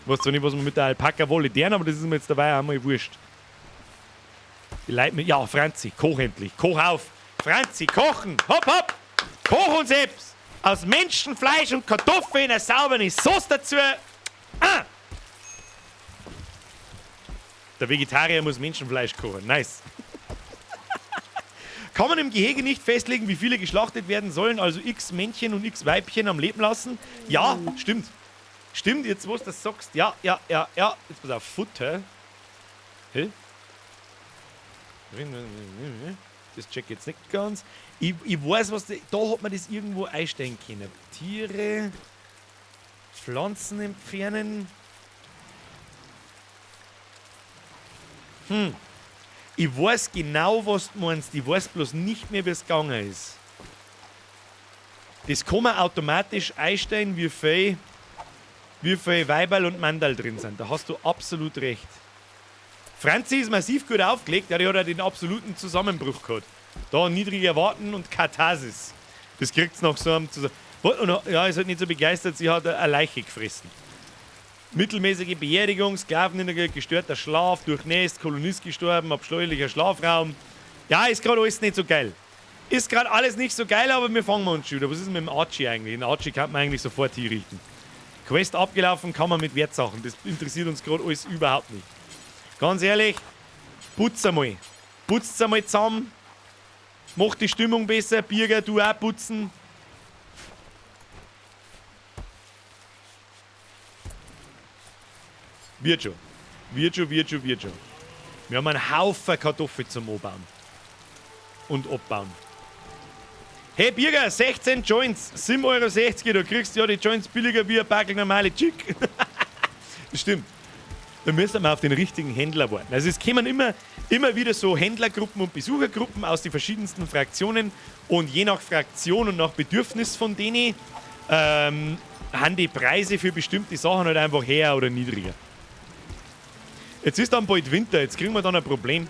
Ich weiß zwar nicht, was wir mit der Alpaka-Wolle deren, aber das ist mir jetzt dabei einmal wurscht. Die Leute mit, ja, Franzi, koch endlich. Koch auf. Franzi, kochen. Hopp, hopp. Koch uns selbst. Aus Menschenfleisch und Kartoffeln eine saubere Sauce dazu. Ah! Der Vegetarier muss Menschenfleisch kochen. Nice. Kann man im Gehege nicht festlegen, wie viele geschlachtet werden sollen, also x Männchen und x Weibchen am Leben lassen? Ja, stimmt. Stimmt, jetzt wo du das sagst. Ja, ja, ja, ja. Jetzt pass auf, Futter. Hä? Das check ich jetzt nicht ganz. Ich weiß, was... Da hat man das irgendwo einstellen können. Tiere... Pflanzen entfernen. Ich weiß genau, was du meinst. Ich weiß bloß nicht mehr, wie es gegangen ist. Das kann man automatisch einstellen, wie viel Weiberl und Mandal drin sind. Da hast du absolut recht. Franzi ist massiv gut aufgelegt. Ja, die hat ja den absoluten Zusammenbruch gehabt. Da niedrige Erwarten und Katharsis. Das kriegt's nach so einem Zusammenbruch. Und, ja, ist halt nicht so begeistert, sie hat eine Leiche gefressen. Mittelmäßige Beerdigung, Sklaven in der gestörter Schlaf, durchnässt, Kolonist gestorben, abscheulicher Schlafraum. Ja, ist gerade alles nicht so geil. Ist gerade alles nicht so geil, aber wir fangen uns schon wieder. Was ist denn mit dem Archie eigentlich? Den Archie kann man eigentlich sofort hinrichten. Quest abgelaufen, kann man mit Wertsachen. Das interessiert uns gerade alles überhaupt nicht. Ganz ehrlich, putz einmal. Putzt einmal zusammen. Macht die Stimmung besser. Birger, du auch putzen. Wird schon. Wird schon, wird schon, wird schon. Wir haben einen Haufen Kartoffeln zum Anbauen. Und abbauen. Hey Birger, 16 Joints, 7,60 €. Da kriegst du ja die Joints billiger wie ein Backel normale Chick. Das stimmt. Da müssen wir auf den richtigen Händler warten. Also es kommen immer wieder so Händlergruppen und Besuchergruppen aus den verschiedensten Fraktionen. Und je nach Fraktion und nach Bedürfnis von denen haben die Preise für bestimmte Sachen halt einfach höher oder niedriger. Jetzt ist dann bald Winter, jetzt kriegen wir dann ein Problem.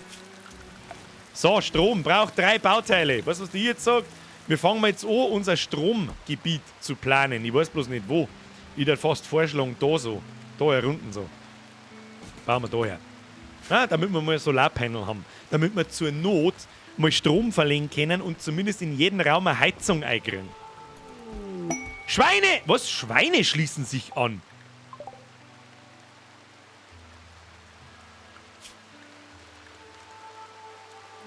So, Strom braucht 3 Bauteile. Weißt du, was ich jetzt sage? Wir fangen mal jetzt an, unser Stromgebiet zu planen. Ich weiß bloß nicht wo. Ich würde fast vorschlagen, da so. Da herunten so. Bauen wir da her. Ja, damit wir mal ein Solarpanel haben. Damit wir zur Not mal Strom verlegen können und zumindest in jeden Raum eine Heizung einkriegen. Schweine! Was? Schweine schließen sich an.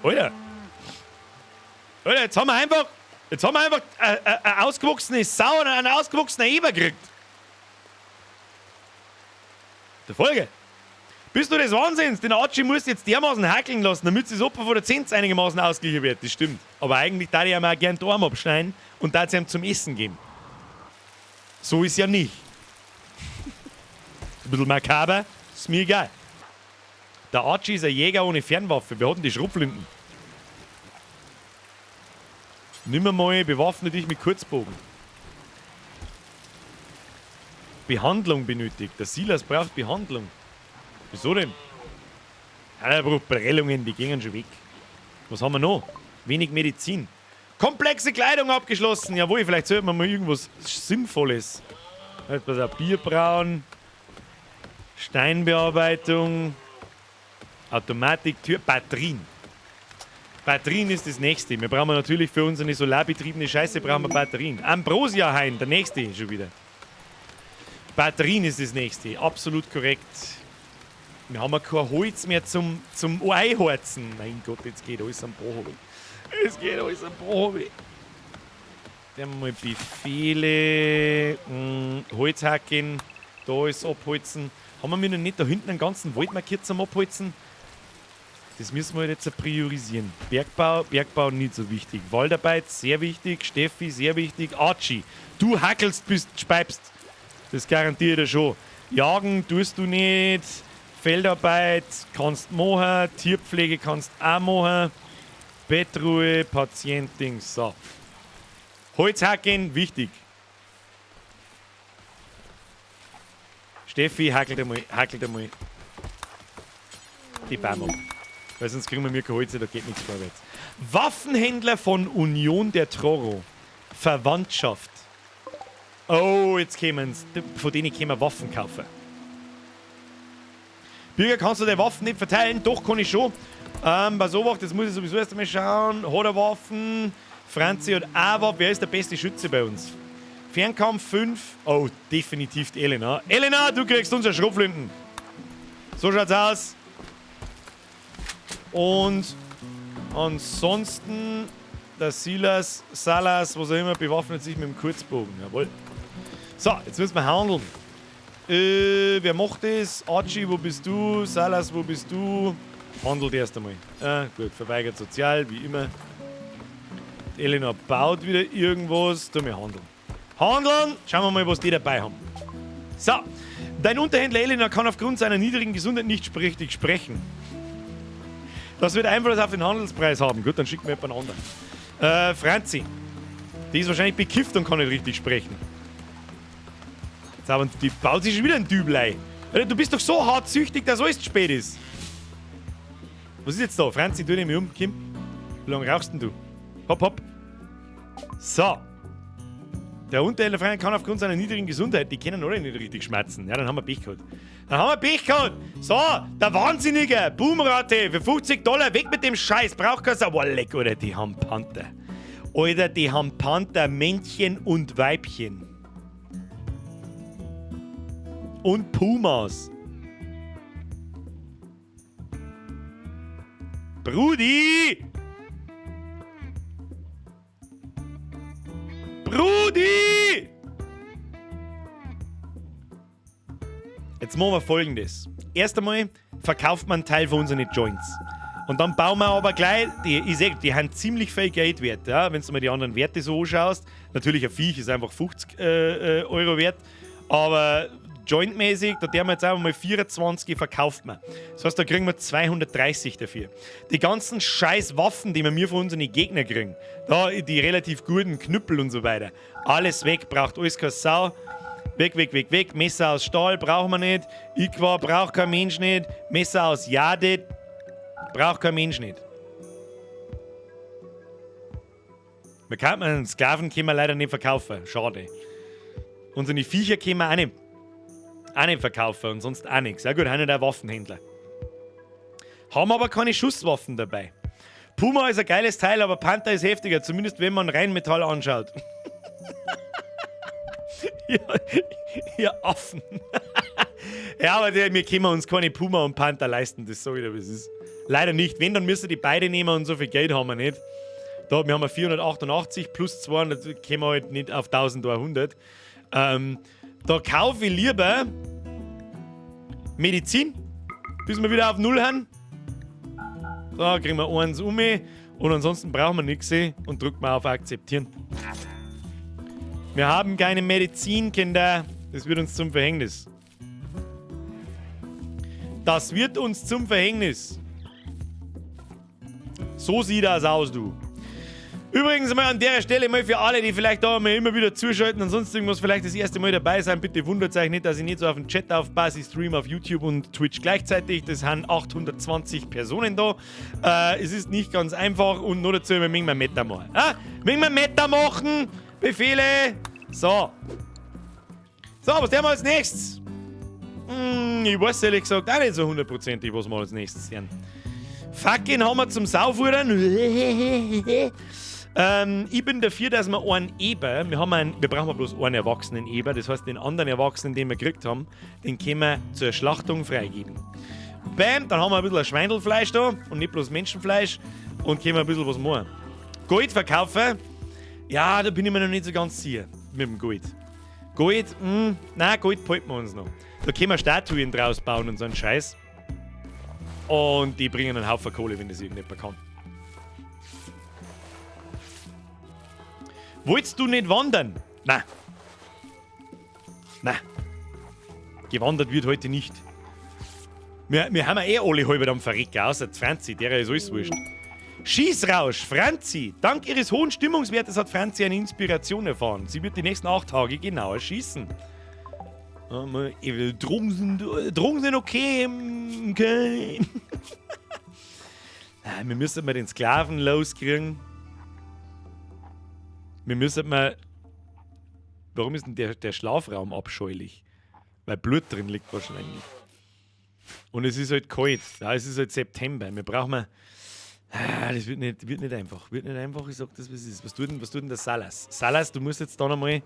Alter! Alter, jetzt haben wir einfach eine ausgewachsene Sau und einen ausgewachsenen Eber gekriegt. Der Folge. Bist du des Wahnsinns? Den Archie musst du jetzt dermaßen hackeln lassen, damit das Opfer von der Zins einigermaßen ausgeglichen wird. Das stimmt. Aber eigentlich darf ich ihm auch gern den Arm abschneiden und darf es ihm zum Essen geben. So ist ja nicht. Ein bisschen makaber, ist mir egal. Der Archie ist ein Jäger ohne Fernwaffe. Wir hatten die Schrotflinten. Nimm mal, bewaffne dich mit Kurzbogen. Behandlung benötigt. Der Silas braucht Behandlung. Wieso denn? Ja, er braucht Prellungen, die gingen schon weg. Was haben wir noch? Wenig Medizin. Komplexe Kleidung abgeschlossen. Jawohl, vielleicht sollten wir mal irgendwas Sinnvolles. Jetzt pass auf, Bierbrauen, Steinbearbeitung, Automatiktür, Batterien. Batterien ist das nächste. Wir brauchen natürlich für unsere solarbetriebene Scheiße brauchen wir Batterien. Ambrosia Hain, der nächste schon wieder. Batterien ist das nächste. Absolut korrekt. Wir haben ja kein Holz mehr zum Einheizen. Mein Gott, jetzt geht alles am Boden. Es geht alles am Boden. Dann mal Befehle. Holz hacken. Da ist abholzen. Haben wir noch nicht da hinten einen ganzen Wald markiert zum Abholzen? Das müssen wir halt jetzt priorisieren. Bergbau, Bergbau nicht so wichtig. Waldarbeit, sehr wichtig. Steffi, sehr wichtig. Archie, du hackelst, bis du speibst. Das garantiere ich dir schon. Jagen tust du nicht. Feldarbeit kannst machen. Tierpflege kannst auch machen. Bettruhe, Patientin, so. Holz hacken, wichtig. Steffi, hackelt einmal die Bäume ab. Weil sonst kriegen wir mir kein Holz, da geht nichts vorwärts. Waffenhändler von Union der Troro. Verwandtschaft. Oh, jetzt kämen's. Von denen können wir Waffen kaufen. Bürger, kannst du die Waffen nicht verteilen? Doch, kann ich schon. Bei sowas, das muss ich sowieso erst einmal schauen. Hat er Waffen? Franzi hat auch Waffen. Wer ist der beste Schütze bei uns? Fernkampf 5. Oh, definitiv die Elena. Elena, du kriegst unsere Schrotflinten. So schaut's aus. Und ansonsten, der Silas, Salas, was auch immer, bewaffnet sich mit dem Kurzbogen. Jawohl. So, jetzt müssen wir handeln. Wer macht das? Archie, wo bist du? Salas, wo bist du? Handelt erst einmal. Gut, verweigert sozial, wie immer. Die Elena baut wieder irgendwas. Tu mir handeln. Handeln! Schauen wir mal, was die dabei haben. So, dein Unterhändler Elena kann aufgrund seiner niedrigen Gesundheit nicht richtig sprechen. Das wird Einfluss auf den Handelspreis haben. Gut, dann schicken wir jemand anderen. Franzi. Die ist wahrscheinlich bekifft und kann nicht richtig sprechen. Jetzt aber, die baut sich schon wieder ein Dübel. Du bist doch so hart süchtig, dass alles zu spät ist. Was ist jetzt da? Franzi, tu dich mal um. Kim, wie lange rauchst denn du? Hopp, hopp. So. Der Unterhändler kann aufgrund seiner niedrigen Gesundheit, die können alle nicht richtig schmerzen. Ja, dann haben wir Pech gehabt. Dann haben wir Pech gehabt. So, der Wahnsinnige, Boomrate für $50, weg mit dem Scheiß. Braucht keiner. Oh, leck, Alter, die haben Panther. Alter, die haben Panther, Männchen und Weibchen. Und Pumas. Brudi! Brudi! Jetzt machen wir Folgendes. Erst einmal verkauft man einen Teil von unseren Joints. Und dann bauen wir aber gleich, die, ich sag, die haben ziemlich viel Geld wert. Ja? Wenn du mal die anderen Werte so anschaust. Natürlich ein Viech ist einfach 50 Euro wert. Aber jointmäßig, da der wir jetzt einfach mal 24 verkauft man. Das heißt, da kriegen wir 230 dafür. Die ganzen scheiß Waffen, die wir mir von unseren Gegnern kriegen, da die relativ guten Knüppel und so weiter, alles weg, braucht alles keine Sau. Weg, weg, weg, weg. Messer aus Stahl brauchen wir nicht. Iqua braucht kein Mensch nicht. Messer aus Jade braucht kein Mensch nicht. Wir kann einen Sklaven können wir leider nicht verkaufen. Schade. Unsere Viecher können wir auch nicht verkaufen und sonst auch nichts. Ja gut, haben nicht auch Waffenhändler. Haben aber keine Schusswaffen dabei. Puma ist ein geiles Teil, aber Panther ist heftiger, zumindest wenn man Rheinmetall anschaut. Ja, ihr Affen. Ja, aber wir können uns keine Puma und Panther leisten, das sag ich dir, wie es ist. Leider nicht. Wenn, dann müssen die beide nehmen und so viel Geld haben wir nicht. Da, wir haben 488 plus 200, kommen wir halt nicht auf 1100. Da kaufe ich lieber Medizin Bis wir wieder auf Null haben. So, kriegen wir eins um. Und ansonsten brauchen wir nichts und drücken wir auf Akzeptieren. Wir haben keine Medizin, Kinder. Das wird uns zum Verhängnis. Das wird uns zum Verhängnis. So sieht das aus, du. Übrigens mal an der Stelle mal für alle, die vielleicht da mal immer wieder zuschalten und sonst irgendwas vielleicht das erste Mal dabei sind, bitte wundert euch nicht, dass ich nicht so auf den Chat aufpasse. Ich stream auf YouTube und Twitch gleichzeitig. Das sind 820 Personen da. Es ist nicht ganz einfach und nur dazu, wir müssen mal Meta machen. Ah, müssen wir Meta machen? Befehle. So. So, was tun wir als nächstes? Ich weiß ehrlich gesagt auch nicht so hundertprozentig, was wir als nächstes sehen. Fucking haben wir zum Saufuhren. Ich bin dafür, dass wir einen Eber, wir brauchen bloß einen erwachsenen Eber, das heißt den anderen Erwachsenen, den wir gekriegt haben, den können wir zur Schlachtung freigeben. Bam, dann haben wir ein bisschen Schweindelfleisch da und nicht bloß Menschenfleisch und können wir ein bisschen was machen. Gold verkaufen, ja, da bin ich mir noch nicht so ganz sicher mit dem Gold. Gold, nein, Gold behalten wir uns noch. Da können wir Statuen draus bauen und so einen Scheiß. Und die bringen einen Haufen Kohle, wenn das irgendjemand kann. Wolltest du nicht wandern? Nein. Nein. Gewandert wird heute nicht. Wir haben ja eh alle halb am Verrecken, außer Franzi, der ist alles wurscht. Schießrausch, Franzi. Dank ihres hohen Stimmungswertes hat Franzi eine Inspiration erfahren. Sie wird die nächsten 8 Tage genauer schießen. Drogen sind okay. Okay. Wir müssen mal den Sklaven loskriegen. Wir müssen mal. Warum ist denn der Schlafraum abscheulich? Weil Blut drin liegt wahrscheinlich. Und es ist halt kalt. Ja, es ist halt September. Wir brauchen mal. Ah, das wird nicht einfach. Wird nicht einfach, ich sag das, was es ist. Was tut denn der Salas? Salas, du musst jetzt da nochmal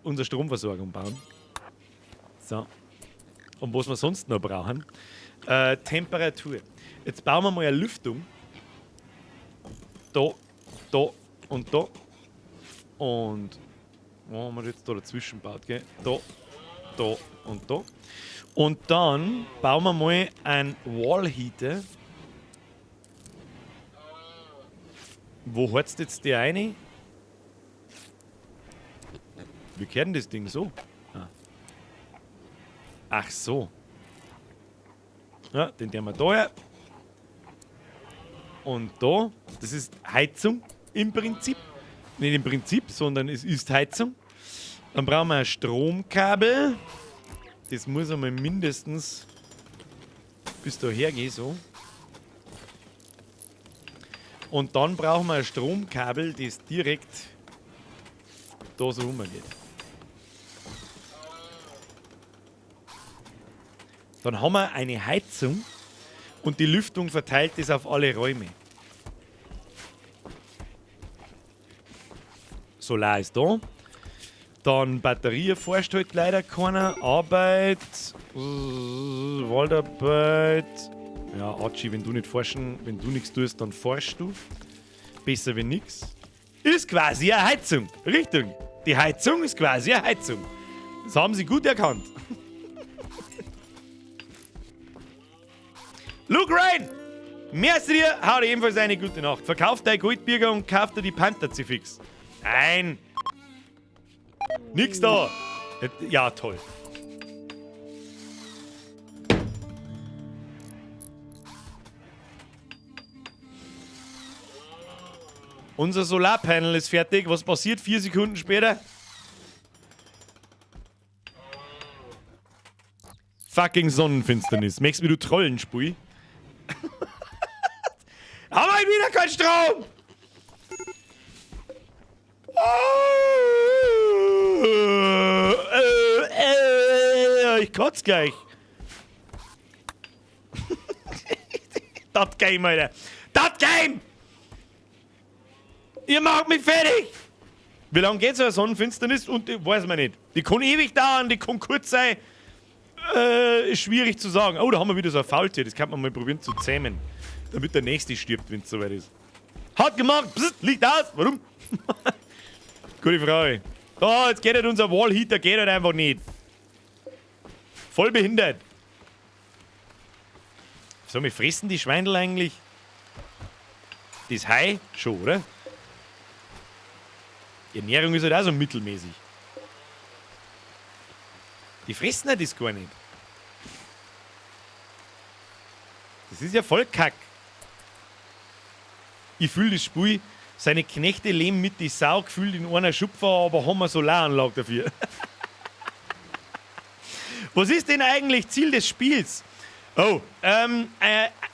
unsere Stromversorgung bauen. So. Und was wir sonst noch brauchen? Temperatur. Jetzt bauen wir mal eine Lüftung. Da, da und da. Und wo haben wir jetzt da dazwischen gebaut, gell? Da, da und da. Und dann bauen wir mal einen Wall Heater. Wo heizt jetzt der eine? Wie kehrt denn das Ding so? Ah. Ach so. Ja, den tun wir da her. Und da, das ist Heizung im Prinzip. Nicht im Prinzip, sondern es ist Heizung. Dann brauchen wir ein Stromkabel. Das muss einmal mindestens bis daher gehen, so. Und dann brauchen wir ein Stromkabel, das direkt da so rumgeht. Dann haben wir eine Heizung und die Lüftung verteilt es auf alle Räume. Solar ist da. Dann Batterie erforscht halt leider keiner. Arbeit, Waldarbeit. Ja, Archie, wenn du nicht forschen, wenn du nichts tust, dann forschst du. Besser wie nix. Ist quasi eine Heizung. Richtung. Die Heizung ist quasi eine Heizung. Das haben sie gut erkannt. Luke Rain! Merci dir, hau dir ebenfalls eine gute Nacht. Verkauf dein Goldbürger und kauf dir die Panther fix. Nein! Nix da! Ja, toll. Unser Solarpanel ist fertig. Was passiert 4 Sekunden später? Fucking Sonnenfinsternis. Merkst du, wie du Trollen spui? Haben wir wieder keinen Strom! Ich kotz gleich. Das Game, Alter. Das Game! Ihr macht mich fertig! Wie lange geht so eine Sonnenfinsternis? Und die, weiß man nicht. Die kann ewig dauern, die kann kurz sein. Ist schwierig zu sagen. Oh, da haben wir wieder so ein Faultier. Das kann man mal probieren zu zähmen. Damit der Nächste stirbt, wenn's soweit ist. Hat gemacht! Psst, Licht aus! Warum? Gute Frage. Oh, jetzt geht halt unser Wallheater, geht halt einfach nicht. Voll behindert. So, wir fressen die Schweindel eigentlich. Das Hai schon, oder? Die Ernährung ist halt auch so mittelmäßig. Die fressen ja das gar nicht. Das ist ja voll Kack. Ich fühle das Spiel. Seine Knechte leben mit die Sau, gefühlt in einer Schupfer, aber haben eine Solaranlage dafür. Was ist denn eigentlich Ziel des Spiels? Oh,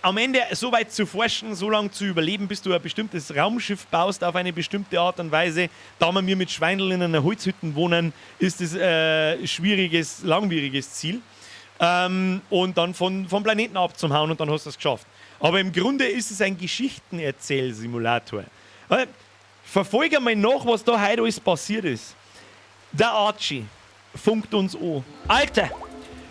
am Ende so weit zu forschen, so lange zu überleben, bis du ein bestimmtes Raumschiff baust auf eine bestimmte Art und Weise. Da wir mit Schweindeln in einer Holzhütte wohnen, ist das schwieriges, langwieriges Ziel. Und dann vom Planeten abzuhauen und dann hast du es geschafft. Aber im Grunde ist es ein Geschichtenerzählsimulator. Verfolge mal nach, was da heute alles passiert ist. Der Archie funkt uns an. Alter!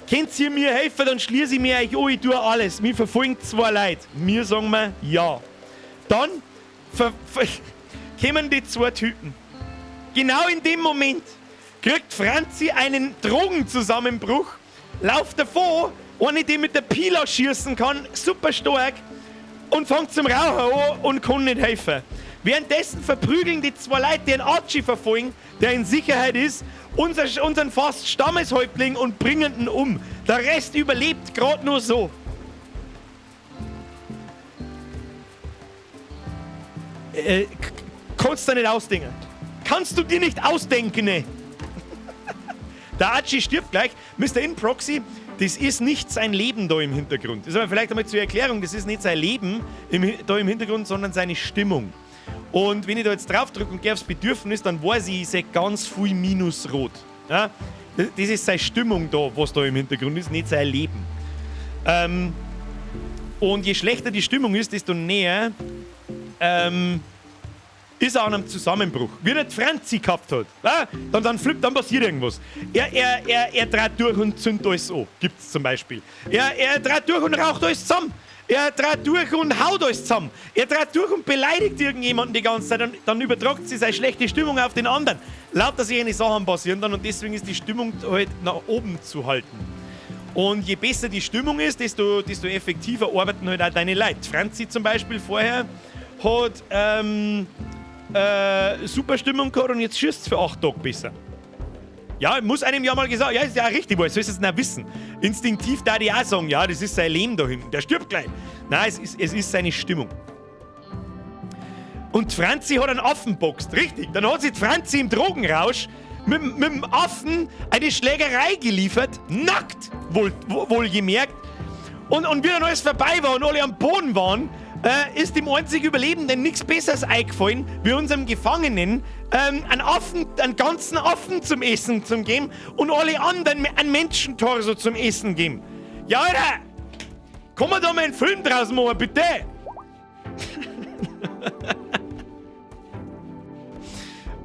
Könnt ihr mir helfen, dann schließe ich mir euch an, ich tue alles. Mir verfolgen zwei Leute. Mir sagen wir ja. Dann kommen die zwei Typen. Genau in dem Moment kriegt Franzi einen Drogenzusammenbruch, lauft davor, eine, die mit der Pila schießen kann, super stark, und fängt zum Rauchen an und kann nicht helfen. Währenddessen verprügeln die zwei Leute, die einen Archie verfolgen, der in Sicherheit ist, unseren fast Stammeshäuptling und bringen ihn um. Der Rest überlebt grad nur so. Kannst du nicht ausdenken. Kannst du dir nicht ausdenken, ne? Der Archie stirbt gleich. Mister InProxy, das ist nicht sein Leben da im Hintergrund. Das ist aber vielleicht einmal zur Erklärung, das ist nicht sein Leben da im Hintergrund, sondern seine Stimmung. Und wenn ich da jetzt drauf drücke und gehe aufs Bedürfnis, dann weiß ich, ich sehe ganz viel Minusrot. Ja? Das ist seine Stimmung da, was da im Hintergrund ist, nicht sein Leben. Und je schlechter die Stimmung ist, desto näher ist er an einem Zusammenbruch. Wie er Franzi gehabt hat. Ja? Dann flippt, dann passiert irgendwas. Er dreht durch und zündet alles an. Gibt's zum Beispiel. Er dreht durch und raucht alles zusammen. Er dreht durch und haut alles zusammen. Er dreht durch und beleidigt irgendjemanden die ganze Zeit. Und dann übertragt sie seine schlechte Stimmung auf den anderen. Lauter solche Sachen passieren dann und deswegen ist die Stimmung halt nach oben zu halten. Und je besser die Stimmung ist, desto effektiver arbeiten halt auch deine Leute. Franzi zum Beispiel vorher hat super Stimmung gehabt und jetzt schießt's für 8 Tage besser. Ja, muss einem ja mal gesagt, ja, ist ja auch richtig, woher soll es denn auch wissen? Instinktiv da die auch sagen, ja, das ist sein Leben da hinten, der stirbt gleich. Nein, es ist seine Stimmung. Und Franzi hat einen Affen boxt, richtig. Dann hat sich Franzi im Drogenrausch mit dem Affen eine Schlägerei geliefert, nackt, wohlgemerkt. Und wie dann alles vorbei war und alle am Boden waren, ist dem einzig Überlebenden nichts Besseres eingefallen, wie unserem Gefangenen einen ganzen Affen zum Essen zu geben und alle anderen einen Menschentorso zum Essen geben. Ja, Alter! Kann man da mal einen Film draus machen, bitte?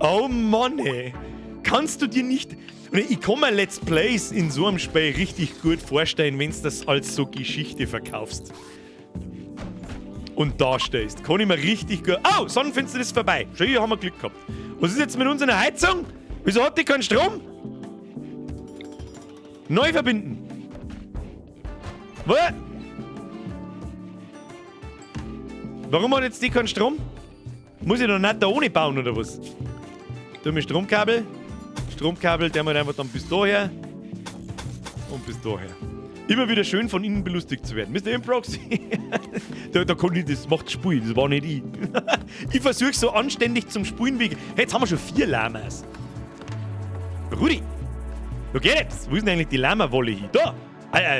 Oh Mann, ey. Kannst du dir nicht... Ich kann mir Let's Plays in so einem Spiel richtig gut vorstellen, wenn's das als so Geschichte verkaufst. Und darstellst. Kann ich mir richtig gut... Oh, Sonnenfinsternis ist vorbei. Schön, hier haben wir Glück gehabt. Was ist jetzt mit unserer Heizung? Wieso hat die keinen Strom? Neu verbinden. Was? Warum hat jetzt die keinen Strom? Muss ich noch nicht da ohne bauen, oder was? Tu mir Stromkabel. Stromkabel, der mal einfach dann bis daher. Und bis daher. Immer wieder schön von innen belustigt zu werden. Mister Improxy. Da kann ich, das macht Spiel, das war nicht ich. Ich versuche so anständig zum Spulen wie. Hey, jetzt haben wir schon 4 Lamas. Rudi! Da geht jetzt! Wo ist denn eigentlich die Lama-Wolle hin? Da!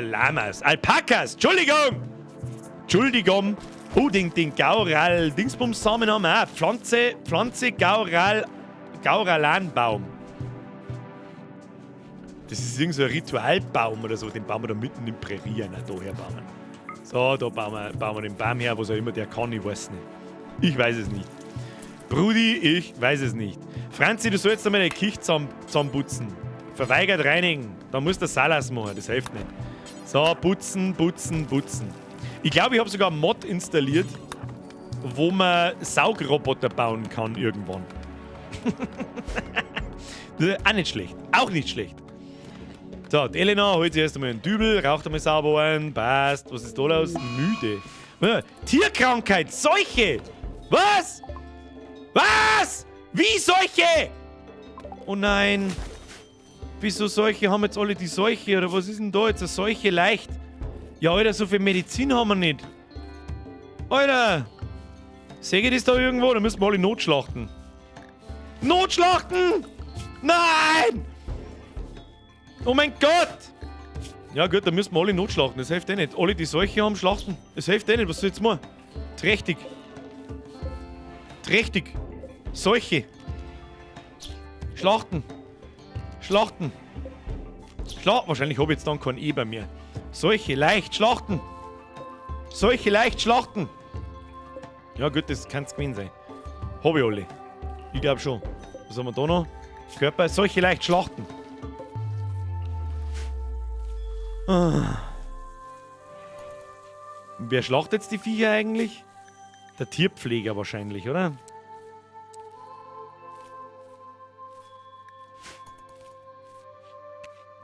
Lamas! Alpakas! Entschuldigung! Entschuldigung! Oh, den Gaural Dingsbums-Samen haben wir auch. Pflanze Gaural, Gauralanbaum. Das ist irgend so ein Ritualbaum oder so. Den bauen wir da mitten in Prärie rein, da herbauen. So, da bauen wir den Baum her, was auch immer der kann, ich weiß nicht. Ich weiß es nicht. Brudi, ich weiß es nicht. Franzi, du sollst einmal deine Küche zusammenputzen. Verweigert reinigen. Da muss der Salas machen, das hilft nicht. So, putzen, putzen, putzen. Ich glaube, ich habe sogar einen Mod installiert, wo man Saugroboter bauen kann irgendwann. Das ist auch nicht schlecht. Auch nicht schlecht. So, die Elena holt sich erst einmal einen Dübel, raucht einmal sauber ein, passt. Was ist da los? Müde. Tierkrankheit, Seuche! Was? Was? Wie Seuche? Oh nein. Wieso Seuche? Haben jetzt alle die Seuche? Oder was ist denn da jetzt? Eine Seuche leicht. Ja, Alter, so viel Medizin haben wir nicht. Alter! Sehe ich das da irgendwo? Da müssen wir alle notschlachten. Notschlachten! Nein! Oh mein Gott! Ja gut, dann müssen wir alle notschlachten. Das hilft eh nicht. Alle, die Seuche haben, schlachten. Das hilft eh nicht. Was soll ich jetzt machen? Trächtig. Trächtig. Seuche. Schlachten. Schlachten. Wahrscheinlich habe ich jetzt dann keinen Eber mehr. Seuche leicht schlachten. Seuche leicht schlachten. Ja gut, das kann's gewesen sein. Hab ich alle. Ich glaub schon. Was haben wir da noch? Körper. Seuche leicht schlachten. Ah. Wer schlachtet jetzt die Viecher eigentlich? Der Tierpfleger wahrscheinlich, oder?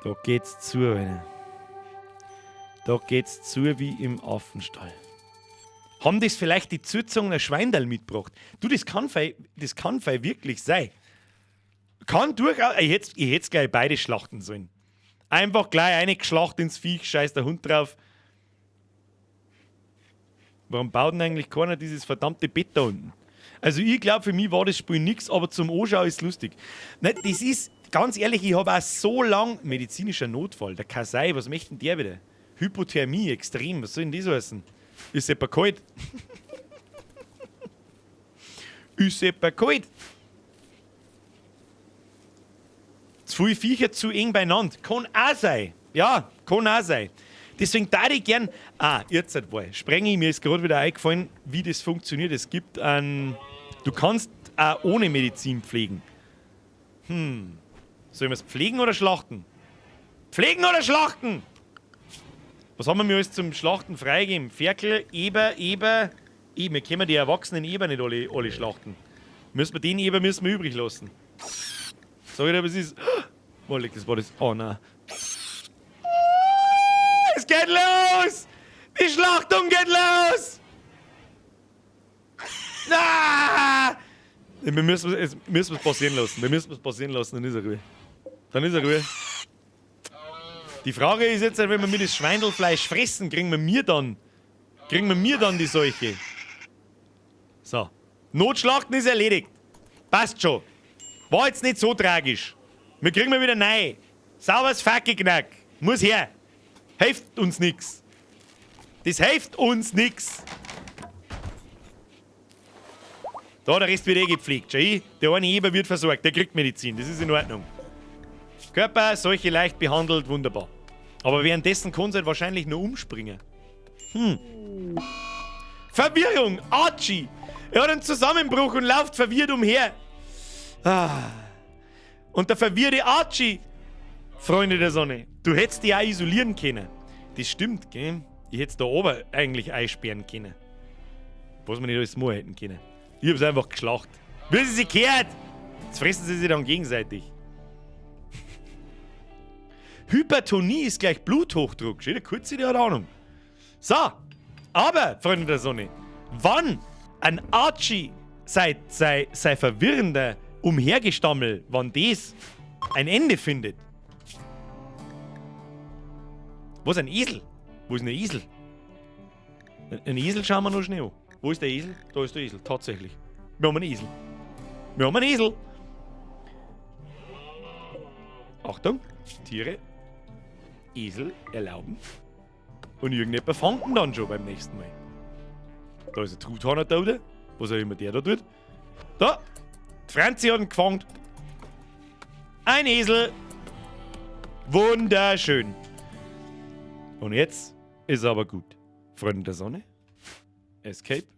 Da geht's zu, Alter. Da geht's zu wie im Affenstall. Haben das vielleicht die zugezogener Schweindel mitgebracht? Du, das kann fei, das kann fei wirklich sein. Kann durchaus. Ich hätt's gleich beide schlachten sollen. Einfach gleich eine geschlacht ins Viech, scheiß der Hund drauf. Warum baut denn eigentlich keiner dieses verdammte Bett da unten? Also ich glaub, für mich war das Spiel nix, aber zum Anschauen ist es lustig. Nein, das ist, ganz ehrlich, ich hab auch so lang medizinischer Notfall, der Kasai, was möchte denn der wieder? Hypothermie, extrem, was soll denn das heißen? Ist etwa kalt? Ist etwa kalt? Zu viele Viecher zu eng beieinander. Kann auch sein. Ja, kann auch sein. Deswegen darf ich gern. Ah, jetzt halt mal. Sprengi, mir ist gerade wieder eingefallen, wie das funktioniert. Es gibt ein. Du kannst auch ohne Medizin pflegen. Sollen wir es pflegen oder schlachten? Pflegen oder schlachten? Was haben wir mir alles zum Schlachten freigegeben? Ferkel, Eber, Eber. Eben, wir können die erwachsenen Eber nicht alle schlachten. Müssen wir den Eber müssen wir übrig lassen. Sag ich dir, was ist? Oh, leck, das war das. Oh nein. Es geht los! Die Schlachtung geht los! Na! Wir müssen es, müssen es passieren lassen. Wir müssen es passieren lassen, dann ist er Ruhe. Dann ist er Ruhe. Die Frage ist jetzt, wenn wir mir das Schweindelfleisch fressen, kriegen wir mir dann die Seuche? So. Notschlachten ist erledigt. Passt schon. War jetzt nicht so tragisch. Wir kriegen mal wieder neu. Sauberes Fackelknack. Muss her. Hilft uns nix. Das hilft uns nix. Da, der Rest wird eh gepflegt. Schau hin, der eine Eber wird versorgt, der kriegt Medizin. Das ist in Ordnung. Körper, solche leicht behandelt, wunderbar. Aber währenddessen kann es halt wahrscheinlich nur umspringen. Verwirrung! Archie! Er hat einen Zusammenbruch und läuft verwirrt umher. Ah. Und der verwirrte Archie, Freunde der Sonne, du hättest dich auch isolieren können. Das stimmt, gell? Ich hätt's da oben eigentlich einsperren können. Was wir nicht alles machen hätten können. Ich hab's einfach geschlacht. Wie sie sich gehört! Jetzt fressen sie sich dann gegenseitig. Hypertonie ist gleich Bluthochdruck. Steht der Kurze, der hat Ahnung. So, aber, Freunde der Sonne, wann ein Archie sei verwirrender Umhergestammel, wann das ein Ende findet? Was, ein Esel? Wo ist denn ein Esel? Ein Esel schauen wir noch schnell an. Wo ist der Esel? Da ist der Esel, tatsächlich. Wir haben einen Esel. Wir haben einen Esel. Achtung, Tiere, Esel erlauben. Und irgendjemand fangt ihn dann schon beim nächsten Mal. Da ist ein Truthahn da, oder? Was auch immer der da tut. Da! Die Franzi hat ihn gefangen. Ein Esel. Wunderschön. Und jetzt ist aber gut. Freunde der Sonne. Escape.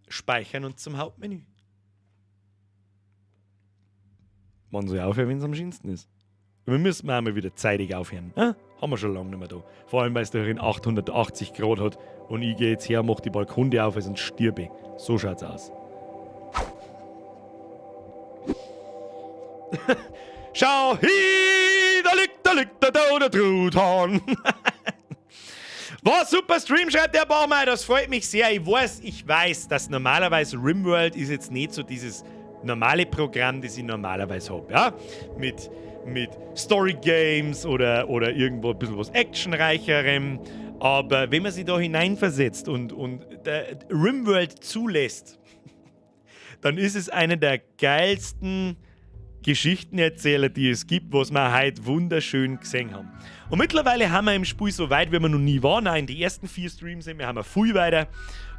Speichern und zum Hauptmenü. Man soll aufhören, wenn's am schönsten ist. Wir müssen auch mal wieder zeitig aufhören. Haben wir schon lange nicht mehr da. Vor allem, weil's da drin 880 Grad hat und ich geh jetzt her, mach die Balkontür auf, sonst stirb ich. So schaut's aus. Schau hin! Da liegt, da liegt der da der Truthahn. War super Stream, schreibt der Bauchmeier. Das freut mich sehr. Ich weiß, dass normalerweise Rimworld ist jetzt nicht so dieses normale Programm, das ich normalerweise habe. Ja? Mit Story Games oder irgendwo ein bisschen was Actionreicherem. Aber wenn man sich da hineinversetzt und der Rimworld zulässt, dann ist es eine der geilsten Geschichtenerzähler, die es gibt, was wir heute wunderschön gesehen haben. Und mittlerweile haben wir im Spiel so weit, wie wir noch nie waren. Nein, die ersten vier Streams sind wir, haben wir viel weiter.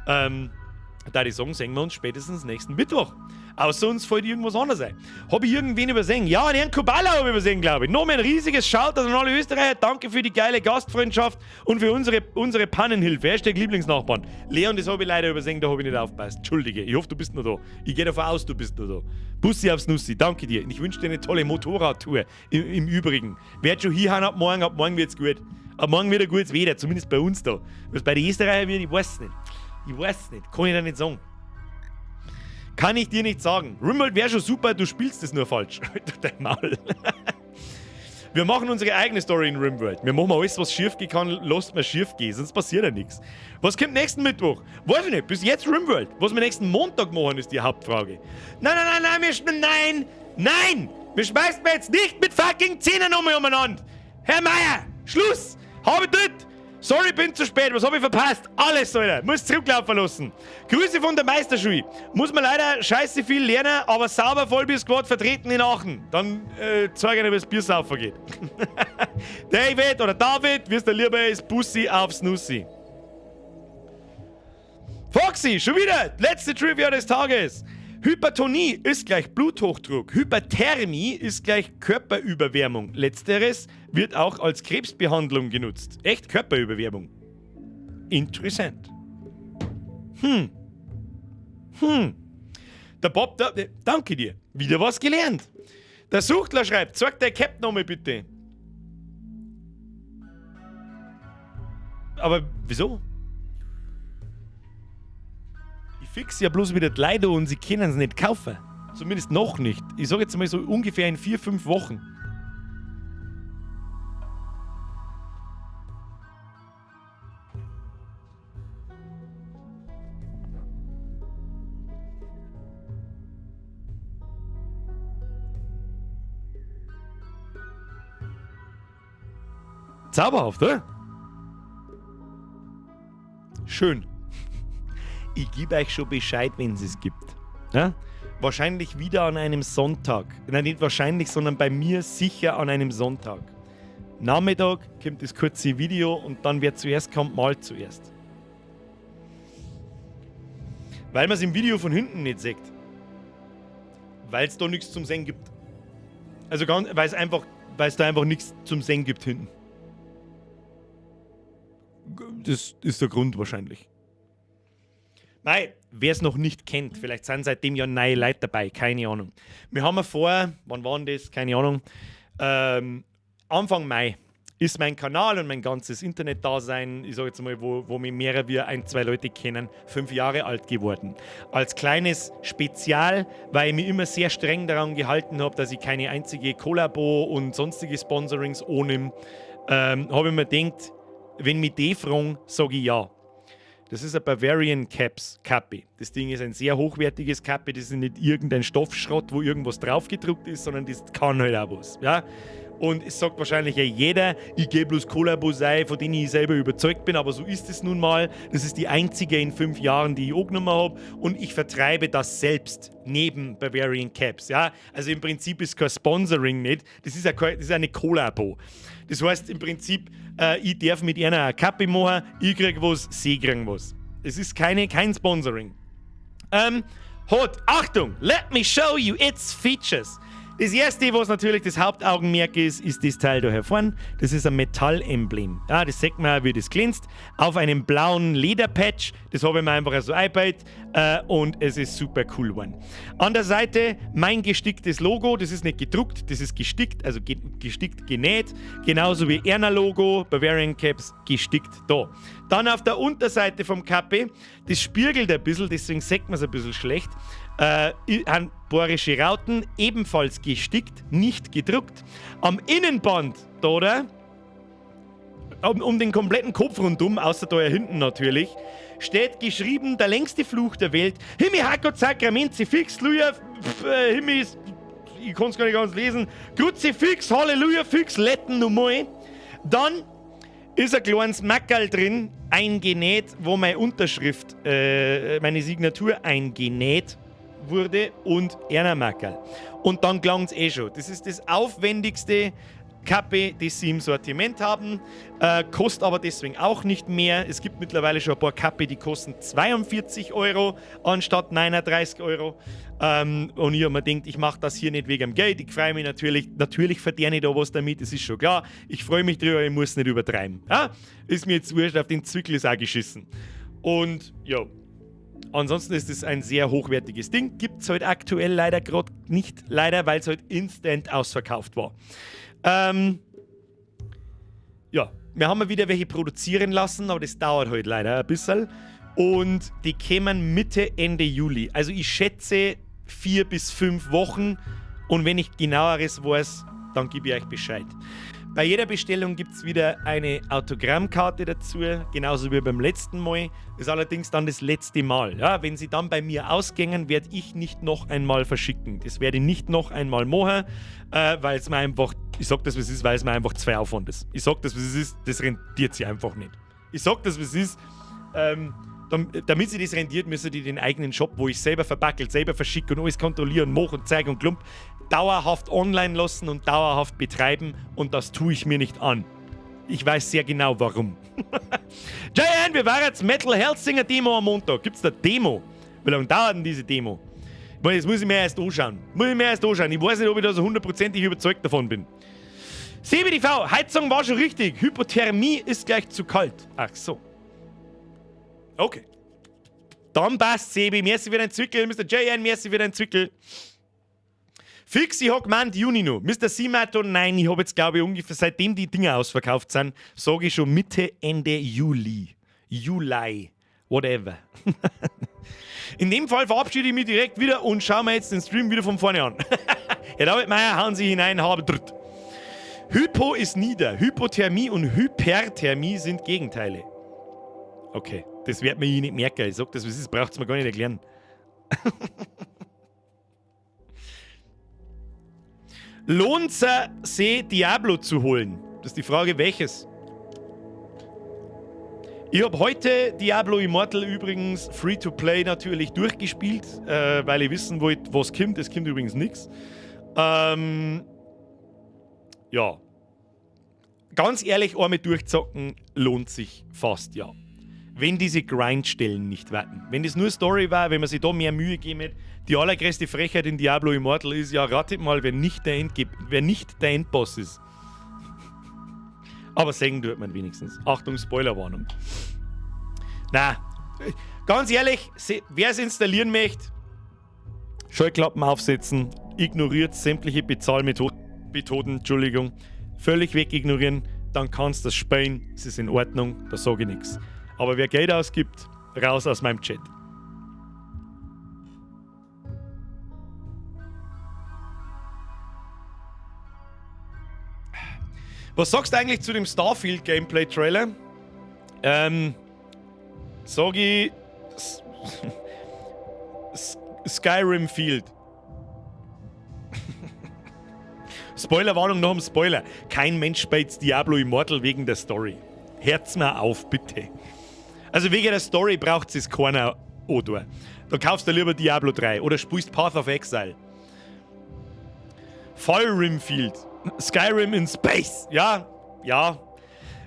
Da die sagen, sehen wir uns spätestens nächsten Mittwoch. Außer uns fällt irgendwas anderes ein. Habe ich irgendwen übersehen? Ja, den Herrn Kubala habe ich übersehen, glaube ich. Noch ein riesiges Shoutout an alle Österreicher. Danke für die geile Gastfreundschaft und für unsere Pannenhilfe. #Lieblingsnachbarn. Leon, das habe ich leider übersehen, da habe ich nicht aufgepasst. Entschuldige, ich hoffe, du bist noch da. Ich gehe davon aus, du bist noch da. Bussi aufs Nussi, danke dir. Und ich wünsche dir eine tolle Motorradtour im Übrigen. Werd schon hinhauen ab morgen wird's gut. Ab morgen wieder gutes Wetter, zumindest bei uns da. Was bei den Österreichern wird, ich weiß es nicht. Ich weiß es nicht, kann ich dir nicht sagen. Kann ich dir nicht sagen. Rimworld wäre schon super, du spielst es nur falsch. Dein Maul. Wir machen unsere eigene Story in Rimworld. Wir machen alles, was schief gehen kann, lasst mal schief gehen, sonst passiert ja nichts. Was kommt nächsten Mittwoch? Weiß ich nicht. Bis jetzt Rimworld. Was wir nächsten Montag machen, ist die Hauptfrage. Nein, nein, nein, nein, wir, nein, nein! Wir schmeißen jetzt nicht mit fucking Zehner nochmal umeinander! Herr Meier, Schluss! Habe ich. Sorry, bin zu spät. Was habe ich verpasst? Alles, Alter. Muss zurücklaufen lassen. Grüße von der Meisterschule. Muss man leider scheiße viel lernen, aber sauber Vollbier-Squad vertreten in Aachen. Dann zeige ich dir, wie es Biersaufen geht. David oder David, wie es der lieber ist, Bussi aufs Nussi. Foxy, schon wieder. Letzte Trivia des Tages. Hypertonie ist gleich Bluthochdruck. Hyperthermie ist gleich Körperüberwärmung. Letzteres wird auch als Krebsbehandlung genutzt. Echt Körperüberwärmung. Interessant. Der Bob, da, danke dir. Wieder was gelernt. Der Suchtler schreibt, zeig dein Cap nochmal bitte. Aber wieso? Ich fix ja bloß wieder die Leute und sie können es nicht kaufen. Zumindest noch nicht. Ich sage jetzt mal so ungefähr in 4, 5 Wochen. Zauberhaft, oder? Schön. Ich gebe euch schon Bescheid, wenn es es gibt. Ja? Wahrscheinlich wieder an einem Sonntag. Nein, nicht wahrscheinlich, sondern bei mir sicher an einem Sonntag. Nachmittag kommt das kurze Video und dann, wer zuerst kommt, malt zuerst. Weil man es im Video von hinten nicht sieht. Weil es da nichts zum Sehen gibt. Also ganz, weil es da einfach nichts zum Sehen gibt hinten. Das ist der Grund wahrscheinlich. Mei, wer es noch nicht kennt, vielleicht sind seitdem ja neue Leute dabei, keine Ahnung. Wir haben ja vor, wann waren das? Keine Ahnung. Anfang Mai ist mein Kanal und mein ganzes Internetdasein, ich sag jetzt mal, wo mich mehr wie ein, zwei Leute kennen, 5 Jahre alt geworden. Als kleines Spezial, weil ich mich immer sehr streng daran gehalten habe, dass ich keine einzige Kollabo und sonstige Sponsorings ohne, habe ich mir gedacht, wenn mich die fragen, sage ich ja. Das ist ein Bavarian Caps Kappe. Das Ding ist ein sehr hochwertiges Kappe. Das ist nicht irgendein Stoffschrott, wo irgendwas draufgedruckt ist, sondern das kann halt auch was. Ja? Und es sagt wahrscheinlich ja jeder, ich gebe bloß Kollabos ein, von denen ich selber überzeugt bin, aber so ist es nun mal. Das ist die einzige in 5 Jahren, die ich angenommen habe, und ich vertreibe das selbst neben Bavarian Caps. Ja? Also im Prinzip ist kein Sponsoring nicht, das ist eine Kollabo. Das heißt im Prinzip, ich darf mit einer eine Kappe machen, ich krieg was, sie kriegen was. Es ist kein Sponsoring. Hat, Achtung, let me show you its features. Das erste, was natürlich das Hauptaugenmerk ist, ist das Teil da hier vorne. Das ist ein Metallemblem. Ja, das sieht man auch, wie das glänzt. Auf einem blauen Lederpatch. Das habe ich mir einfach so eingebaut. Und es ist super cool geworden. An der Seite mein gesticktes Logo. Das ist nicht gedruckt, das ist gestickt, also gestickt genäht. Genauso wie Erna Logo, Bavarian Caps, gestickt da. Dann auf der Unterseite vom Kappe, das spiegelt ein bisschen, deswegen sieht man's ein bisschen schlecht. Haben bayerische Rauten, ebenfalls gestickt, nicht gedruckt. Am Innenband, da, oder? Um den kompletten Kopf rundum, außer da hinten natürlich, steht geschrieben, der längste Fluch der Welt. Himmi Hakot Sakrament, fix, Luja, Himmi, ich kann es gar nicht ganz lesen. Kruzifix, Halleluja, fix, Letten nochmal. Dann ist ein kleines Mackerl drin, eingenäht, wo meine Unterschrift, meine Signatur eingenäht wurde und einer Mackerl. Und dann klang's eh schon. Das ist das aufwendigste Kappe, das sie im Sortiment haben, kostet aber deswegen auch nicht mehr. Es gibt mittlerweile schon ein paar Kappe, die kosten 42 Euro anstatt 39 Euro. Und ich hab mir gedacht, ich mach das hier nicht wegen dem Geld. Ich freu mich natürlich, natürlich verdiene ich da was damit, das ist schon klar. Ich freu mich drüber, ich muss nicht übertreiben. Ja? Ist mir jetzt wurscht, auf den Zwickel ist auch geschissen. Und ja, ansonsten ist es ein sehr hochwertiges Ding. Gibt's halt aktuell leider grad nicht, leider, weil's halt instant ausverkauft war. Ja, wir haben mal wieder welche produzieren lassen, aber das dauert halt leider ein bisschen. Und die kämen Mitte, Ende Juli. Also ich schätze 4 bis 5 Wochen. Und wenn ich genaueres weiß, dann gebe ich euch Bescheid. Bei jeder Bestellung gibt's wieder eine Autogrammkarte dazu, genauso wie beim letzten Mal. Ist allerdings dann das letzte Mal. Ja, wenn sie dann bei mir ausgängen, werd ich nicht noch einmal verschicken. Das werde ich nicht noch einmal machen, weil's mir einfach, ich sag das, wie es ist, weil's mir einfach zu viel Aufwand ist. Ich sag das, wie es ist, das rentiert sich einfach nicht. Ich sag das, wie es ist, dann, damit sich das rentiert, müssen die den eigenen Shop, wo ich selber verpackelt, selber verschicke und alles kontrollieren, mache und zeige und klump, dauerhaft online lassen und dauerhaft betreiben, und das tue ich mir nicht an. Ich weiß sehr genau, warum. JN, wir waren jetzt Metal Hellsinger Demo am Montag. Gibt's da Demo? Wie lange dauert denn diese Demo? Ich meine, das muss ich mir erst anschauen. Muss ich mir erst anschauen. Ich weiß nicht, ob ich da so hundertprozentig überzeugt davon bin. CBDV, Heizung war schon richtig. Hypothermie ist gleich zu kalt. Ach so. Okay. Dann passt, Sebi. Merci für deinen Zwickel. Mister JN, merci für deinen Zwickel. Fix, ich hab gemeint, Juni noch. Mister Simato, nein, ich hab jetzt, glaub ich, ungefähr, seitdem die Dinger ausverkauft sind, sag ich schon Mitte, Ende Juli. Juli. Whatever. In dem Fall verabschiede ich mich direkt wieder und schaue mir jetzt den Stream wieder von vorne an. Herr David Meyer, hauen Sie hinein, haben dritt. Hypo ist nieder. Hypothermie und Hyperthermie sind Gegenteile. Okay, das wird mir ich nicht merken. Ich sag das, was ist, braucht's mir gar nicht erklären. Lohnt es sich, Diablo zu holen? Das ist die Frage, welches? Ich hab heute Diablo Immortal übrigens Free-to-Play natürlich durchgespielt, weil ich wissen wollte, was kommt. Es kommt übrigens nix. Ja. Ganz ehrlich, einmal durchzocken lohnt sich fast, ja. Wenn diese Grindstellen nicht warten. Wenn das nur Story war, wenn man sich da mehr Mühe geben hätte. Die allergrößte Frechheit in Diablo Immortal ist ja, ratet mal, wer nicht der Endboss ist. Aber sehen tut man wenigstens. Achtung, Spoilerwarnung. Na, ganz ehrlich, wer es installieren möchte, Scheuklappen aufsetzen, ignoriert sämtliche Bezahlmethoden, Entschuldigung, völlig wegignorieren, dann kannst du das spielen, es ist in Ordnung, da sag ich nix. Aber wer Geld ausgibt, raus aus meinem Chat. Was sagst du eigentlich zu dem Starfield Gameplay Trailer? Sag ich Skyrim Field. Spoilerwarnung noch am Spoiler. Kein Mensch spielt Diablo Immortal wegen der Story. Hört's mir auf, bitte. Also wegen der Story braucht's es keiner oder. Da kaufst du lieber Diablo 3 oder spielst Path of Exile. Fire Field. Skyrim in Space. Ja, ja.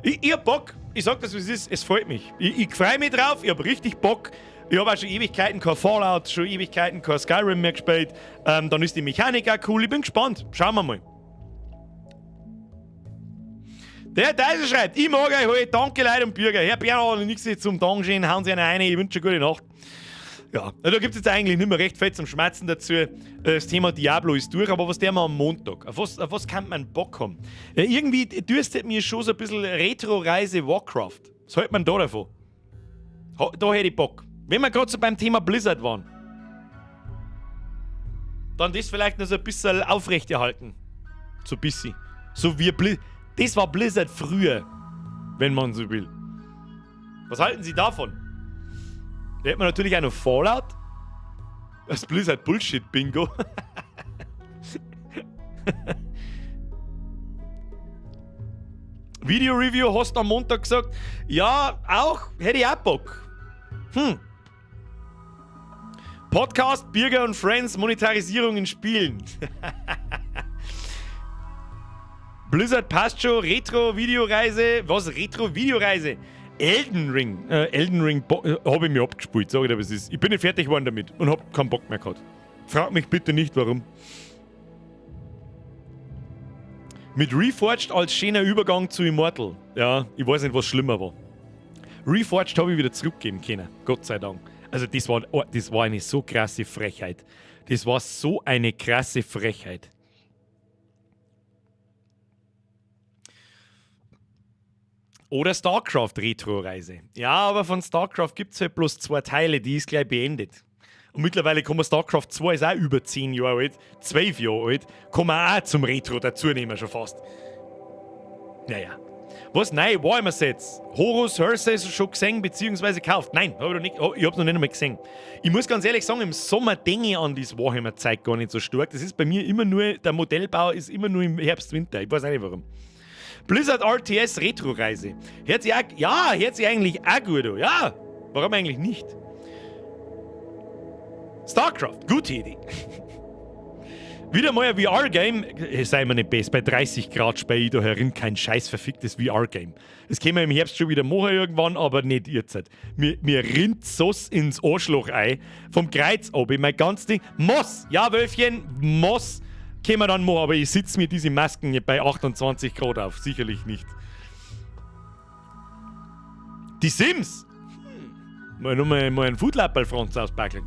Ich hab Bock. Ich sag das, wie es ist. Es freut mich. Ich freu mich drauf. Ich hab richtig Bock. Ich hab auch schon Ewigkeiten kein Fallout, schon Ewigkeiten kein Skyrim mehr gespielt. Dann ist die Mechanik auch cool. Ich bin gespannt. Schauen wir mal. Der Deisel schreibt, ich mag euch heute, danke Leute und Bürger. Herr Bernhard, nichts zum Dankeschön, hauen Sie einen rein, ich wünsche eine gute Nacht. Ja, da gibt's jetzt eigentlich nicht mehr recht viel zum Schmerzen dazu. Das Thema Diablo ist durch, aber was der mal am Montag? Auf was kann man Bock haben? Ja, irgendwie dürstet mir schon so ein bisschen Retro-Reise Warcraft. Was hält man da davon? Da hätte ich Bock. Wenn wir grad so beim Thema Blizzard waren. Dann das vielleicht noch so ein bisschen aufrechterhalten. So ein bisschen. So wie Bli Das war Blizzard früher, wenn man so will. Was halten Sie davon? Da hätten wir natürlich auch noch Fallout. Das Blizzard Bullshit Bingo. Video Review hast du am Montag gesagt. Ja, auch, hätte ich auch Bock. Podcast, Birger und Friends, Monetarisierung in Spielen. Blizzard passt schon, Retro-Videoreise. Was? Retro-Videoreise? Elden Ring. Elden Ring habe ich mir abgespielt, sag ich dir, was ist. Ich bin nicht fertig geworden damit und hab keinen Bock mehr gehabt. Frag mich bitte nicht, warum. Mit Reforged als schöner Übergang zu Immortal. Ja, ich weiß nicht, was schlimmer war. Reforged habe ich wieder zurückgeben können, Gott sei Dank. Also das war eine so krasse Frechheit. Das war so eine krasse Frechheit. Oder StarCraft Retro-Reise. Ja, aber von StarCraft gibt's halt bloß 2 Teile, die ist gleich beendet. Und mittlerweile kann man StarCraft 2, ist auch über 10 Jahre alt, 12 Jahre alt, kann man auch zum Retro dazu nehmen schon fast. Naja. Was? Nein, Warhammer-Sets. Horus Heresy schon gesehen bzw. gekauft? Nein, hab ich noch nicht, oh, ich hab's noch nicht einmal gesehen. Ich muss ganz ehrlich sagen, im Sommer denke ich an das Warhammer-Zeug gar nicht so stark. Das ist bei mir immer nur, der Modellbau ist immer nur im Herbst, Winter. Ich weiß auch nicht warum. Blizzard RTS Retro-Reise. Hört sich auch, ja, hört sich eigentlich auch gut an. Ja, warum eigentlich nicht? StarCraft, gute Idee. Wieder mal ein V R-Game. Sei mir nicht besser, bei 30 Grad spähe ich da herin kein scheiß verficktes V R-Game. Das können wir im Herbst schon wieder machen irgendwann, aber nicht jetzt. Mir rinnt so's ins Arschloch ein. Vom Kreuz ab, mein ganzes Ding. Moss! Ja, Wölfchen, Moss können wir dann machen, aber ich sitz mir diese Masken nicht bei 28 Grad auf. Sicherlich nicht. Die Sims! Mal nur mal einen Foodlapperl Franz auspacken.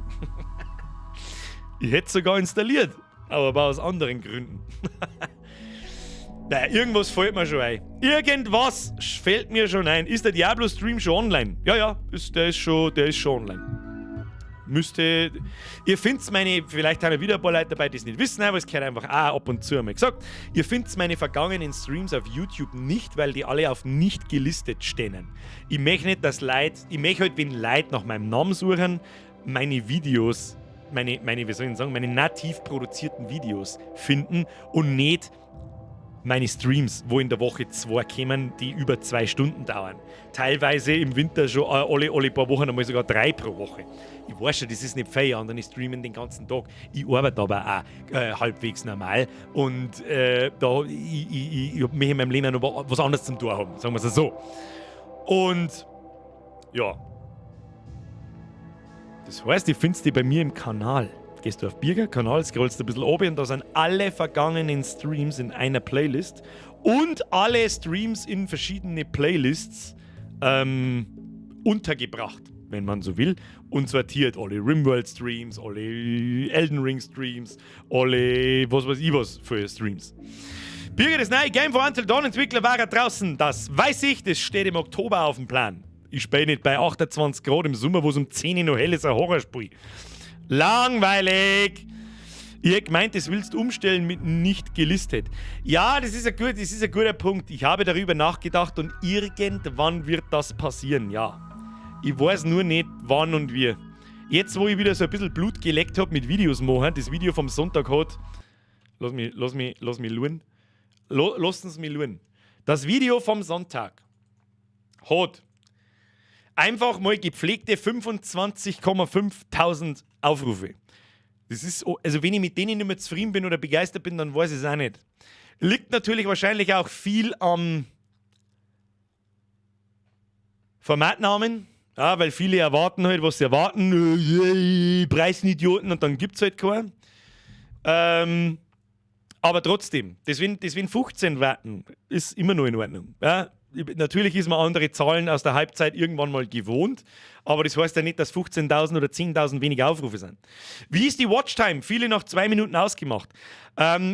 Ich hätte es sogar installiert, aber aus anderen Gründen. Naja, irgendwas fällt mir schon ein. Irgendwas fällt mir schon ein. Ist der Diablo-Stream schon online? Ja, ja, der ist schon online. Müsste. Ihr findet's meine, vielleicht haben ja wieder ein paar Leute dabei, die es nicht wissen, aber es gehört einfach auch ab und zu einmal gesagt. Ihr findet's meine vergangenen Streams auf YouTube nicht, weil die alle auf nicht gelistet stehen. Ich möchte nicht, dass Leute, ich möchte halt, wenn Leute nach meinem Namen suchen, meine Videos, meine, meine, wie soll ich denn sagen, meine nativ produzierten Videos finden und nicht meine Streams, wo in der Woche 2 kommen, die über 2 Stunden dauern. Teilweise im Winter schon alle paar Wochen, einmal sogar 3 pro Woche. Ich weiß schon, das ist nicht fair, andere streamen den ganzen Tag. Ich arbeite aber auch halbwegs normal und da, ich, ich, ich, ich hab mich in meinem Leben noch was anderes zum tun haben, sagen wir's so. Und ja. Das heißt, ich findest die bei mir im Kanal. Gehst du auf Birger Kanal, scrollst du ein bisschen oben und da sind alle vergangenen Streams in einer Playlist und alle Streams in verschiedene Playlists untergebracht, wenn man so will, und sortiert alle Rimworld-Streams, alle Elden Ring-Streams, alle was weiß ich was für Streams. Birger, das neue Game von Until Dawn Entwickler war ja draußen, das weiß ich, das steht im Oktober auf dem Plan. Ich spiele nicht bei 28 Grad im Sommer, wo es um 10 Uhr noch hell ist, ein Horrorspiel. Langweilig! Ich hätte gemeint, das willst du umstellen mit nicht gelistet. Ja, das ist ein guter Punkt. Ich habe darüber nachgedacht und irgendwann wird das passieren, ja. Ich weiß nur nicht, wann und wie. Jetzt, wo ich wieder so ein bisschen Blut geleckt hab mit Videos machen, das Video vom Sonntag hat... Lass mich luren. Lass uns mich luren. Das Video vom Sonntag hat einfach mal gepflegte 25,5 Aufrufe. Das ist, also wenn ich mit denen nicht mehr zufrieden bin oder begeistert bin, dann weiß ich es auch nicht. Liegt natürlich wahrscheinlich auch viel am Formatnamen, ja, weil viele erwarten halt, was sie erwarten. Preisenidioten und dann gibt's halt keinen. Aber trotzdem, das wenn 15 warten, ist immer noch in Ordnung. Ja, natürlich ist man andere Zahlen aus der Halbzeit irgendwann mal gewohnt, aber das heißt ja nicht, dass 15.000 oder 10.000 weniger Aufrufe sind. Wie ist die Watchtime? Viele nach 2 Minuten ausgemacht.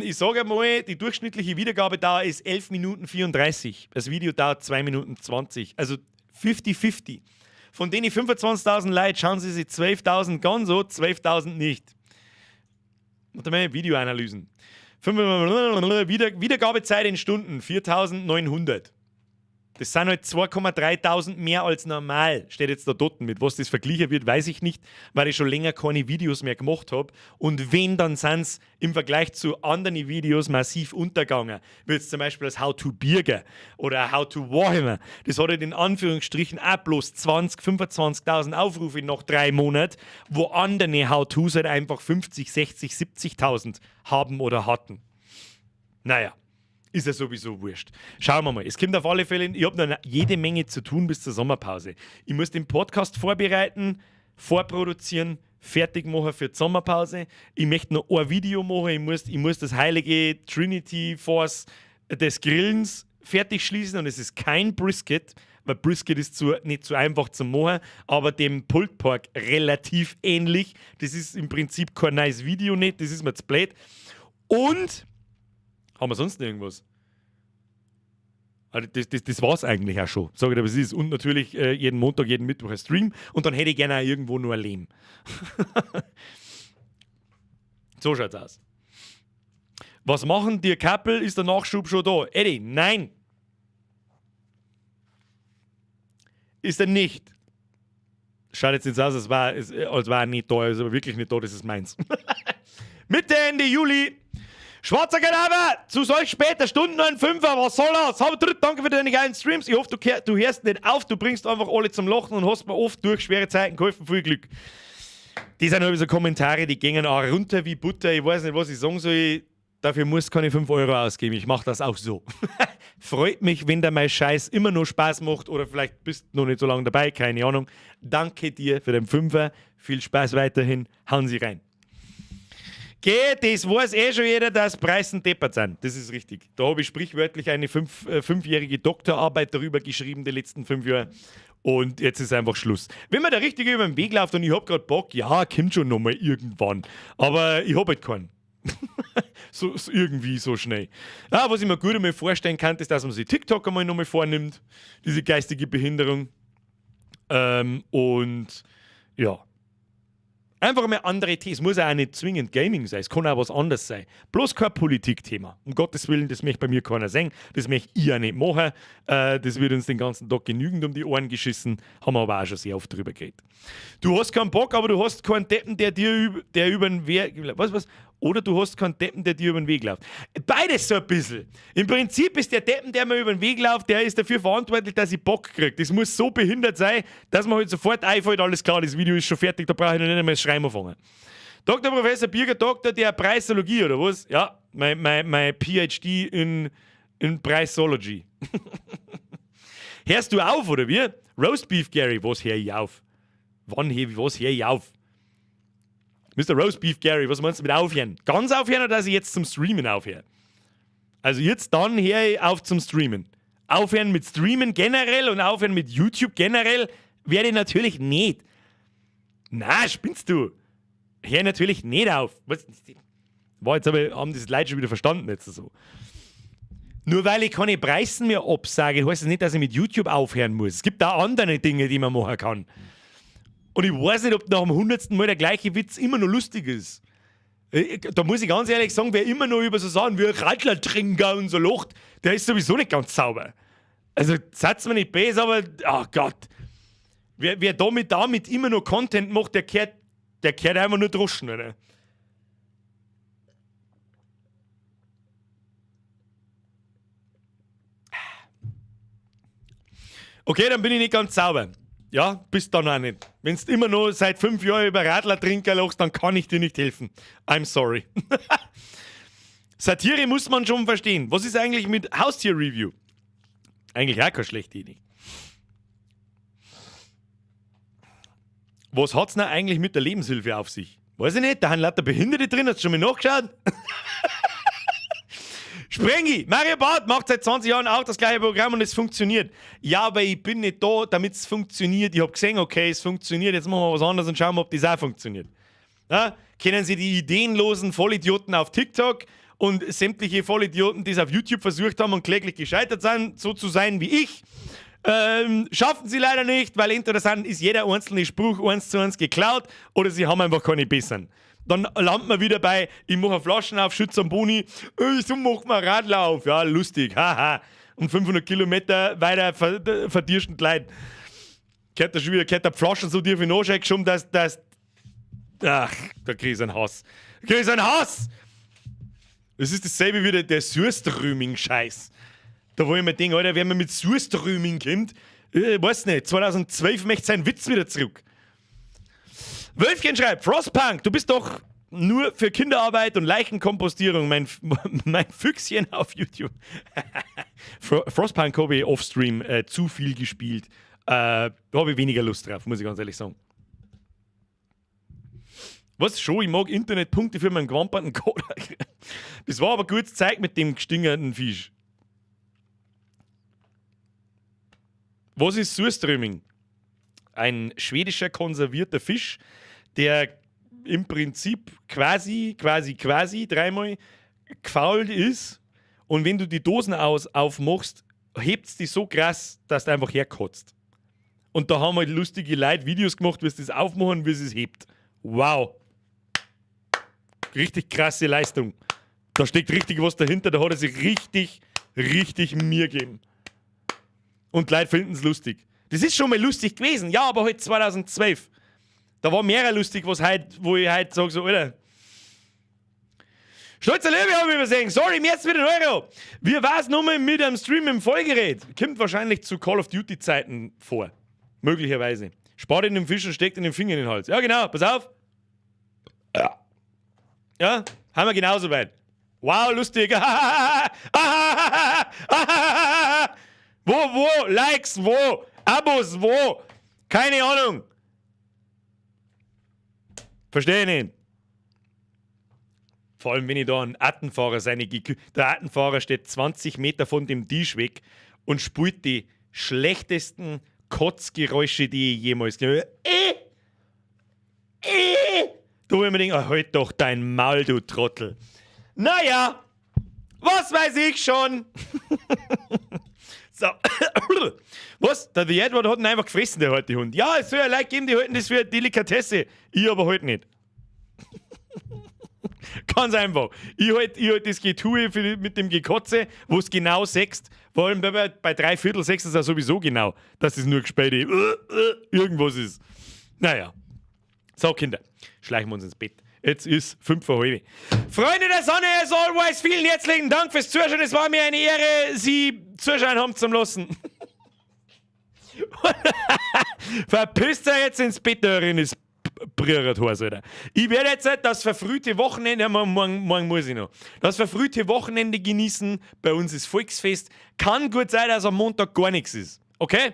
Ich sage einmal, die durchschnittliche Wiedergabedauer ist 11 Minuten 34. Das Video dauert 2 Minuten 20. Also 50-50. Von denen 25.000 Leute schauen sie sich 12.000 ganz so, 12.000 nicht. Warte mal, Videoanalysen. Wiedergabezeit in Stunden 4900. Das sind halt 2,3 mehr als normal, steht jetzt da dort. Mit was das verglichen wird, weiß ich nicht, weil ich schon länger keine Videos mehr gemacht habe. Und wenn, dann sind es im Vergleich zu anderen Videos massiv untergegangen. Wie jetzt zum Beispiel das How to Birger oder How to Warhammer. Das hat halt in Anführungsstrichen auch bloß 20, 25.000 Aufrufe nach 3 Monaten, wo andere How-Tos halt einfach 50, 60, 70.000 haben oder hatten. Naja, ist ja sowieso wurscht. Schauen wir mal. Es kommt auf alle Fälle, ich habe noch jede Menge zu tun bis zur Sommerpause. Ich muss den Podcast vorbereiten, vorproduzieren, fertig machen für die Sommerpause. Ich möchte noch ein Video machen. Ich muss das heilige Trinity Force des Grillens fertig schließen und es ist kein Brisket, weil Brisket ist nicht so einfach zu machen, aber dem Pulled Pork relativ ähnlich. Das ist im Prinzip kein neues Video nicht, das ist mir zu blöd. Und haben wir sonst noch irgendwas? Also das war es eigentlich auch schon. Sag ich dir, was ist. Und natürlich jeden Montag, jeden Mittwoch ein Stream. Und dann hätte ich gerne auch irgendwo nur ein Leben. So schaut's aus. Was machen die Kappel? Ist der Nachschub schon da? Eddie, nein. Ist er nicht. Schaut jetzt nicht so aus, als war er nicht da. Er ist aber wirklich nicht da, das ist meins. Mitte, Ende Juli. Schwarzer Kadaver, zu solch später Stunde nur ein Fünfer, was soll das? Hab dritt, danke für deine geilen Streams. Ich hoffe, du hörst nicht auf, du bringst einfach alle zum Lachen und hast mir oft durch schwere Zeiten geholfen. Viel Glück. Die sind halt so Kommentare, die gingen auch runter wie Butter. Ich weiß nicht, was ich sagen soll. Dafür muss keine 5 Euro ausgeben. Ich mache das auch so. Freut mich, wenn der mein Scheiß immer noch Spaß macht oder vielleicht bist du noch nicht so lange dabei, keine Ahnung. Danke dir für den Fünfer. Viel Spaß weiterhin. Hauen Sie rein. Geh, das weiß eh schon jeder, dass Preisen deppert sind. Das ist richtig. Da habe ich sprichwörtlich eine 5-jährige Doktorarbeit darüber geschrieben, die letzten 5 Jahre. Und jetzt ist einfach Schluss. Wenn mir der Richtige über den Weg läuft und ich hab grad Bock, ja, kommt schon nochmal irgendwann. Aber ich hab halt keinen. So irgendwie so schnell. Ah, was ich mir gut einmal vorstellen kann, ist, dass man sich TikTok einmal nochmal vornimmt. Diese geistige Behinderung. Und ja. Einfach mal andere Themen. Es muss ja auch nicht zwingend Gaming sein. Es kann auch was anderes sein. Bloß kein Politikthema. Um Gottes Willen, das möchte bei mir keiner sehen. Das möchte ich auch nicht machen. Das wird uns den ganzen Tag genügend um die Ohren geschissen. Haben wir aber auch schon sehr oft drüber geredet. Du hast keinen Bock, aber du hast keinen Deppen, der dir der über den Weg. Was, was? Oder du hast keinen Deppen, der dir über den Weg läuft. Beides so ein bisschen. Im Prinzip ist der Deppen, der mir über den Weg läuft, der ist dafür verantwortlich, dass ich Bock kriege. Das muss so behindert sein, dass mir halt sofort einfällt, alles klar, das Video ist schon fertig, da brauche ich noch nicht einmal das Schreiben anfangen. Dr. Professor Birger, Doktor der Preisologie, oder was? Ja, mein PhD in Preisology. Hörst du auf, oder wie? Roast Beef Gary, was hör ich auf? Wann hör ich, was hör ich auf? Mr. Roast Beef Gary, was meinst du mit aufhören? Ganz aufhören oder dass ich jetzt zum Streamen aufhöre? Also jetzt dann höre ich auf zum Streamen. Aufhören mit Streamen generell und aufhören mit YouTube generell werde ich natürlich nicht. Na, spinnst du? Hör natürlich nicht auf. Was? War jetzt aber, haben das Leute schon wieder verstanden jetzt so. Nur weil ich keine Preisen mehr absage, heißt das nicht, dass ich mit YouTube aufhören muss. Es gibt auch andere Dinge, die man machen kann. Und ich weiß nicht, ob nach dem 100. Mal der gleiche Witz immer noch lustig ist. Da muss ich ganz ehrlich sagen, wer immer noch über so Sachen wie Radlertrinker und so lacht, der ist sowieso nicht ganz sauber. Also, seid's mir nicht böse, aber, oh Gott. Wer damit immer noch Content macht, der kehrt einfach nur droschen, oder? Okay, dann bin ich nicht ganz sauber. Ja, bist dann auch nicht. Wenn du immer noch seit 5 Jahren über Radlertrinker lachst, dann kann ich dir nicht helfen. I'm sorry. Satire muss man schon verstehen. Was ist eigentlich mit Haustier-Review? Eigentlich auch keine schlechte Idee. Was hat's denn eigentlich mit der Lebenshilfe auf sich? Weiß ich nicht, da haben lauter Behinderte drin, hast du schon mal nachgeschaut? Sprengi, Mario Barth macht seit 20 Jahren auch das gleiche Programm und es funktioniert. Ja, aber ich bin nicht da, damit es funktioniert. Ich hab gesehen, okay, es funktioniert, jetzt machen wir was anderes und schauen wir, ob das auch funktioniert. Ja? Kennen Sie die ideenlosen Vollidioten auf TikTok und sämtliche Vollidioten, die es auf YouTube versucht haben und kläglich gescheitert sind, so zu sein wie ich? Schaffen sie leider nicht, weil entweder ist jeder einzelne Spruch 1:1 geklaut oder sie haben einfach keine besseren. Dann landet man wieder bei, ich mache Flaschen auf, schütze am Boni, so macht man Radler auf. Ja, lustig, haha. Und 500 Kilometer weiter verdierst du die Leute. Gehört da schon wieder, gehört der Flaschen so tief in den Arsch geschoben, dass. Ach, da krieg ich einen Hass. Da krieg ich einen Hass! Das ist dasselbe wie der Surströmming-Scheiß. Da wo ich mir denke, Alter, wenn man mit Surströmming kommt, weiß nicht, 2012 möchte sein Witz wieder zurück. Wölfchen schreibt: Frostpunk, du bist doch nur für Kinderarbeit und Leichenkompostierung, mein Füchschen auf YouTube. Frostpunk habe ich offstream zu viel gespielt. Da habe ich weniger Lust drauf, muss ich ganz ehrlich sagen. Was schon, ich mag Internetpunkte für meinen gewamperten Kodak. Das war aber gutes Zeug mit dem gestingerten Fisch. Was ist Surströmming? Ein schwedischer konservierter Fisch, der im Prinzip quasi, quasi, quasi dreimal gefault ist. Und wenn du die Dosen aufmachst, hebt die so krass, dass du einfach herkotzt. Und da haben halt lustige Leute Videos gemacht, wie sie das aufmachen, wie sie es hebt. Wow. Richtig krasse Leistung. Da steckt richtig was dahinter, da hat er sich richtig, richtig Mühe gegeben. Und die Leute finden es lustig. Das ist schon mal lustig gewesen, ja, aber halt 2012. Da war mehr lustig, was halt, wo ich halt sage, so, Alter. Stolzer Löwe habe ich übersehen. Sorry, mir jetzt wieder ein Euro. Wie war's nochmal mit einem Stream im Vollgerät? Kommt wahrscheinlich zu Call of Duty Zeiten vor. Möglicherweise. Spart in den Fisch und steckt in den Finger in den Hals. Ja, genau, pass auf. Ja. Ja, haben wir genauso weit. Wow, lustig. Wo, wo? Likes, wo? Abos, wo? Keine Ahnung. Verstehe ich nicht. Vor allem, wenn ich da einen Attenfahrer seine Gekü Der Attenfahrer steht 20 Meter von dem Tisch weg und spielt die schlechtesten Kotzgeräusche, die ich jemals gehört habe. Da wo ich mir denke, oh, halt doch dein Maul, du Trottel. Naja, was weiß ich schon. So. Was? Der The Edward hat ihn einfach gefressen, der alte Hund. Ja, es soll ja Leute geben, die halten das für eine Delikatesse. Ich aber halt nicht. Ganz einfach. Ich halt das Getue mit dem Gekotze, wo es genau sechst. Vor allem bei dreiviertel sechs ist es ja sowieso genau, dass es nur gespielt irgendwas ist. Naja. So, Kinder, schleichen wir uns ins Bett. Jetzt ist 4:25. Freunde der Sonne, as always, vielen herzlichen Dank fürs Zuschauen. Es war mir eine Ehre, Sie zuschauen haben zum Lassen. Verpisst euch jetzt ins Bett, darin ist brühert heiß, Alter. Ich werde jetzt das verfrühte Wochenende, morgen, morgen, morgen muss ich noch, das verfrühte Wochenende genießen. Bei uns ist Volksfest. Kann gut sein, dass am Montag gar nichts ist. Okay?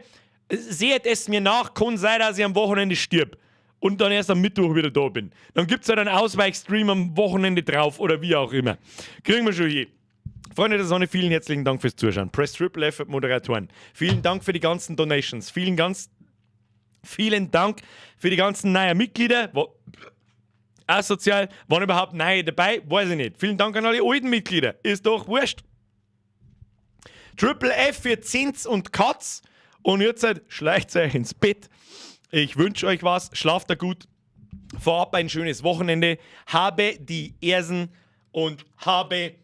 Seht es mir nach, kann sein, dass ich am Wochenende stirb und dann erst am Mittwoch wieder da bin. Dann gibt es halt einen Ausweichstream am Wochenende drauf oder wie auch immer. Kriegen wir schon hin. Freunde der Sonne, vielen herzlichen Dank fürs Zuschauen. Press Triple F Moderatoren. Vielen Dank für die ganzen Donations. Vielen Dank für die ganzen neuen Mitglieder. Wo, asozial, waren überhaupt neue dabei? Weiß ich nicht. Vielen Dank an alle alten Mitglieder. Ist doch wurscht. Triple F für Zins und Katz. Und jetzt halt, schleicht euch ins Bett. Ich wünsche euch was. Schlaft da gut. Vorab ein schönes Wochenende. Habe die Ersen und habe.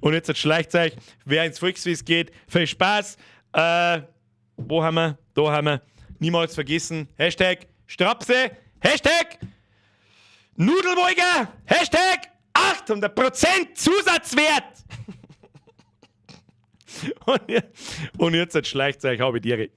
Und jetzt schleicht euch. Wer ins Volksfest geht, viel Spaß. Wo haben wir? Da haben wir. Niemals vergessen. Hashtag Strapse. Hashtag Nudelwolger. Hashtag 800% Zusatzwert. Und jetzt schleicht euch, habe die Ehre.